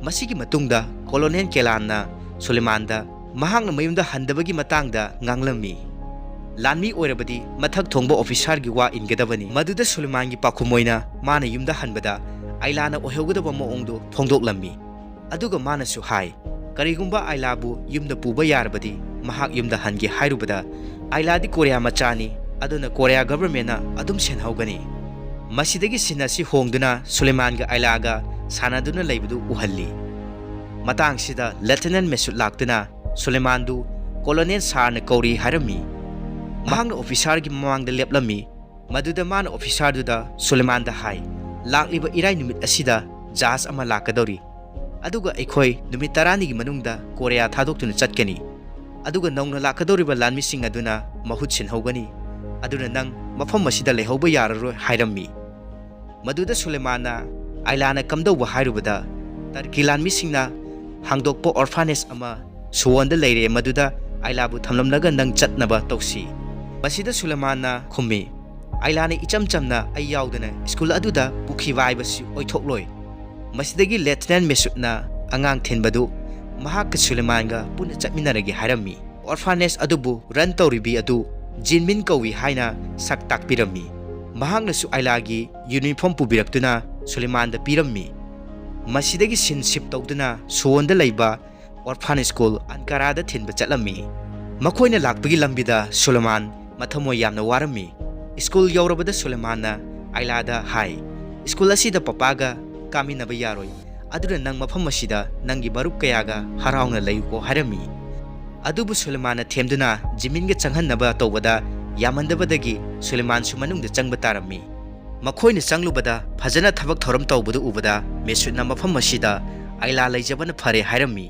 ꯃꯁꯤꯒꯤ ꯃꯇꯨꯡꯗ ꯀꯣꯂꯣꯅꯦꯜ ꯀꯦꯂꯥꯟꯅ ꯁꯨꯂꯦꯃꯥꯟꯗ ꯃꯍꯥꯛꯅ ꯃꯌꯨꯝꯗ ꯍꯟꯗꯕꯒꯤ ꯃꯇꯥꯡꯗ ꯉꯥꯡꯂꯝꯃꯤ꯫ ꯂꯥꯟꯃꯤ ꯑꯣꯏꯔꯕꯗꯤ ꯃꯊꯛ ꯊꯣꯡꯕ ꯑꯣꯐꯤꯁꯥꯔꯒꯤ ꯋꯥ ꯏꯟꯒꯗꯕꯅꯤ꯫ ꯃꯗꯨꯗ ꯁꯨꯂꯦꯃꯥꯟꯒꯤ ꯄꯥꯎꯈꯨꯝ ꯑꯣꯏꯅ ꯃꯥꯅ ꯌꯨꯝꯗ ꯍꯟꯕꯗ ꯑꯥꯏꯂꯥꯅ ꯑꯣꯏꯍꯧꯒꯗꯕ ꯃꯑꯣꯡꯗꯨ ꯐꯣꯡꯗꯣꯛꯂꯝꯃꯤ꯫ ꯑꯗꯨꯒ ꯃꯥꯅꯁꯨ ꯍꯥꯏ, ꯀꯔꯤꯒꯨꯝꯕ ꯑꯥꯏꯂꯥꯕꯨ ꯌꯨꯝꯗ ꯄꯨꯕ ꯌꯥꯔꯕꯗꯤ ꯃꯍꯥꯛ ꯌꯨꯝꯗ ꯍꯟꯒꯦ ꯍꯥꯏꯔꯨꯕꯗ, ꯑꯥꯏꯂꯥꯗꯤ ꯀꯣꯔꯤꯌꯥ ꯃꯆꯥꯅꯤ, ꯑꯗꯨꯅ ꯀꯣꯔꯤꯌꯥ ꯒꯚꯔꯟꯃꯦꯟꯅ ꯑꯗꯨꯝ ꯁꯦꯟꯍꯧꯒꯅꯤ꯫ ꯃꯁꯤꯗꯒꯤ ꯁꯤꯟ ꯑꯁꯤ ꯍꯣꯡꯗꯨꯅ ꯁꯨꯂꯦꯃꯥꯟꯒ ꯑꯥꯏꯂꯥꯒ ꯁꯥꯟꯅꯗꯨꯅ ꯂꯩꯕꯗꯨ ꯎꯍꯜꯂꯤ꯫ ꯃꯇꯥꯡꯁꯤꯗ ꯂꯦꯐꯇꯤꯅꯦꯟ ꯃꯦꯁꯨꯠ ꯂꯥꯛꯇꯨꯅ ꯁꯨꯂꯦꯃꯥꯟꯗꯨ ꯀꯣꯂꯣꯅꯦꯜ ꯁꯥꯔꯅ ꯀꯧꯔꯤ ꯍꯥꯏꯔꯝꯃꯤ꯫ ꯃꯍꯥꯛꯅ ꯑꯣꯐꯤꯁꯥꯔꯒꯤ ꯃꯃꯥꯡꯗ ꯂꯦꯞꯂꯝꯃꯤ꯫ ꯃꯗꯨꯗ ꯃꯥꯅ ꯑꯣꯐꯤꯁꯥꯔꯗꯨꯗ ꯁꯨꯂꯦꯃꯥꯟꯗ ꯍꯥꯏ, "ꯂꯥꯛꯂꯤꯕ ꯏꯔꯥꯏ ꯅꯨꯃꯤꯠ ꯑꯁꯤꯗ ꯖꯍꯥꯖ ꯑꯃ ꯂꯥꯛꯀꯗꯧꯔꯤ꯫ ꯑꯗꯨꯒ ꯑꯩꯈꯣꯏ ꯅꯨꯃꯤꯠ ꯇꯔꯥꯅꯤꯒꯤ ꯃꯅꯨꯡꯗ ꯀꯣꯔꯤꯌꯥ ꯊꯥꯗꯣꯛꯇꯨꯅ ꯆꯠꯀꯅꯤ꯫ ꯑꯗꯨꯒ ꯅꯧꯅ ꯂꯥꯛꯀꯗꯧꯔꯤꯕ ꯂꯥꯟꯃꯤꯁꯤꯡ ꯑꯗꯨꯅ ꯃꯍꯨꯠ ꯁꯤꯟꯍꯧꯒꯅꯤ꯫ ꯑꯗꯨꯅ ꯅꯪ ꯃꯐꯝ ꯑꯁꯤꯗ ꯂꯩꯍꯧꯕ ꯌꯥꯔꯔꯣꯏ" ꯍꯥꯏꯔꯝꯃꯤ꯫ ꯃꯗꯨꯗ ꯁꯨꯂꯦꯃꯥꯟꯅ ꯑꯥꯏꯂꯥꯅ ꯀꯝꯗꯧꯕ ꯍꯥꯏꯔꯨꯕꯗ, "ꯇꯔꯀꯤ ꯂꯥꯟꯃꯤꯁꯤꯡꯅ ꯍꯥꯡꯗꯣꯛꯄ orphanage ꯑꯃ ꯁꯨꯋꯣꯟꯗ ꯂꯩꯔꯦ, ꯃꯗꯨꯗ ꯑꯥꯏꯂꯥꯕꯨ ꯊꯝꯂꯝꯂꯒ ꯅꯪ ꯆꯠꯅꯕ ꯇꯧꯁꯤ"꯫ ꯃꯁꯤꯗ ꯁꯨꯂꯦꯃꯥꯟꯅ ꯈꯨꯝꯃꯤ, "ꯑꯥꯏꯂꯥꯅ ꯏꯆꯝ ꯆꯝꯅ ꯑꯩ ꯌꯥꯎꯗꯅ ꯁ꯭ꯀꯨꯜ ꯑꯗꯨꯗ ꯄꯨꯈꯤꯕ ꯍꯥꯏꯕꯁꯤ ꯑꯣꯏꯊꯣꯛꯂꯣꯏ"꯫ ꯃꯁꯤꯗꯒꯤ ꯂꯦꯐꯇꯤꯅꯦꯟ ꯃꯦꯁꯨꯠꯅ ꯑꯉꯥꯡ ꯊꯤꯟꯕꯗꯨ ꯃꯍꯥꯛꯀ ꯁꯨꯂꯦꯃꯥꯟꯒ ꯄꯨꯟꯅ ꯆꯠꯃꯤꯟꯅꯔꯒꯦ ꯍꯥꯏꯔꯝꯃꯤ꯫ Orphanage ꯑꯗꯨꯕꯨ run ꯇꯧꯔꯤꯕꯤ ꯑꯗꯨ ꯖꯤꯟꯃꯤꯟ ꯀꯧꯏ ꯍꯥꯏꯅ ꯁꯛ ꯇꯥꯛꯄꯤꯔꯝꯃꯤ꯫ ꯃꯍꯥꯛꯅꯁꯨ ꯑꯥꯏꯂꯥꯒꯤ uniform ꯄꯨꯕꯤꯔꯛꯇꯨꯅ ꯁꯨꯂꯦꯃꯥꯟꯗ ꯄꯤꯔꯝꯃꯤ꯫ ꯃꯁꯤꯗꯒꯤ scene shift ꯇꯧꯗꯨꯅ ꯁꯨꯋꯣꯟꯗ ꯂꯩꯕ orphan school ꯑꯟꯀꯥꯔꯥꯗ ꯊꯤꯟꯕ ꯆꯠꯂꯝꯃꯤ꯫ ꯃꯈꯣꯏꯅ ꯂꯥꯛꯄꯒꯤ ꯂꯝꯕꯤꯗ ꯁꯨꯂꯦꯃꯥꯟ ꯃꯊꯃꯣꯏ ꯌꯥꯝꯅ ꯋꯥꯔꯝꯃꯤ꯫ ꯁ꯭ꯀꯨꯜ ꯌꯧꯔꯕꯗ ꯁꯨꯂꯦꯃꯥꯟꯅ ꯑꯥꯏꯂꯥꯗ ꯍꯥꯏ, "ꯁ꯭ꯀꯨꯜ ꯑꯁꯤꯗ ꯄꯄꯥꯒ ꯀꯥꯃꯤꯟꯅꯕ ꯌꯥꯔꯣꯏ, ꯑꯗꯨꯅ ꯅꯪ ꯃꯐꯝ ꯑꯁꯤꯗ ꯅꯪꯒꯤ ꯃꯔꯨꯞ ꯀꯌꯥꯒ ꯍꯔꯥꯎꯅ ꯂꯩꯌꯨꯀꯣ" ꯍꯥꯏꯔꯝꯃꯤ꯫ ꯑꯗꯨꯕꯨ ꯁꯨꯂꯦꯃꯥꯟꯅ ꯊꯦꯝꯗꯨꯅ ꯖꯤꯃꯤꯟꯒ ꯆꯪꯍꯟꯅꯕ ꯇꯧꯕꯗ ꯌꯥꯃꯟꯗꯕꯗꯒꯤ ꯁꯨꯂꯦꯃꯥꯟꯁꯨ ꯃꯅꯨꯡꯗ ꯆꯪꯕ ꯇꯥꯔꯝꯃꯤ꯫ ꯃꯈꯣꯏꯅ ꯆꯪꯂꯨꯕꯗ ꯐꯖꯅ ꯊꯕꯛ ꯊꯧꯔꯝ ꯇꯧꯕꯗꯨ ꯎꯕꯗ ꯃꯦꯁꯨꯠꯅ ꯃꯐꯝ ꯑꯁꯤꯗ ꯑꯥꯏꯂꯥ ꯂꯩꯖꯕꯅ ꯐꯔꯦ ꯍꯥꯏꯔꯝꯃꯤ꯫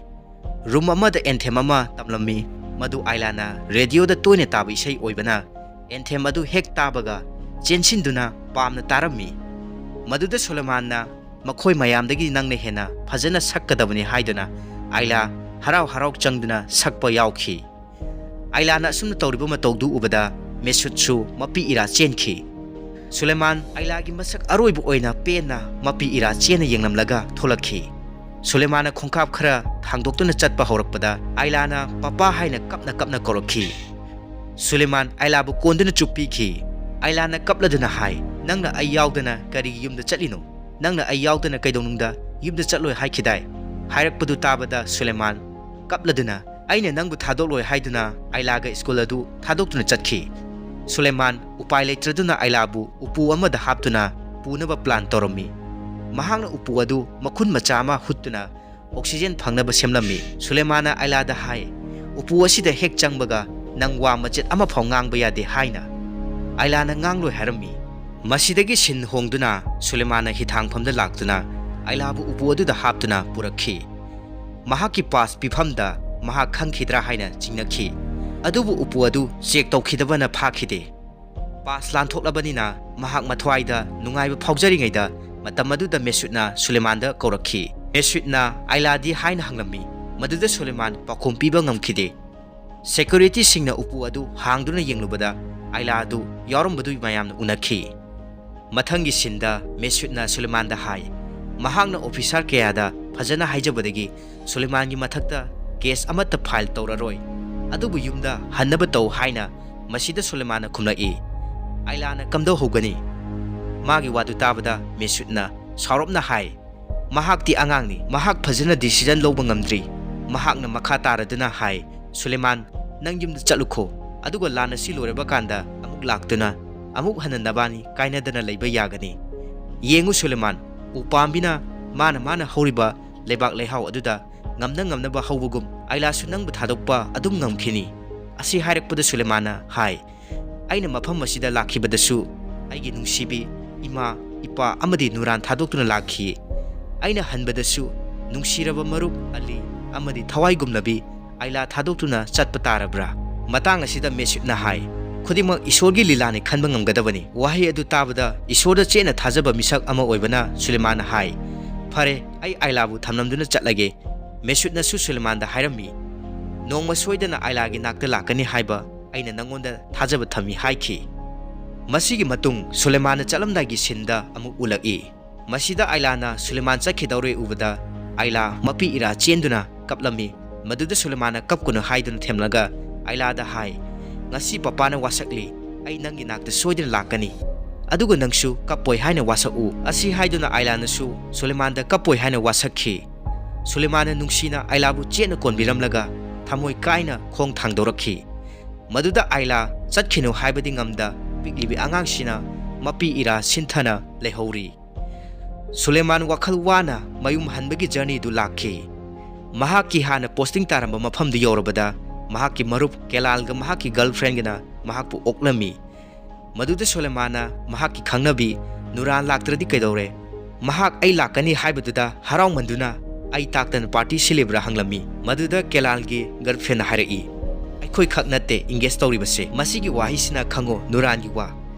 Room ꯑꯃꯗ anthem ꯑꯃ ꯇꯝꯂꯝꯃꯤ, ꯃꯗꯨ ꯑꯥꯏꯂꯥꯅ radioꯗ ꯇꯣꯏꯅ ꯇꯥꯕ ꯏꯁꯩ ꯑꯣꯏꯕꯅ anthem ꯑꯗꯨ ꯍꯦꯛ ꯇꯥꯕꯒ ꯆꯦꯟꯁꯤꯟꯗꯨꯅ ꯄꯥꯝꯅ ꯇꯥꯔꯝꯃꯤ꯫ ꯃꯗꯨꯗ ꯁꯨꯂꯦꯃꯥꯟꯅ ꯃꯈꯣꯏ ꯃꯌꯥꯝꯗꯒꯤ ꯅꯪꯅ ꯍꯦꯟꯅ ꯐꯖꯅ ꯁꯛꯀꯗꯕꯅꯤ ꯍꯥꯏꯗꯨꯅ ꯑꯥꯏꯂꯥ ꯍꯔꯥꯎ ꯍꯔꯥꯎ ꯆꯪꯗꯨꯅ ꯁꯛꯄ ꯌꯥꯎꯈꯤ꯫ ꯑꯥꯏꯂꯥꯅ ꯑꯁꯨꯝꯅ ꯇꯧꯔꯤꯕ ꯃꯇꯧꯗꯨ ꯎꯕꯗ ꯃꯦꯁꯨꯠꯁꯨ ꯃꯄꯤ ꯏꯔꯥ ꯆꯦꯟꯈꯤ꯫ ꯁꯨꯂꯦꯃꯥꯟ ꯑꯥꯏꯂꯥꯒꯤ ꯃꯁꯛ ꯑꯔꯣꯏꯕ ꯑꯣꯏꯅ ꯄꯦꯟꯅ ꯃꯄꯤ ꯏꯔꯥ ꯆꯦꯟꯅ ꯌꯦꯡꯂꯝꯂꯒ ꯊꯣꯛꯂꯛꯈꯤ꯫ ꯁꯨꯂꯦꯃꯥꯟꯅ ꯈꯣꯡꯀꯥꯞ ꯈꯔ ꯊꯥꯡꯗꯣꯛꯇꯨꯅ ꯆꯠꯄ ꯍꯧꯔꯛꯄꯗ ꯑꯥꯏꯂꯥꯅ "ꯄꯄꯥ" ꯍꯥꯏꯅ ꯀꯞꯅ ꯀꯞꯅ ꯀꯧꯔꯛꯈꯤ꯫ ꯁꯨꯂꯦꯃꯥꯟ ꯑꯥꯏꯂꯥꯕꯨ ꯀꯣꯟꯗꯨꯅ ꯆꯨꯞꯄꯤꯈꯤ꯫ ꯑꯥꯏꯂꯥꯅ ꯀꯞꯂꯗꯨꯅ ꯍꯥꯏ, "ꯅꯪꯅ ꯑꯩ ꯌꯥꯎꯗꯅ ꯀꯔꯤꯒꯤ ꯌꯨꯝꯗ ꯆꯠꯂꯤꯅꯣ? ꯅꯪꯅ ꯑꯩ ꯌꯥꯎꯗꯅ ꯀꯩꯗꯧꯅꯨꯡꯗ ꯌꯨꯝꯗ ꯆꯠꯂꯣꯏ ꯍꯥꯏꯈꯤꯗꯥꯏ?" ꯍꯥꯏꯔꯛꯄꯗꯨ ꯇꯥꯕꯗ ꯁꯨꯂꯦꯃꯥꯟ ꯀꯞꯂꯗꯨꯅ, "ꯑꯩꯅ ꯅꯪꯕꯨ ꯊꯥꯗꯣꯛꯂꯣꯏ" ꯍꯥꯏꯗꯨꯅ ꯑꯥꯏꯂꯥꯒ ꯁ꯭ꯀꯨꯜ ꯑꯗꯨ ꯊꯥꯗꯣꯛꯇꯨꯅ ꯆꯠꯈꯤ꯫ ꯁꯨꯂꯦꯃꯥꯟ ꯎꯄꯥꯏ ꯂꯩꯇ꯭ꯔꯗꯨꯅ ꯑꯥꯏꯂꯥꯕꯨ ꯎꯄꯨ ꯑꯃꯗ ꯍꯥꯞꯇꯨꯅ ꯄꯨꯅꯕ plan ꯇꯧꯔꯝꯃꯤ꯫ ꯃꯍꯥꯛꯅ ꯎꯄꯨ ꯑꯗꯨ ꯃꯈꯨꯟ ꯃꯆꯥ ꯑꯃ ꯍꯨꯠꯇꯨꯅ oxygen ꯐꯪꯅꯕ ꯁꯦꯝꯂꯝꯃꯤ꯫ ꯁꯨꯂꯦꯃꯥꯟꯅ ꯑꯥꯏꯂꯥꯗ ꯍꯥꯏ, "ꯎꯄꯨ ꯑꯁꯤꯗ ꯍꯦꯛ ꯆꯪꯕꯒ ꯅꯪ ꯋꯥ ꯃꯆꯦꯠ ꯑꯃꯐꯥꯎ ꯉꯥꯡꯕ ꯌꯥꯗꯦ" ꯍꯥꯏꯅ꯫ ꯑꯥꯏꯂꯥꯅ ꯉꯥꯡꯂꯣꯏ ꯍꯥꯏꯔꯝꯃꯤ꯫ ꯃꯁꯤꯗꯒꯤ scene ꯍꯣꯡꯗꯨꯅ ꯁꯨꯂꯦꯃꯥꯟꯅ ꯍꯤꯊꯥꯡꯐꯝꯗ ꯂꯥꯛꯇꯨꯅ ꯑꯥꯏꯂꯥꯕꯨ ꯎꯄꯨ ꯑꯗꯨꯗ ꯍꯥꯞꯇꯨꯅ ꯄꯨꯔꯛꯈꯤ꯫ ꯃꯍꯥꯛꯀꯤ ꯄꯥꯁ ꯄꯤꯐꯝꯗ ꯃꯍꯥꯛ ꯈꯪꯈꯤꯗ꯭ꯔꯥ ꯍꯥꯏꯅ ꯆꯤꯡꯅꯈꯤ꯫ ꯑꯗꯨꯕꯨ ꯎꯄꯨ ꯑꯗꯨ ꯆꯦꯛ ꯇꯧꯈꯤꯗꯕꯅ ꯐꯥꯈꯤꯗꯦ꯫ ꯄꯥꯁ ꯂꯥꯟꯊꯣꯛꯂꯕꯅꯤꯅ ꯃꯍꯥꯛ ꯃꯊ꯭ꯋꯥꯏꯗ ꯅꯨꯡꯉꯥꯏꯕ ꯐꯥꯎꯖꯔꯤꯉꯩꯗ ꯃꯇꯝ ꯑꯗꯨꯗ ꯃꯦꯁꯨꯠꯅ ꯁꯨꯂꯦꯃꯥꯟꯗ ꯀꯧꯔꯛꯈꯤ꯫ ꯃꯦꯁꯨꯠꯅ ꯑꯥꯏꯂꯥꯗꯤ ꯍꯥꯏꯅ ꯍꯪꯂꯝꯃꯤ꯫ ꯃꯗꯨꯗ ꯁꯨꯂꯦꯃꯥꯟ ꯄꯥꯎꯈꯨꯝ ꯄꯤꯕ ꯉꯝꯈꯤꯗꯦ꯫ ꯁꯦꯀ꯭ꯌꯨꯔꯤꯇꯤꯁꯤꯡꯅ ꯎꯄꯨ ꯑꯗꯨ ꯍꯥꯡꯗꯨꯅ ꯌꯦꯡꯂꯨꯕꯗ ꯑꯥꯏꯂꯥ ꯑꯗꯨ ꯌꯥꯎꯔꯝꯕꯗꯨ ꯃꯌꯥꯝꯅ ꯎꯅꯈꯤ꯫ ꯃꯊꯪꯒꯤ ꯁꯤꯟꯗ ꯃꯦꯁꯨꯠꯅ ꯁꯨꯂꯦꯃꯥꯟꯗ ꯍꯥꯏ, ꯃꯍꯥꯛꯅ ꯑꯣꯐꯤꯁꯥꯔ ꯀꯌꯥꯗ ꯐꯖꯅ ꯍꯥꯏꯖꯕꯗꯒꯤ ꯁꯨꯂꯦꯃꯥꯟꯒꯤ ꯃꯊꯛꯇ ꯀꯦꯁ ꯑꯃꯠꯇ ꯐꯥꯏꯜ ꯇꯧꯔꯔꯣꯏ, ꯑꯗꯨꯕꯨ ꯌꯨꯝꯗ ꯍꯟꯅꯕ ꯇꯧ ꯍꯥꯏꯅ꯫ ꯃꯁꯤꯗ ꯁꯨꯂꯦꯃꯥꯟꯅ ꯈꯨꯝꯂꯛꯏ꯫ ꯑꯥꯏꯂꯥꯅ ꯀꯝꯗꯧꯍꯧꯒꯅꯤ? ꯃꯥꯒꯤ ꯋꯥꯗꯨ ꯇꯥꯕꯗ ꯃꯦꯁꯨꯠꯅ ꯁꯥꯎꯔꯞꯅ ꯍꯥꯏ, ꯃꯍꯥꯛꯇꯤ ꯑꯉꯥꯡꯅꯤ, ꯃꯍꯥꯛ ꯐꯖꯅ ꯗꯤꯁꯤꯖꯟ ꯂꯧꯕ ꯉꯝꯗ꯭ꯔꯤ꯫ ꯃꯍꯥꯛꯅ ꯃꯈꯥ ꯇꯥꯔꯗꯨꯅ ꯍꯥꯏ, ꯁꯨꯂꯦꯃꯥꯟ, ꯅꯪ ꯌꯨꯝꯗ ꯆꯠꯂꯨꯈꯣ, ꯑꯗꯨꯒ ꯂꯥꯟ ꯑꯁꯤ ꯂꯣꯏꯔꯕ ꯀꯥꯟꯗ ꯑꯃꯨꯛ ꯂꯥꯛꯇꯨꯅ ꯑꯃꯨꯛ ꯍꯟꯅ ꯅꯕꯥꯅꯤ ꯀꯥꯏꯅꯗꯅ ꯂꯩꯕ ꯌꯥꯒꯅꯤ꯫ ꯌꯦꯡꯉꯨ ꯁꯨꯂꯦꯃꯥꯟ, ꯎꯄꯥꯝꯕꯤꯅ ꯃꯥꯅ ꯃꯥꯅ ꯍꯧꯔꯤꯕ ꯂꯩꯕꯥꯛ ꯂꯩꯍꯥꯎ ꯑꯗꯨꯗ ꯉꯝꯅ ꯉꯝꯅꯕ ꯍꯧꯕꯒꯨꯝ ꯑꯥꯏꯂꯥꯁꯨ ꯅꯪꯕꯨ ꯊꯥꯗꯣꯛꯄ ꯑꯗꯨꯝ ꯉꯝꯈꯤꯅꯤ꯫ ꯑꯁꯤ ꯍꯥꯏꯔꯛꯄꯗ ꯁꯨꯂꯦꯃꯥꯟꯅ ꯍꯥꯏ, ꯑꯩꯅ ꯃꯐꯝ ꯑꯁꯤꯗ ꯂꯥꯛꯈꯤꯕꯗꯁꯨ ꯑꯩꯒꯤ ꯅꯨꯡꯁꯤꯕꯤ ꯏꯃꯥ, ꯏꯄꯥ ꯑꯃꯗꯤ ꯅꯨꯔꯥꯟ ꯊꯥꯗꯣꯛꯇꯨꯅ ꯂꯥꯛꯈꯤ꯫ ꯑꯩꯅ ꯍꯟꯕꯗꯁꯨ ꯅꯨꯡꯁꯤꯔꯕ ꯃꯔꯨꯞ ꯑꯂꯤ ꯑꯃꯗꯤ ꯊꯋꯥꯏꯒꯨꯝꯂꯕꯤ ꯑꯥꯏꯂꯥ ꯊꯥꯗꯣꯛꯇꯨꯅ ꯆꯠꯄ ꯇꯥꯔꯕ꯭ꯔꯥ? ꯃꯇꯥꯡ ꯑꯁꯤꯗ ꯃꯦꯁꯨꯠꯅ ꯍꯥꯏ, ꯈꯨꯗꯤꯡꯃꯛ ꯏꯁꯣꯔꯒꯤ ꯂꯤꯂꯥꯅꯤ ꯈꯟꯕ ꯉꯝꯒꯗꯕꯅꯤ꯫ ꯋꯥꯍꯩ ꯑꯗꯨ ꯇꯥꯕꯗ ꯏꯁꯣꯔꯗ ꯆꯦꯠꯅ ꯊꯥꯖꯕ ꯃꯤꯁꯛ ꯑꯃ ꯑꯣꯏꯕꯅ ꯁꯨꯂꯦꯃꯥꯟꯅ ꯍꯥꯏ, ꯐꯔꯦ, ꯑꯩ ꯑꯥꯏꯂꯥꯕꯨ ꯊꯝꯂꯝꯗꯨꯅ ꯆꯠꯂꯒꯦ꯫ ꯃꯦꯁꯨꯠꯅꯁꯨ ꯁꯨꯂꯦꯃꯥꯟꯗ ꯍꯥꯏꯔꯝꯃꯤ, ꯅꯣꯡꯃ ꯁꯣꯏꯗꯅ ꯑꯥꯏꯂꯥꯒꯤ ꯅꯥꯛꯇ ꯂꯥꯛꯀꯅꯤ ꯍꯥꯏꯕ ꯑꯩꯅ ꯅꯪꯉꯣꯟꯗ ꯊꯥꯖꯕ ꯊꯝꯃꯤ ꯍꯥꯏꯈꯤ꯫ ꯃꯁꯤꯒꯤ ꯃꯇꯨꯡ ꯁꯨꯂꯦꯃꯥꯟꯅ ꯆꯠꯂꯝꯗꯥꯏꯒꯤ ꯁꯤꯟꯗ ꯑꯃꯨꯛ ꯎꯠꯂꯛꯏ꯫ ꯃꯁꯤꯗ ꯑꯥꯏꯂꯥꯅ ꯁꯨꯂꯦꯃꯥꯟ ꯆꯠꯈꯤꯗꯧꯔꯦ ꯎꯕꯗ ꯑꯥꯏꯂꯥ ꯃꯄꯤ ꯏꯔꯥ ꯆꯦꯟꯗꯨꯅ ꯀꯞꯂꯝꯃꯤ꯫ ꯃꯗꯨꯗ ꯁꯨꯂꯦꯃꯥꯟꯅ ꯀꯞꯀꯅꯨ ꯍꯥꯏꯗꯨꯅ ꯊꯦꯝꯂꯒ ꯑꯥꯏꯂꯥꯗ ꯍꯥꯏ, ꯉꯁꯤ ꯄꯄꯥꯅ ꯋꯥꯁꯛꯂꯤ, ꯑꯩ ꯅꯪꯒꯤ ꯅꯥꯛꯇ ꯁꯣꯏꯗꯅ ꯂꯥꯛꯀꯅꯤ, ꯑꯗꯨꯒ ꯅꯪꯁꯨ ꯀꯞꯄꯣꯏ ꯍꯥꯏꯅ ꯋꯥꯁꯛꯎ꯫ ꯑꯁꯤ ꯍꯥꯏꯗꯨꯅ ꯑꯥꯏꯂꯥꯅꯁꯨ ꯁꯨꯂꯦꯃꯥꯟꯗ ꯀꯞꯄꯣꯏ ꯍꯥꯏꯅ ꯋꯥꯁꯛꯈꯤ꯫ ꯁꯨꯂꯦꯃꯥꯟꯅ ꯅꯨꯡꯁꯤꯅ ꯑꯥꯏꯂꯥꯕꯨ ꯆꯦꯠꯅ ꯀꯣꯟꯕꯤꯔꯝꯂꯒ ꯊꯃꯣꯏ ꯀꯥꯏꯅ ꯈꯣꯡ ꯊꯥꯡꯗꯣꯔꯛꯈꯤ꯫ ꯃꯗꯨꯗ ꯑꯥꯏꯂꯥ ꯆꯠꯈꯤꯅꯨ ꯍꯥꯏꯕꯗꯤ ꯉꯝꯗ ꯄꯤꯛꯂꯤꯕꯤ ꯑꯉꯥꯡꯁꯤꯅ ꯃꯄꯤ ꯏꯔꯥ ꯁꯤꯟꯊꯅ ꯂꯩꯍꯧꯔꯤ꯫ ꯁꯨꯂꯦꯃꯥꯟ ꯋꯥꯈꯜ ꯋꯥꯅ ꯃꯌꯨꯝ ꯍꯟꯕꯒꯤ ꯖꯔꯅꯤꯗꯨ ꯂꯥꯛꯈꯤ꯫ ꯃꯍꯥꯛꯀꯤ ꯍꯥꯟꯅ ꯄꯣꯁꯇꯤꯡ ꯇꯥꯔꯝꯕ ꯃꯐꯝꯗꯨ ꯌꯧꯔꯕꯗ ꯃꯍꯥꯛꯀꯤ ꯃꯔꯨꯞ ꯀꯦꯂꯥꯜꯒ ꯃꯍꯥꯛꯀꯤ ꯒꯔꯜꯐ꯭ꯔꯦꯟꯒꯅ ꯃꯍꯥꯛꯄꯨ ꯑꯣꯛꯂꯝꯃꯤ꯫ ꯃꯗꯨꯗ ꯁꯨꯂꯦꯃꯥꯟꯅ ꯃꯍꯥꯛꯀꯤ ꯈꯪꯅꯕꯤ ꯅꯨꯔꯥꯟ ꯂꯥꯛꯇ꯭ꯔꯗꯤ ꯀꯩꯗꯧꯔꯦ? ꯃꯍꯥꯛ ꯑꯩ ꯂꯥꯛꯀꯅꯤ ꯍꯥꯏꯕꯗꯨꯗ ꯍꯔꯥꯎꯃꯟꯗꯨꯅ ꯑꯩ ꯇꯥꯛꯇꯅ ꯄꯥꯔꯇꯤ ꯁꯤꯜꯂꯤꯕ꯭ꯔꯥ ꯍꯪꯂꯝꯃꯤ꯫ ꯃꯗꯨꯗ ꯀꯦꯂꯥꯜꯒꯤ ꯒꯔꯜꯐ꯭ꯔꯦꯟꯅ ꯍꯥꯏꯔꯛꯏ, "ꯑꯩꯈꯣꯏ ꯈꯛ ꯅꯠꯇꯦ engage ꯇꯧꯔꯤꯕꯁꯦ꯫ ꯃꯁꯤꯒꯤ ꯋꯥꯍꯩꯁꯤꯅ ꯈꯪꯉꯣ, ꯅꯨꯔꯥꯟꯒꯤ ꯋꯥ꯫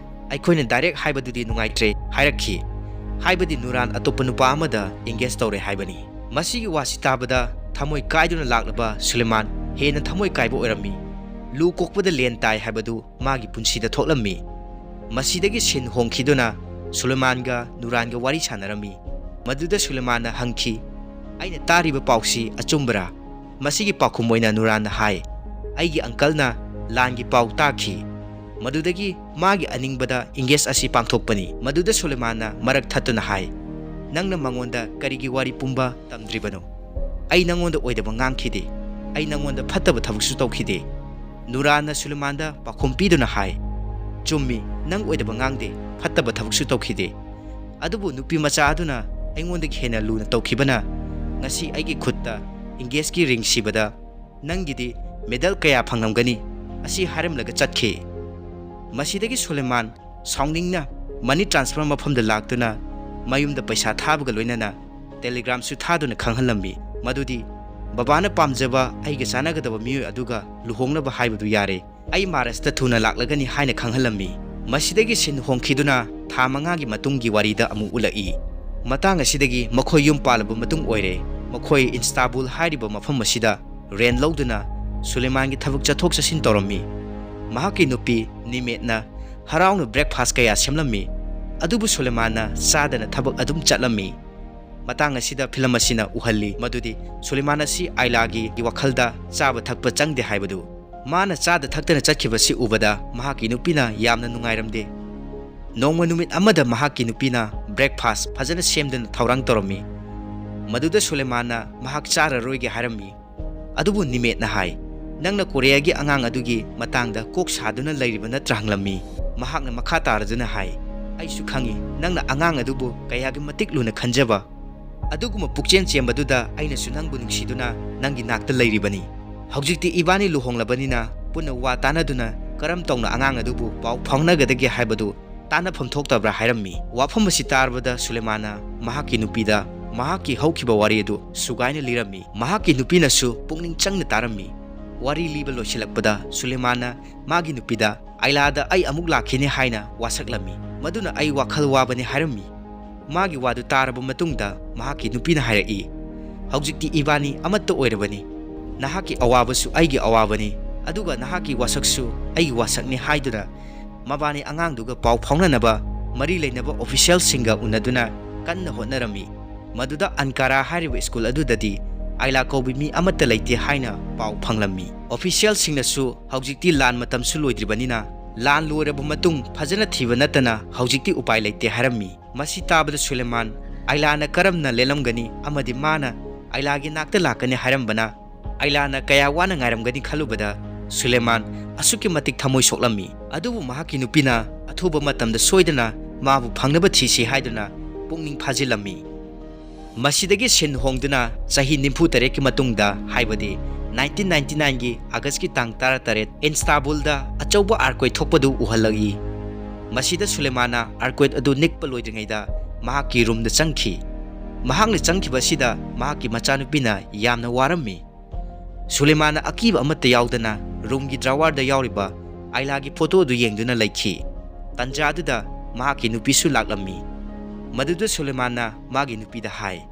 ꯑꯩꯈꯣꯏꯅ ꯗꯥꯏꯔꯦꯛ ꯍꯥꯏꯕꯗꯨꯗꯤ ꯅꯨꯡꯉꯥꯏꯇ꯭ꯔꯦ" ꯍꯥꯏꯔꯛꯈꯤ꯫ ꯍꯥꯏꯕꯗꯤ ꯅꯨꯔꯥꯟ ꯑꯇꯣꯞꯄ ꯅꯨꯄꯥ ꯑꯃꯗ engage ꯇꯧꯔꯦ ꯍꯥꯏꯕꯅꯤ꯫ ꯃꯁꯤꯒꯤ ꯋꯥꯁꯤ ꯇꯥꯕꯗ ꯊꯃꯣꯏ ꯀꯥꯏꯗꯨꯅ ꯂꯥꯛꯂꯕ ꯁꯨꯂꯦꯃꯥꯟ ꯍꯦꯟꯅ ꯊꯃꯣꯏ ꯀꯥꯏꯕ ꯑꯣꯏꯔꯝꯃꯤ꯫ ꯂꯨ ꯀꯣꯛꯄꯗ ꯂꯦꯟ ꯇꯥꯏ ꯍꯥꯏꯕꯗꯨ ꯃꯥꯒꯤ ꯄꯨꯟꯁꯤꯗ ꯊꯣꯛꯂꯝꯃꯤ꯫ ꯃꯁꯤꯗꯒꯤ ꯁꯤꯟ ꯍꯣꯡꯈꯤꯗꯨꯅ ꯁꯨꯂꯦꯃꯥꯟꯒ ꯅꯨꯔꯥꯟꯒ ꯋꯥꯔꯤ ꯁꯥꯟꯅꯔꯝꯃꯤ꯫ ꯃꯗꯨꯗ ꯁꯨꯂꯦꯃꯥꯟꯅ ꯍꯪꯈꯤ, "ꯑꯩꯅ ꯇꯥꯔꯤꯕ ꯄꯥꯎꯁꯤ ꯑꯆꯨꯝꯕꯔꯥ?" ꯃꯁꯤꯒꯤ ꯄꯥꯎꯈꯨꯝ ꯑꯣꯏꯅ ꯅꯨꯔꯥꯟꯅ ꯍꯥꯏ, "ꯑꯩꯒꯤ ꯑꯪꯀꯜꯅ ꯂꯥꯟꯒꯤ ꯄꯥꯎ ꯇꯥꯈꯤ"꯫ ꯃꯗꯨꯗꯒꯤ ꯃꯥꯒꯤ ꯑꯅꯤꯡꯕꯗ engage ꯑꯁꯤ ꯄꯥꯡꯊꯣꯛꯄꯅꯤ꯫ ꯃꯗꯨꯗ ꯁꯨꯂꯦꯃꯥꯟꯅ ꯃꯔꯛ ꯊꯠꯇꯨꯅ ꯍꯥꯏ, "ꯅꯪꯅ ꯃꯉꯣꯟꯗ ꯀꯔꯤꯒꯤ ꯋꯥꯔꯤ ꯄꯨꯝꯕ ꯇꯝꯗ꯭ꯔꯤꯕꯅꯣ? ꯑꯩ ꯅꯉꯣꯟꯗ ꯑꯣꯏꯗꯕ ꯉꯥꯡꯈꯤꯗꯦ꯫ ꯑꯩ ꯅꯉꯣꯟꯗ ꯐꯠꯇꯕ ꯊꯕꯛꯁꯨ ꯇꯧꯈꯤꯗꯦ"꯫ ꯅꯨꯔꯥꯟꯅ ꯁꯨꯂꯦꯃꯥꯟꯗ ꯄꯥꯎꯈꯨꯝ ꯄꯤꯗꯨꯅ ꯍꯥꯏ, "ꯆꯨꯝꯃꯤ, ꯅꯪ ꯑꯣꯏꯗꯕ ꯉꯥꯡꯗꯦ, ꯐꯠꯇꯕ ꯊꯕꯛꯁꯨ ꯇꯧꯈꯤꯗꯦ꯫ ꯑꯗꯨꯕꯨ ꯅꯨꯄꯤ ꯃꯆꯥ ꯑꯗꯨꯅ ꯑꯩꯉꯣꯟꯗꯒꯤ ꯍꯦꯟꯅ ꯂꯨꯅ ꯇꯧꯈꯤꯕꯅ ꯉꯁꯤ ꯑꯩꯒꯤ ꯈꯨꯠꯇ engage ꯀꯤ ring ꯁꯤꯕꯗ ꯅꯪꯒꯤꯗꯤ medal ꯀꯌꯥ ꯐꯪꯂꯝꯒꯅꯤ" ꯑꯁꯤ ꯍꯥꯏꯔꯝꯂꯒ ꯆꯠꯈꯤ꯫ ꯃꯁꯤꯗꯒꯤ ꯁꯨꯂꯦꯃꯥꯟ ꯁꯥꯎꯅꯤꯡꯅ money transfer ꯃꯐꯝꯗ ꯂꯥꯛꯇꯨꯅ ꯃꯌꯨꯝꯗ ꯄꯩꯁꯥ ꯊꯥꯕꯒ ꯂꯣꯏꯅꯅ telegram ꯁꯨ ꯊꯥꯗꯨꯅ ꯈꯪꯍꯜꯂꯝꯃꯤ, ꯃꯗꯨꯗꯤ ꯕꯕꯥꯅ ꯄꯥꯝꯖꯕ ꯑꯩꯒ ꯆꯥꯟꯅꯒꯗꯕ ꯃꯤꯑꯣꯏ ꯑꯗꯨꯒ ꯂꯨꯍꯣꯡꯅꯕ ꯍꯥꯏꯕꯗꯨ ꯌꯥꯔꯦ, ꯑꯩ ꯃꯥꯔꯁꯇ ꯊꯨꯅ ꯂꯥꯛꯂꯒꯅꯤ ꯍꯥꯏꯅ ꯈꯪꯍꯜꯂꯝꯃꯤ꯫ ꯃꯁꯤꯗꯒꯤ ꯁꯤꯟ ꯍꯣꯡꯈꯤꯗꯨꯅ ꯊꯥ ꯃꯉꯥꯒꯤ ꯃꯇꯨꯡꯒꯤ ꯋꯥꯔꯤꯗ ꯑꯃꯨꯛ ꯎꯠꯂꯛꯏ꯫ ꯃꯇꯥꯡ ꯑꯁꯤꯗꯒꯤ ꯃꯈꯣꯏ ꯌꯨꯝ ꯄꯥꯜꯂꯕ ꯃꯇꯨꯡ ꯑꯣꯏꯔꯦ꯫ ꯃꯈꯣꯏ ꯏꯟꯁꯇꯥꯕꯨꯜ ꯍꯥꯏꯔꯤꯕ ꯃꯐꯝ ꯑꯁꯤꯗ rent ꯂꯧꯗꯨꯅ ꯁꯨꯂꯦꯃꯥꯟꯒꯤ ꯊꯕꯛ ꯆꯠꯊꯣꯛ ꯆꯠꯁꯤꯟ ꯇꯧꯔꯝꯃꯤ꯫ ꯃꯍꯥꯛꯀꯤ ꯅꯨꯄꯤ ꯅꯤꯃꯦꯠꯅ ꯍꯔꯥꯎꯅ breakfast ꯀꯌꯥ ꯁꯦꯝꯂꯝꯃꯤ, ꯑꯗꯨꯕꯨ ꯁꯨꯂꯦꯃꯥꯟꯅ ꯆꯥꯗꯅ ꯊꯕꯛ ꯑꯗꯨꯝ ꯆꯠꯂꯝꯃꯤ꯫ ꯃꯇꯥꯡ ꯑꯁꯤꯗ ꯐꯤꯂꯝ ꯑꯁꯤꯅ ꯎꯍꯜꯂꯤ ꯃꯗꯨꯗꯤ ꯁꯨꯂꯦꯃꯥꯟ ꯑꯁꯤ ꯑꯥꯏꯂꯥꯒꯤ ꯋꯥꯈꯜꯗ ꯆꯥꯕ ꯊꯛꯄ ꯆꯪꯗꯦ ꯍꯥꯏꯕꯗꯨ꯫ ꯃꯥꯅ ꯆꯥꯗ ꯊꯛꯇꯅ ꯆꯠꯈꯤꯕꯁꯤ ꯎꯕꯗ ꯃꯍꯥꯛꯀꯤ ꯅꯨꯄꯤꯅ ꯌꯥꯝꯅ ꯅꯨꯡꯉꯥꯏꯔꯝꯗꯦ꯫ ꯅꯣꯡꯃ ꯅꯨꯃꯤꯠ ꯑꯃꯗ ꯃꯍꯥꯛꯀꯤ ꯅꯨꯄꯤꯅ breakfast ꯐꯖꯅ ꯁꯦꯝꯗꯨꯅ ꯊꯧꯔꯥꯡ ꯇꯧꯔꯝꯃꯤ꯫ ꯃꯗꯨꯗ ꯁꯨꯂꯦꯃꯥꯟꯅ ꯃꯍꯥꯛ ꯆꯥꯔꯔꯣꯏꯒꯦ ꯍꯥꯏꯔꯝꯃꯤ꯫ ꯑꯗꯨꯕꯨ ꯅꯤꯃꯦꯠꯅ ꯍꯥꯏ, "ꯅꯪꯅ ꯀꯣꯔꯤꯌꯥꯒꯤ ꯑꯉꯥꯡ ꯑꯗꯨꯒꯤ ꯃꯇꯥꯡꯗ ꯀꯣꯛ ꯁꯥꯗꯨꯅ ꯂꯩꯔꯤꯕ ꯅꯠꯇ꯭ꯔꯥ?" ꯍꯪꯂꯝꯃꯤ꯫ ꯃꯍꯥꯛꯅ ꯃꯈꯥ ꯇꯥꯔꯗꯨꯅ ꯍꯥꯏ, "ꯑꯩꯁꯨ ꯈꯪꯏ, ꯅꯪꯅ ꯑꯉꯥꯡ ꯑꯗꯨꯕꯨ ꯀꯌꯥꯒꯤ ꯃꯇꯤꯛ ꯂꯨꯅ ꯈꯟꯖꯕ꯫ ꯑꯗꯨꯒꯨꯝꯕ ꯄꯨꯛꯆꯦꯜ ꯆꯦꯝꯕꯗꯨꯗ ꯑꯩꯅꯁꯨ ꯅꯪꯕꯨ ꯅꯨꯡꯁꯤꯗꯨꯅ ꯅꯪꯒꯤ ꯅꯥꯛꯇ ꯂꯩꯔꯤꯕꯅꯤ꯫ ꯍꯧꯖꯤꯛꯇꯤ ꯏꯕꯥꯅꯤ ꯂꯨꯍꯣꯡꯂꯕꯅꯤꯅ ꯄꯨꯟꯅ ꯋꯥ ꯇꯥꯅꯗꯨꯅ ꯀꯔꯝ ꯇꯧꯅ ꯑꯉꯥꯡ ꯑꯗꯨꯕꯨ ꯄꯥꯎ ꯐꯥꯎꯅꯒꯗꯒꯦ ꯍꯥꯏꯕꯗꯨ ꯇꯥꯟꯅꯐꯝ ꯊꯣꯛꯇꯕ꯭ꯔꯥ ꯍꯥꯏꯔꯝꯃꯤ꯫ ꯋꯥꯐꯝ ꯑꯁꯤ ꯇꯥꯔꯕꯗ ꯁꯨꯂꯦꯃꯥꯟꯅ ꯃꯍꯥꯛꯀꯤ ꯅꯨꯄꯤꯗ ꯃꯍꯥꯛꯀꯤ ꯍꯧꯈꯤꯕ ꯋꯥꯔꯤ ꯑꯗꯨ ꯁꯨꯒꯥꯏꯅ ꯂꯤꯔꯝꯃꯤ꯫ ꯃꯍꯥꯛꯀꯤ ꯅꯨꯄꯤꯅꯁꯨ ꯄꯨꯛꯅꯤꯡ ꯆꯪꯅ ꯇꯥꯔꯝꯃꯤ꯫ ꯋꯥꯔꯤ ꯂꯤꯕ ꯂꯣꯏꯁꯤꯜꯂꯛꯄꯗ ꯁꯨꯂꯦꯃꯥꯟꯅ ꯃꯥꯒꯤ ꯅꯨꯄꯤꯗ "ꯑꯥꯏꯂꯥꯗ ꯑꯩ ꯑꯃꯨꯛ ꯂꯥꯛꯈꯤꯅꯤ" ꯍꯥꯏꯅ ꯋꯥꯁꯛꯂꯝꯃꯤ꯫ ꯃꯗꯨꯅ "ꯑꯩ ꯋꯥꯈꯜ ꯋꯥꯕꯅꯤ" ꯍꯥꯏꯔꯝꯃꯤ꯫ ꯃꯥꯒꯤ ꯋꯥꯗꯨ ꯇꯥꯔꯕ ꯃꯇꯨꯡꯗ ꯃꯍꯥꯛꯀꯤ ꯅꯨꯄꯤꯅ ꯍꯥꯏꯔꯛꯏ, "ꯍꯧꯖꯤꯛꯇꯤ ꯏꯕꯥꯅꯤ ꯑꯃꯠꯇ ꯑꯣꯏꯔꯕꯅꯤ꯫ ꯅꯍꯥꯛꯀꯤ ꯑꯋꯥꯕꯁꯨ ꯑꯩꯒꯤ ꯑꯋꯥꯕꯅꯤ, ꯑꯗꯨꯒ ꯅꯍꯥꯛꯀꯤ ꯋꯥꯁꯛꯁꯨ ꯑꯩꯒꯤ ꯋꯥꯁꯛꯅꯤ" ꯍꯥꯏꯗꯨꯅ ꯃꯕꯥꯅꯤ ꯑꯉꯥꯡꯗꯨꯒ ꯄꯥꯎ ꯐꯥꯎꯅꯅꯕ ꯃꯔꯤ ꯂꯩꯅꯕ ꯑꯣꯐꯤꯁꯤꯌꯦꯜꯁꯤꯡꯒ ꯎꯅꯗꯨꯅ ꯀꯟꯅ ꯍꯣꯠꯅꯔꯝꯃꯤ꯫ ꯃꯗꯨꯗ ꯑꯟꯀꯥꯔꯥ ꯍꯥꯏꯔꯤꯕ ꯁ꯭ꯀꯨꯜ ꯑꯗꯨꯗꯗꯤ ꯑꯥꯏꯂꯥ ꯀꯧꯕ ꯃꯤ ꯑꯃꯠꯇ ꯂꯩꯇꯦ ꯍꯥꯏꯅ ꯄꯥꯎ ꯐꯪꯂꯝꯃꯤ꯫ ꯑꯣꯐꯤꯁꯤꯌꯦꯜꯁꯤꯡꯅꯁꯨ ꯍꯧꯖꯤꯛꯇꯤ ꯂꯥꯟ ꯃꯇꯝꯁꯨ ꯂꯣꯏꯗ꯭ꯔꯤꯕꯅꯤꯅ ꯂꯥꯟ ꯂꯣꯏꯔꯕ ꯃꯇꯨꯡ ꯐꯖꯅ ꯊꯤꯕ ꯅꯠꯇꯅ ꯍꯧꯖꯤꯛꯇꯤ ꯎꯄꯥꯏ ꯂꯩꯇꯦ ꯍꯥꯏꯔꯝꯃꯤ꯫ ꯃꯁꯤ ꯇꯥꯕꯗ ꯁꯨꯂꯦꯃꯥꯟ ꯑꯥꯏꯂꯥꯅ ꯀꯔꯝꯅ ꯂꯦꯜꯂꯝꯒꯅꯤ ꯑꯃꯗꯤ ꯃꯥꯅ ꯑꯥꯏꯂꯥꯒꯤ ꯅꯥꯛꯇ ꯂꯥꯛꯀꯅꯤ ꯍꯥꯏꯔꯝꯕꯅ ꯑꯥꯏꯂꯥꯅ ꯀꯌꯥ ꯋꯥꯅ ꯉꯥꯏꯔꯝꯒꯅꯤ ꯈꯜꯂꯨꯕꯗ ꯁꯨꯂꯦꯃꯥꯟ ꯑꯁꯨꯛꯀꯤ ꯃꯇꯤꯛ ꯊꯃꯣꯏ ꯁꯣꯛꯂꯝꯃꯤ꯫ ꯑꯗꯨꯕꯨ ꯃꯍꯥꯛꯀꯤ ꯅꯨꯄꯤꯅ ꯑꯊꯨꯕ ꯃꯇꯝꯗ ꯁꯣꯏꯗꯅ ꯃꯥꯕꯨ ꯐꯪꯅꯕ ꯊꯤꯁꯤ ꯍꯥꯏꯗꯨꯅ ꯄꯨꯛꯅꯤꯡ ꯐꯥꯖꯤꯜꯂꯝꯃꯤ꯫ ꯃꯁꯤꯗꯒꯤ ꯁꯤꯟ ꯍꯣꯡꯗꯨꯅ ꯆꯍꯤ ꯅꯤꯐꯨ ꯇꯔꯦꯠꯀꯤ ꯃꯇꯨꯡꯗ, ꯍꯥꯏꯕꯗꯤ ꯅꯥꯏꯟꯇꯤꯟ ꯅꯥꯏꯟꯇꯤ ꯅꯥꯏꯟꯒꯤ ꯑꯥꯒꯁꯀꯤ ꯇꯥꯡ ꯇꯔꯥꯇꯔꯦꯠ, ꯏꯟꯁꯇꯥꯕꯨꯜꯗ ꯑꯆꯧꯕ ꯑꯥꯔꯀ꯭ꯋꯦꯛ ꯊꯣꯛꯄꯗꯨ ꯎꯍꯜꯂꯛꯏ꯫ ꯃꯁꯤꯗ ꯁꯨꯂꯦꯃꯥꯟꯅ ꯑꯥꯔꯀ꯭ꯋꯦꯛ ꯑꯗꯨ ꯅꯤꯛꯄ ꯂꯣꯏꯗ꯭ꯔꯤꯉꯩꯗ ꯃꯍꯥꯛꯀꯤ ꯔꯨꯝꯗ ꯆꯪꯈꯤ꯫ ꯃꯍꯥꯛꯅ ꯆꯪꯈꯤꯕ ꯑꯁꯤꯗ ꯃꯍꯥꯛꯀꯤ ꯃꯆꯥꯅꯨꯄꯤꯅ ꯌꯥꯝꯅ ꯋꯥꯔꯝꯃꯤ꯫ ꯁꯨꯂꯦꯃꯥꯟꯅ ꯑꯀꯤꯕ ꯑꯃꯠꯇ ꯌꯥꯎꯗꯅ ꯔꯨꯝꯒꯤ ꯗ꯭ꯔꯥꯋꯔꯗ ꯌꯥꯎꯔꯤꯕ ꯑꯥꯏꯂꯥꯒꯤ ꯐꯣꯇꯣ ꯑꯗꯨ ꯌꯦꯡꯗꯨꯅ ꯂꯩꯈꯤ꯫ ꯇꯟꯖꯥꯗꯨꯗ ꯃꯍꯥꯛꯀꯤ ꯅꯨꯄꯤꯁꯨ ꯂꯥꯛꯂꯝꯃꯤ꯫ ꯃꯗꯨꯗ ꯁꯨꯂꯦꯃꯥꯟꯅ ꯃꯥꯒꯤ ꯅꯨꯄꯤꯗ ꯍꯥꯏ,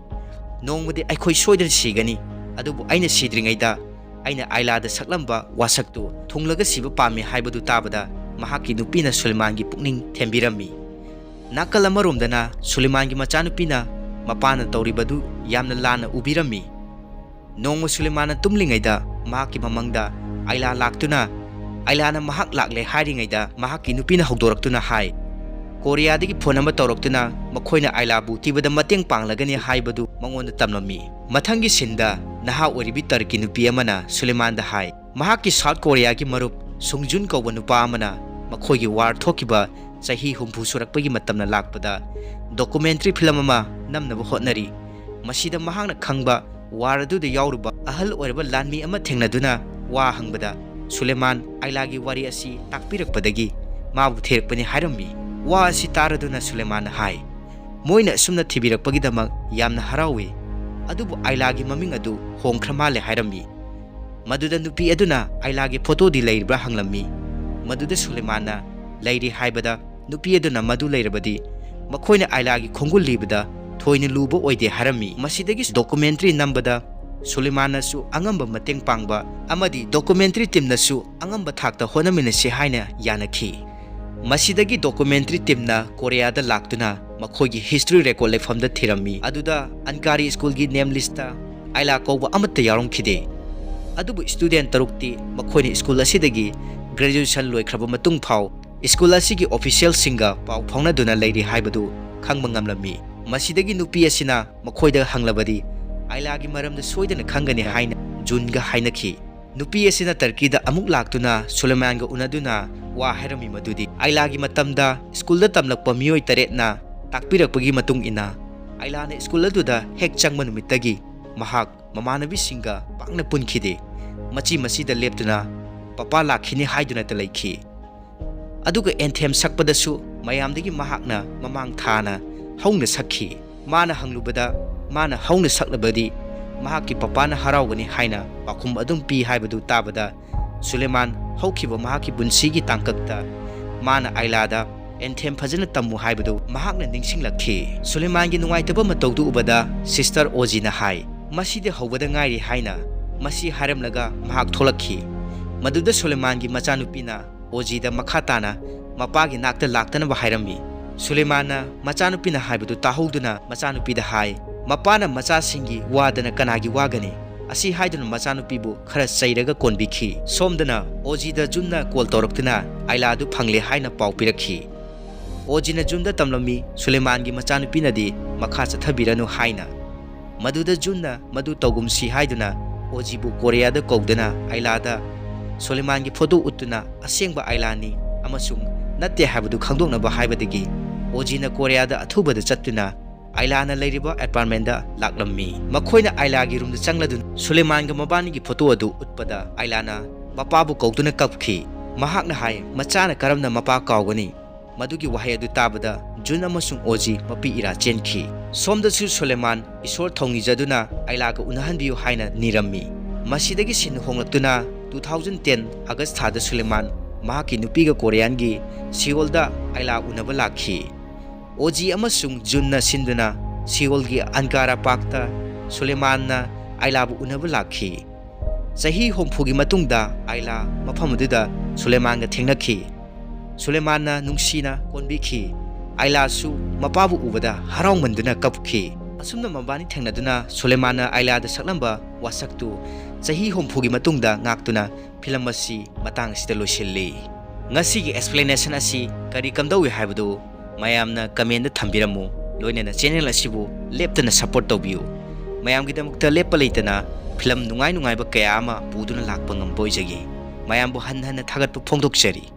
"ꯅꯣꯡꯃꯗꯤ ꯑꯩꯈꯣꯏ ꯁꯣꯏꯗꯅ ꯁꯤꯒꯅꯤ, ꯑꯗꯨꯕꯨ ꯑꯩꯅ ꯁꯤꯗ꯭ꯔꯤꯉꯩꯗ ꯑꯩꯅ ꯑꯥꯏꯂꯥꯗ ꯁꯛꯂꯝꯕ ꯋꯥꯁꯛꯇꯨ ꯊꯨꯡꯂꯒ ꯁꯤꯕ ꯄꯥꯝꯃꯤ" ꯍꯥꯏꯕꯗꯨ ꯇꯥꯕꯗ ꯃꯍꯥꯛꯀꯤ ꯅꯨꯄꯤꯅ ꯁꯨꯂꯦꯃꯥꯟꯒꯤ ꯄꯨꯛꯅꯤꯡ ꯊꯦꯝꯕꯤꯔꯝꯃꯤ꯫ ꯅꯥꯀꯜ ꯑꯃꯔꯣꯝꯗꯅ ꯁꯨꯂꯦꯃꯥꯟꯒꯤ ꯃꯆꯥꯅꯨꯄꯤꯅ ꯃꯄꯥꯅ ꯇꯧꯔꯤꯕꯗꯨ ꯌꯥꯝꯅ ꯂꯥꯟꯅ ꯎꯕꯤꯔꯝꯃꯤ꯫ ꯅꯣꯡꯃ ꯁꯨꯂꯦꯃꯥꯟꯅ ꯇꯨꯝꯂꯤꯉꯩꯗ ꯃꯍꯥꯛꯀꯤ ꯃꯃꯪꯗ ꯑꯥꯏꯂꯥ ꯂꯥꯛꯇꯨꯅ, ꯑꯥꯏꯂꯥꯅ ꯃꯍꯥꯛ ꯂꯥꯛꯂꯦ ꯍꯥꯏꯔꯤꯉꯩꯗ ꯃꯍꯥꯛꯀꯤ ꯅꯨꯄꯤꯅ ꯍꯧꯗꯣꯔꯛꯇꯨꯅ ꯍꯥꯏ, "ꯀꯣꯔꯤꯌꯥꯗꯒꯤ ꯐꯣꯟ ꯑꯃ ꯇꯧꯔꯛꯇꯨꯅ ꯃꯈꯣꯏꯅ ꯑꯥꯏꯂꯥꯕꯨ ꯊꯤꯕꯗ ꯃꯇꯦꯡ ꯄꯥꯡꯂꯒꯅꯤ" ꯍꯥꯏꯕꯗꯨ ꯃꯉꯣꯟꯗ ꯇꯝꯂꯝꯃꯤ꯫ ꯃꯊꯪꯒꯤ ꯁꯤꯟꯗ ꯅꯍꯥ ꯑꯣꯏꯔꯤꯕꯤ ꯇꯔꯛꯀꯤ ꯅꯨꯄꯤ ꯑꯃꯅ ꯁꯨꯂꯦꯃꯥꯟꯗ ꯍꯥꯏ, ꯃꯍꯥꯛꯀꯤ ꯁꯥꯎꯠ ꯀꯣꯔꯤꯌꯥꯒꯤ ꯃꯔꯨꯞ ꯁꯨꯡꯖꯨꯟ ꯀꯧꯕ ꯅꯨꯄꯥ ꯑꯃꯅ ꯃꯈꯣꯏꯒꯤ ꯋꯥꯔ ꯊꯣꯛꯈꯤꯕ ꯆꯍꯤ ꯍꯨꯝꯐꯨ ꯁꯨꯔꯛꯄꯒꯤ ꯃꯇꯝꯅ ꯂꯥꯛꯄꯗ ꯗꯣꯀꯨꯃꯦꯟꯇꯔꯤ ꯐꯤꯂꯝ ꯑꯃ ꯅꯝꯅꯕ ꯍꯣꯠꯅꯔꯤ꯫ ꯃꯁꯤꯗ ꯃꯍꯥꯛꯅ ꯈꯪꯕ ꯋꯥꯔ ꯑꯗꯨꯗ ꯌꯥꯎꯔꯨꯕ ꯑꯍꯜ ꯑꯣꯏꯔꯕ ꯂꯥꯟꯃꯤ ꯑꯃ ꯊꯦꯡꯅꯗꯨꯅ ꯋꯥ ꯍꯪꯕꯗ, ꯁꯨꯂꯦꯃꯥꯟ ꯑꯥꯏꯂꯥꯒꯤ ꯋꯥꯔꯤ ꯑꯁꯤ ꯇꯥꯛꯄꯤꯔꯛꯄꯗꯒꯤ ꯃꯥꯕꯨ ꯊꯤꯔꯛꯄꯅꯤ ꯍꯥꯏꯔꯝꯃꯤ꯫ ꯋꯥ ꯑꯁꯤ ꯇꯥꯔꯗꯨꯅ ꯁꯨꯂꯦꯃꯥꯟꯅ ꯍꯥꯏ, "ꯃꯣꯏꯅ ꯑꯁꯨꯝꯅ ꯊꯤꯕꯤꯔꯛꯄꯒꯤꯗꯃꯛ ꯌꯥꯝꯅ ꯍꯔꯥꯎꯏ, ꯑꯗꯨꯕꯨ ꯑꯥꯏꯂꯥꯒꯤ ꯃꯃꯤꯡ ꯑꯗꯨ ꯍꯣꯡꯈ꯭ꯔ ꯃꯥꯜꯂꯦ" ꯍꯥꯏꯔꯝꯃꯤ꯫ ꯃꯗꯨꯗ ꯅꯨꯄꯤ ꯑꯗꯨꯅ ꯑꯥꯏꯂꯥꯒꯤ ꯐꯣꯇꯣꯗꯤ ꯂꯩꯔꯤꯕ꯭ꯔꯥ ꯍꯪꯂꯝꯃꯤ꯫ ꯃꯗꯨꯗ ꯁꯨꯂꯦꯃꯥꯟꯅ ꯂꯩꯔꯤ ꯍꯥꯏꯕꯗ, ꯅꯨꯄꯤ ꯑꯗꯨꯅ ꯃꯗꯨ ꯂꯩꯔꯕꯗꯤ ꯃꯈꯣꯏꯅ ꯑꯥꯏꯂꯥꯒꯤ ꯈꯣꯡꯒꯨꯜ ꯂꯤꯕꯗ ꯊꯣꯏꯅ ꯂꯨꯕ ꯑꯣꯏꯗꯦ ꯍꯥꯏꯔꯝꯃꯤ꯫ ꯃꯁꯤꯗꯒꯤ ꯗꯣꯀꯨꯃꯦꯟꯇꯔꯤ ꯅꯝꯕꯗ ꯁꯨꯂꯦꯃꯥꯟꯅꯁꯨ ꯑꯉꯝꯕ ꯃꯇꯦꯡ ꯄꯥꯡꯕ ꯑꯃꯗꯤ ꯗꯣꯀꯨꯃꯦꯟꯇꯔꯤ ꯇꯤꯝꯅꯁꯨ ꯑꯉꯝꯕ ꯊꯥꯛꯇ ꯍꯣꯠꯅꯃꯤꯟꯅꯁꯤ ꯍꯥꯏꯅ ꯌꯥꯅꯈꯤ꯫ ꯃꯁꯤꯗꯒꯤ ꯗꯣꯀꯨꯃꯦꯟꯇꯔꯤ ꯇꯤꯝꯅ ꯀꯣꯔꯤꯌꯥꯗ ꯂꯥꯛꯇꯨꯅ ꯃꯈꯣꯏꯒꯤ ꯍꯤꯁꯇ꯭ꯔꯤ ꯔꯦꯀꯣꯔꯗ ꯂꯩꯐꯝꯗ ꯊꯤꯔꯝꯃꯤ꯫ ꯑꯗꯨꯗ ꯑꯟꯀꯥꯔꯤ ꯁ꯭ꯀꯨꯜꯒꯤ ꯅꯦꯝ ꯂꯤꯁꯇ ꯑꯥꯏꯂꯥ ꯀꯧꯕ ꯑꯃꯠꯇ ꯌꯥꯎꯔꯝꯈꯤꯗꯦ꯫ ꯑꯗꯨꯕꯨ ꯁ꯭ꯇꯨꯗꯦꯟꯠ ꯇꯔꯨꯛꯇꯤ ꯃꯈꯣꯏꯅ ꯁ꯭ꯀꯨꯜ ꯑꯁꯤꯗꯒꯤ ꯒ꯭ꯔꯦꯖꯨꯑꯦꯁꯟ ꯂꯣꯏꯈ꯭ꯔꯕ ꯃꯇꯨꯡ ꯐꯥꯎ ꯁ꯭ꯀꯨꯜ ꯑꯁꯤꯒꯤ ꯑꯣꯐꯤꯁꯤꯌꯦꯜꯁꯤꯡꯒ ꯄꯥꯎ ꯐꯥꯎꯅꯗꯨꯅ ꯂꯩꯔꯤ ꯍꯥꯏꯕꯗꯨ ꯈꯪꯕ ꯉꯝꯂꯝꯃꯤ꯫ ꯃꯁꯤꯗꯒꯤ ꯅꯨꯄꯤ ꯑꯁꯤꯅ ꯃꯈꯣꯏꯗ ꯍꯪꯂꯕꯗꯤ ꯑꯥꯏꯂꯥꯒꯤ ꯃꯔꯝꯗ ꯁꯣꯏꯗꯅ ꯈꯪꯒꯅꯤ ꯍꯥꯏꯅ ꯖꯨꯟꯒ ꯍꯥꯏꯅꯈꯤ꯫ ꯅꯨꯄꯤ ꯑꯁꯤꯅ ꯇꯔꯀꯤꯗ ꯑꯃꯨꯛ ꯂꯥꯛꯇꯨꯅ ꯁꯨꯂꯦꯃꯥꯟꯒ ꯎꯅꯗꯨꯅ ꯋꯥ ꯍꯥꯏꯔꯝꯃꯤ ꯃꯗꯨꯗꯤ ꯑꯥꯏꯂꯥꯒꯤ ꯃꯇꯝꯗ ꯁ꯭ꯀꯨꯜꯗ ꯇꯝꯂꯛꯄ ꯃꯤꯑꯣꯏ ꯇꯔꯦꯠꯅ ꯇꯥꯛꯄꯤꯔꯛꯄꯒꯤ ꯃꯇꯨꯡ ꯏꯟꯅ ꯑꯥꯏꯂꯥꯅ ꯁ꯭ꯀꯨꯜ ꯑꯗꯨꯗ ꯍꯦꯛ ꯆꯪꯕ ꯅꯨꯃꯤꯠꯇꯒꯤ ꯃꯍꯥꯛ ꯃꯃꯥꯟꯅꯕꯤꯁꯤꯡꯒ ꯄꯥꯛꯅ ꯄꯨꯟꯈꯤꯗꯦ꯫ ꯃꯆꯤ ꯃꯆꯤꯗ ꯂꯦꯞꯇꯨꯅ ꯄꯄꯥ ꯂꯥꯛꯈꯤꯅꯤ ꯍꯥꯏꯗꯨꯅꯇ ꯂꯩꯈꯤ꯫ ꯑꯗꯨꯒ ꯑꯦꯟꯊꯦꯝ ꯁꯛꯄꯗꯁꯨ ꯃꯌꯥꯝꯗꯒꯤ ꯃꯍꯥꯛꯅ ꯃꯃꯥꯡ ꯊꯥꯅ ꯍꯧꯅ ꯁꯛꯈꯤ꯫ ꯃꯥꯅ ꯍꯪꯂꯨꯕꯗ ꯃꯥꯅ ꯍꯧꯅ ꯁꯛꯂꯕꯗꯤ ꯃꯍꯥꯛꯀꯤ ꯄꯄꯥꯅ ꯍꯔꯥꯎꯒꯅꯤ ꯍꯥꯏꯅ ꯄꯥꯎꯈꯨꯝ ꯑꯗꯨꯝ ꯄꯤ ꯍꯥꯏꯕꯗꯨ ꯇꯥꯕꯗ ꯁꯨꯂꯦꯃꯥꯟ ꯍꯧꯈꯤꯕ ꯃꯍꯥꯛꯀꯤ ꯄꯨꯟꯁꯤꯒꯤ ꯇꯥꯡꯀꯛꯇ ꯃꯥꯅ ꯑꯥꯏꯂꯥꯗ ꯑꯦꯟꯊꯦꯝ ꯐꯖꯅ ꯇꯝꯃꯨ ꯍꯥꯏꯕꯗꯨ ꯃꯍꯥꯛꯅ ꯅꯤꯡꯁꯤꯡꯂꯛꯈꯤ꯫ ꯁꯨꯂꯦꯃꯥꯟꯒꯤ ꯅꯨꯡꯉꯥꯏꯇꯕ ꯃꯇꯧꯗꯨ ꯎꯕꯗ ꯁꯤꯁꯇꯔ ꯑꯣꯖꯤꯅ ꯍꯥꯏ, "ꯃꯁꯤꯗꯤ ꯍꯧꯕꯗ ꯉꯥꯏꯔꯤ" ꯍꯥꯏꯅ꯫ ꯃꯁꯤ ꯍꯥꯏꯔꯝꯂꯒ ꯃꯍꯥꯛ ꯊꯣꯛꯂꯛꯈꯤ꯫ ꯃꯗꯨꯗ ꯁꯨꯂꯦꯃꯥꯟꯒꯤ ꯃꯆꯥꯅꯨꯄꯤꯅ ꯑꯣꯖꯤꯗ ꯃꯈꯥ ꯇꯥꯅ ꯃꯄꯥꯒꯤ ꯅꯥꯛꯇ ꯂꯥꯛꯇꯅꯕ ꯍꯥꯏꯔꯝꯃꯤ꯫ ꯁꯨꯂꯦꯃꯥꯟꯅ ꯃꯆꯥꯅꯨꯄꯤꯅ ꯍꯥꯏꯕꯗꯨ ꯇꯥꯍꯧꯗꯨꯅ ꯃꯆꯥꯅꯨꯄꯤꯗ ꯍꯥꯏ, "ꯃꯄꯥꯅ ꯃꯆꯥꯁꯤꯡꯒꯤ ꯋꯥꯗꯅ ꯀꯅꯥꯒꯤ ꯋꯥꯒꯅꯤ?" ꯑꯁꯤ ꯍꯥꯏꯗꯨꯅ ꯃꯆꯥꯅꯨꯄꯤꯕꯨ ꯈꯔ ꯆꯩꯔꯒ ꯀꯣꯟꯕꯤꯈꯤ꯫ ꯁꯣꯝꯗꯅ ꯑꯣꯖꯤꯗ ꯖꯨꯟꯅ ꯀꯣꯜ ꯇꯧꯔꯛꯇꯨꯅ ꯑꯥꯏꯂꯥꯗꯨ ꯐꯪꯂꯦ ꯍꯥꯏꯅ ꯄꯥꯎ ꯄꯤꯔꯛꯈꯤ꯫ ꯑꯣꯖꯤꯅ ꯖꯨꯟꯗ ꯇꯝꯂꯝꯃꯤ, ꯁꯨꯂꯦꯃꯥꯟꯒꯤ ꯃꯆꯥꯅꯨꯄꯤꯅꯗꯤ ꯃꯈꯥ ꯆꯠꯊꯕꯤꯔꯅꯨ ꯍꯥꯏꯅ꯫ ꯃꯗꯨꯗ ꯖꯨꯟꯅ ꯃꯗꯨ ꯇꯧꯒꯨꯝꯁꯤ ꯍꯥꯏꯗꯨꯅ ꯑꯣꯖꯤꯕꯨ ꯀꯣꯔꯤꯌꯥꯗ ꯀꯧꯗꯨꯅ ꯑꯥꯏꯂꯥꯗ ꯁꯨꯂꯦꯃꯥꯟꯒꯤ ꯐꯣꯇꯣ ꯎꯠꯇꯨꯅ ꯑꯁꯦꯡꯕ ꯑꯥꯏꯂꯥꯅꯤ ꯑꯃꯁꯨꯡ ꯅꯠꯇꯦ ꯍꯥꯏꯕꯗꯨ ꯈꯪꯗꯣꯛꯅꯕ ꯍꯥꯏꯕꯗꯒꯤ ꯑꯣꯖꯤꯅ ꯀꯣꯔꯤꯌꯥꯗ ꯑꯊꯨꯕꯗ ꯆꯠꯇꯨꯅ ꯑꯥꯏꯂꯥꯅ ꯂꯩꯔꯤꯕ ꯑꯦꯄꯥꯔꯠꯃꯦꯟꯗ ꯂꯥꯛꯂꯝꯃꯤ꯫ ꯃꯈꯣꯏꯅ ꯑꯥꯏꯂꯥꯒꯤ ꯔꯨꯝꯗ ꯆꯪꯂꯗꯨꯅ ꯁꯨꯂꯦꯃꯥꯟꯒ ꯃꯕꯥꯅꯤꯒꯤ ꯐꯣꯇꯣ ꯑꯗꯨ ꯎꯠꯄꯗ ꯑꯥꯏꯂꯥꯅ ꯃꯄꯥꯕꯨ ꯀꯧꯗꯨꯅ ꯀꯞꯈꯤ꯫ ꯃꯍꯥꯛꯅ ꯍꯥꯏ, "ꯃꯆꯥꯅ ꯀꯔꯝꯅ ꯃꯄꯥ ꯀꯥꯎꯒꯅꯤ? ꯃꯗꯨꯒꯤ ꯋꯥꯍꯩ ꯑꯗꯨ ꯇꯥꯕꯗ ꯖꯨꯟ ꯑꯃꯁꯨꯡ ꯑꯣꯖꯤ ꯃꯄꯤ ꯏꯔꯥ ꯆꯦꯟꯈꯤ꯫ ꯁꯣꯝꯗꯁꯨ ꯁꯨꯂꯦꯃꯥꯟ ꯏꯁꯣꯔ ꯊꯧꯅꯤꯖꯗꯨꯅ ꯑꯥꯏꯂꯥꯒ ꯎꯅꯍꯟꯕꯤꯌꯨ ꯍꯥꯏꯅ ꯅꯤꯔꯝꯃꯤ꯫ ꯃꯁꯤꯗꯒꯤ ꯁꯤꯟ ꯍꯣꯡꯂꯛꯇꯨꯅ two thousand ten ꯑꯥꯒꯁ ꯊꯥꯗ ꯁꯨꯂꯦꯃꯥꯟ ꯃꯍꯥꯛꯀꯤ ꯅꯨꯄꯤꯒ ꯀꯣꯔꯤꯌꯥꯟꯒꯤ ꯁꯤꯑꯣꯜꯗ ꯑꯥꯏꯂꯥ ꯎꯅꯕ ꯂꯥꯛꯈꯤ꯫ ꯑꯣꯖꯤ ꯑꯃꯁꯨꯡ ꯖꯨꯟꯅ ꯁꯤꯟꯗꯨꯅ ꯁꯤꯑꯣꯜꯒꯤ ꯑꯟꯀꯥꯔꯥ ꯄꯥꯔꯛꯇ ꯁꯨꯂꯦꯃꯥꯟꯅ ꯑꯥꯏꯂꯥꯕꯨ ꯎꯅꯕ ꯂꯥꯛꯈꯤ꯫ ꯆꯍꯤ ꯍꯨꯝꯐꯨꯒꯤ ꯃꯇꯨꯡꯗ ꯑꯥꯏꯂꯥ ꯃꯐꯝ ꯑꯗꯨꯗ ꯁꯨꯂꯦꯃꯥꯟꯒ ꯊꯦꯡꯅꯈꯤ꯫ ꯁꯨꯂꯦꯃꯥꯟꯅ ꯅꯨꯡꯁꯤꯅ ꯀꯣꯟꯕꯤꯈꯤ꯫ ꯑꯥꯏꯂꯥꯁꯨ ꯃꯄꯥꯕꯨ ꯎꯕꯗ ꯍꯔꯥꯎꯃꯟꯗꯨꯅ ꯀꯞꯈꯤ꯫ ꯑꯁꯨꯝꯅ ꯃꯕꯥꯅꯤ ꯊꯦꯡꯅꯗꯨꯅ ꯁꯨꯂꯦꯃꯥꯟꯅ ꯑꯥꯏꯂꯥꯗ ꯁꯛꯂꯝꯕ ꯋꯥꯁꯛꯇꯨ ꯆꯍꯤ ꯍꯨꯝꯐꯨꯒꯤ ꯃꯇꯨꯡꯗ ꯉꯥꯛꯇꯨꯅ ꯐꯤꯂꯝ ꯑꯁꯤ ꯃꯇꯥꯡ ꯑꯁꯤꯗ ꯂꯣꯏꯁꯤꯜꯂꯤ꯫ ꯉꯁꯤꯒꯤ explanation ꯑꯁꯤ ꯀꯔꯤ ꯀꯝꯗꯧꯏ ꯍꯥꯏꯕꯗꯨ ꯃꯌꯥꯝꯅ comment ꯊꯝꯕꯤꯔꯝꯃꯨ꯫ ꯂꯣꯏꯅꯅ channel ꯑꯁꯤꯕꯨ ꯂꯦꯞꯇꯅ support ꯇꯧꯕꯤꯌꯨ꯫ ꯃꯌꯥꯝꯒꯤꯗꯃꯛꯇ ꯂꯦꯞꯄ ꯂꯩꯇꯅ ꯐꯤꯂꯝ ꯅꯨꯡꯉꯥꯏ ꯅꯨꯡꯉꯥꯏꯕ ꯀꯌꯥ ꯑꯃ ꯄꯨꯗꯨꯅ ꯂꯥꯛꯄ ꯉꯝꯕ ꯑꯣꯏꯖꯒꯦ꯫ ꯃꯌꯥꯝꯕꯨ ꯍꯟꯅ ꯍꯟꯅ ꯊꯥꯒꯠꯄ ꯐꯣꯡꯗꯣꯛꯆꯔꯤ꯫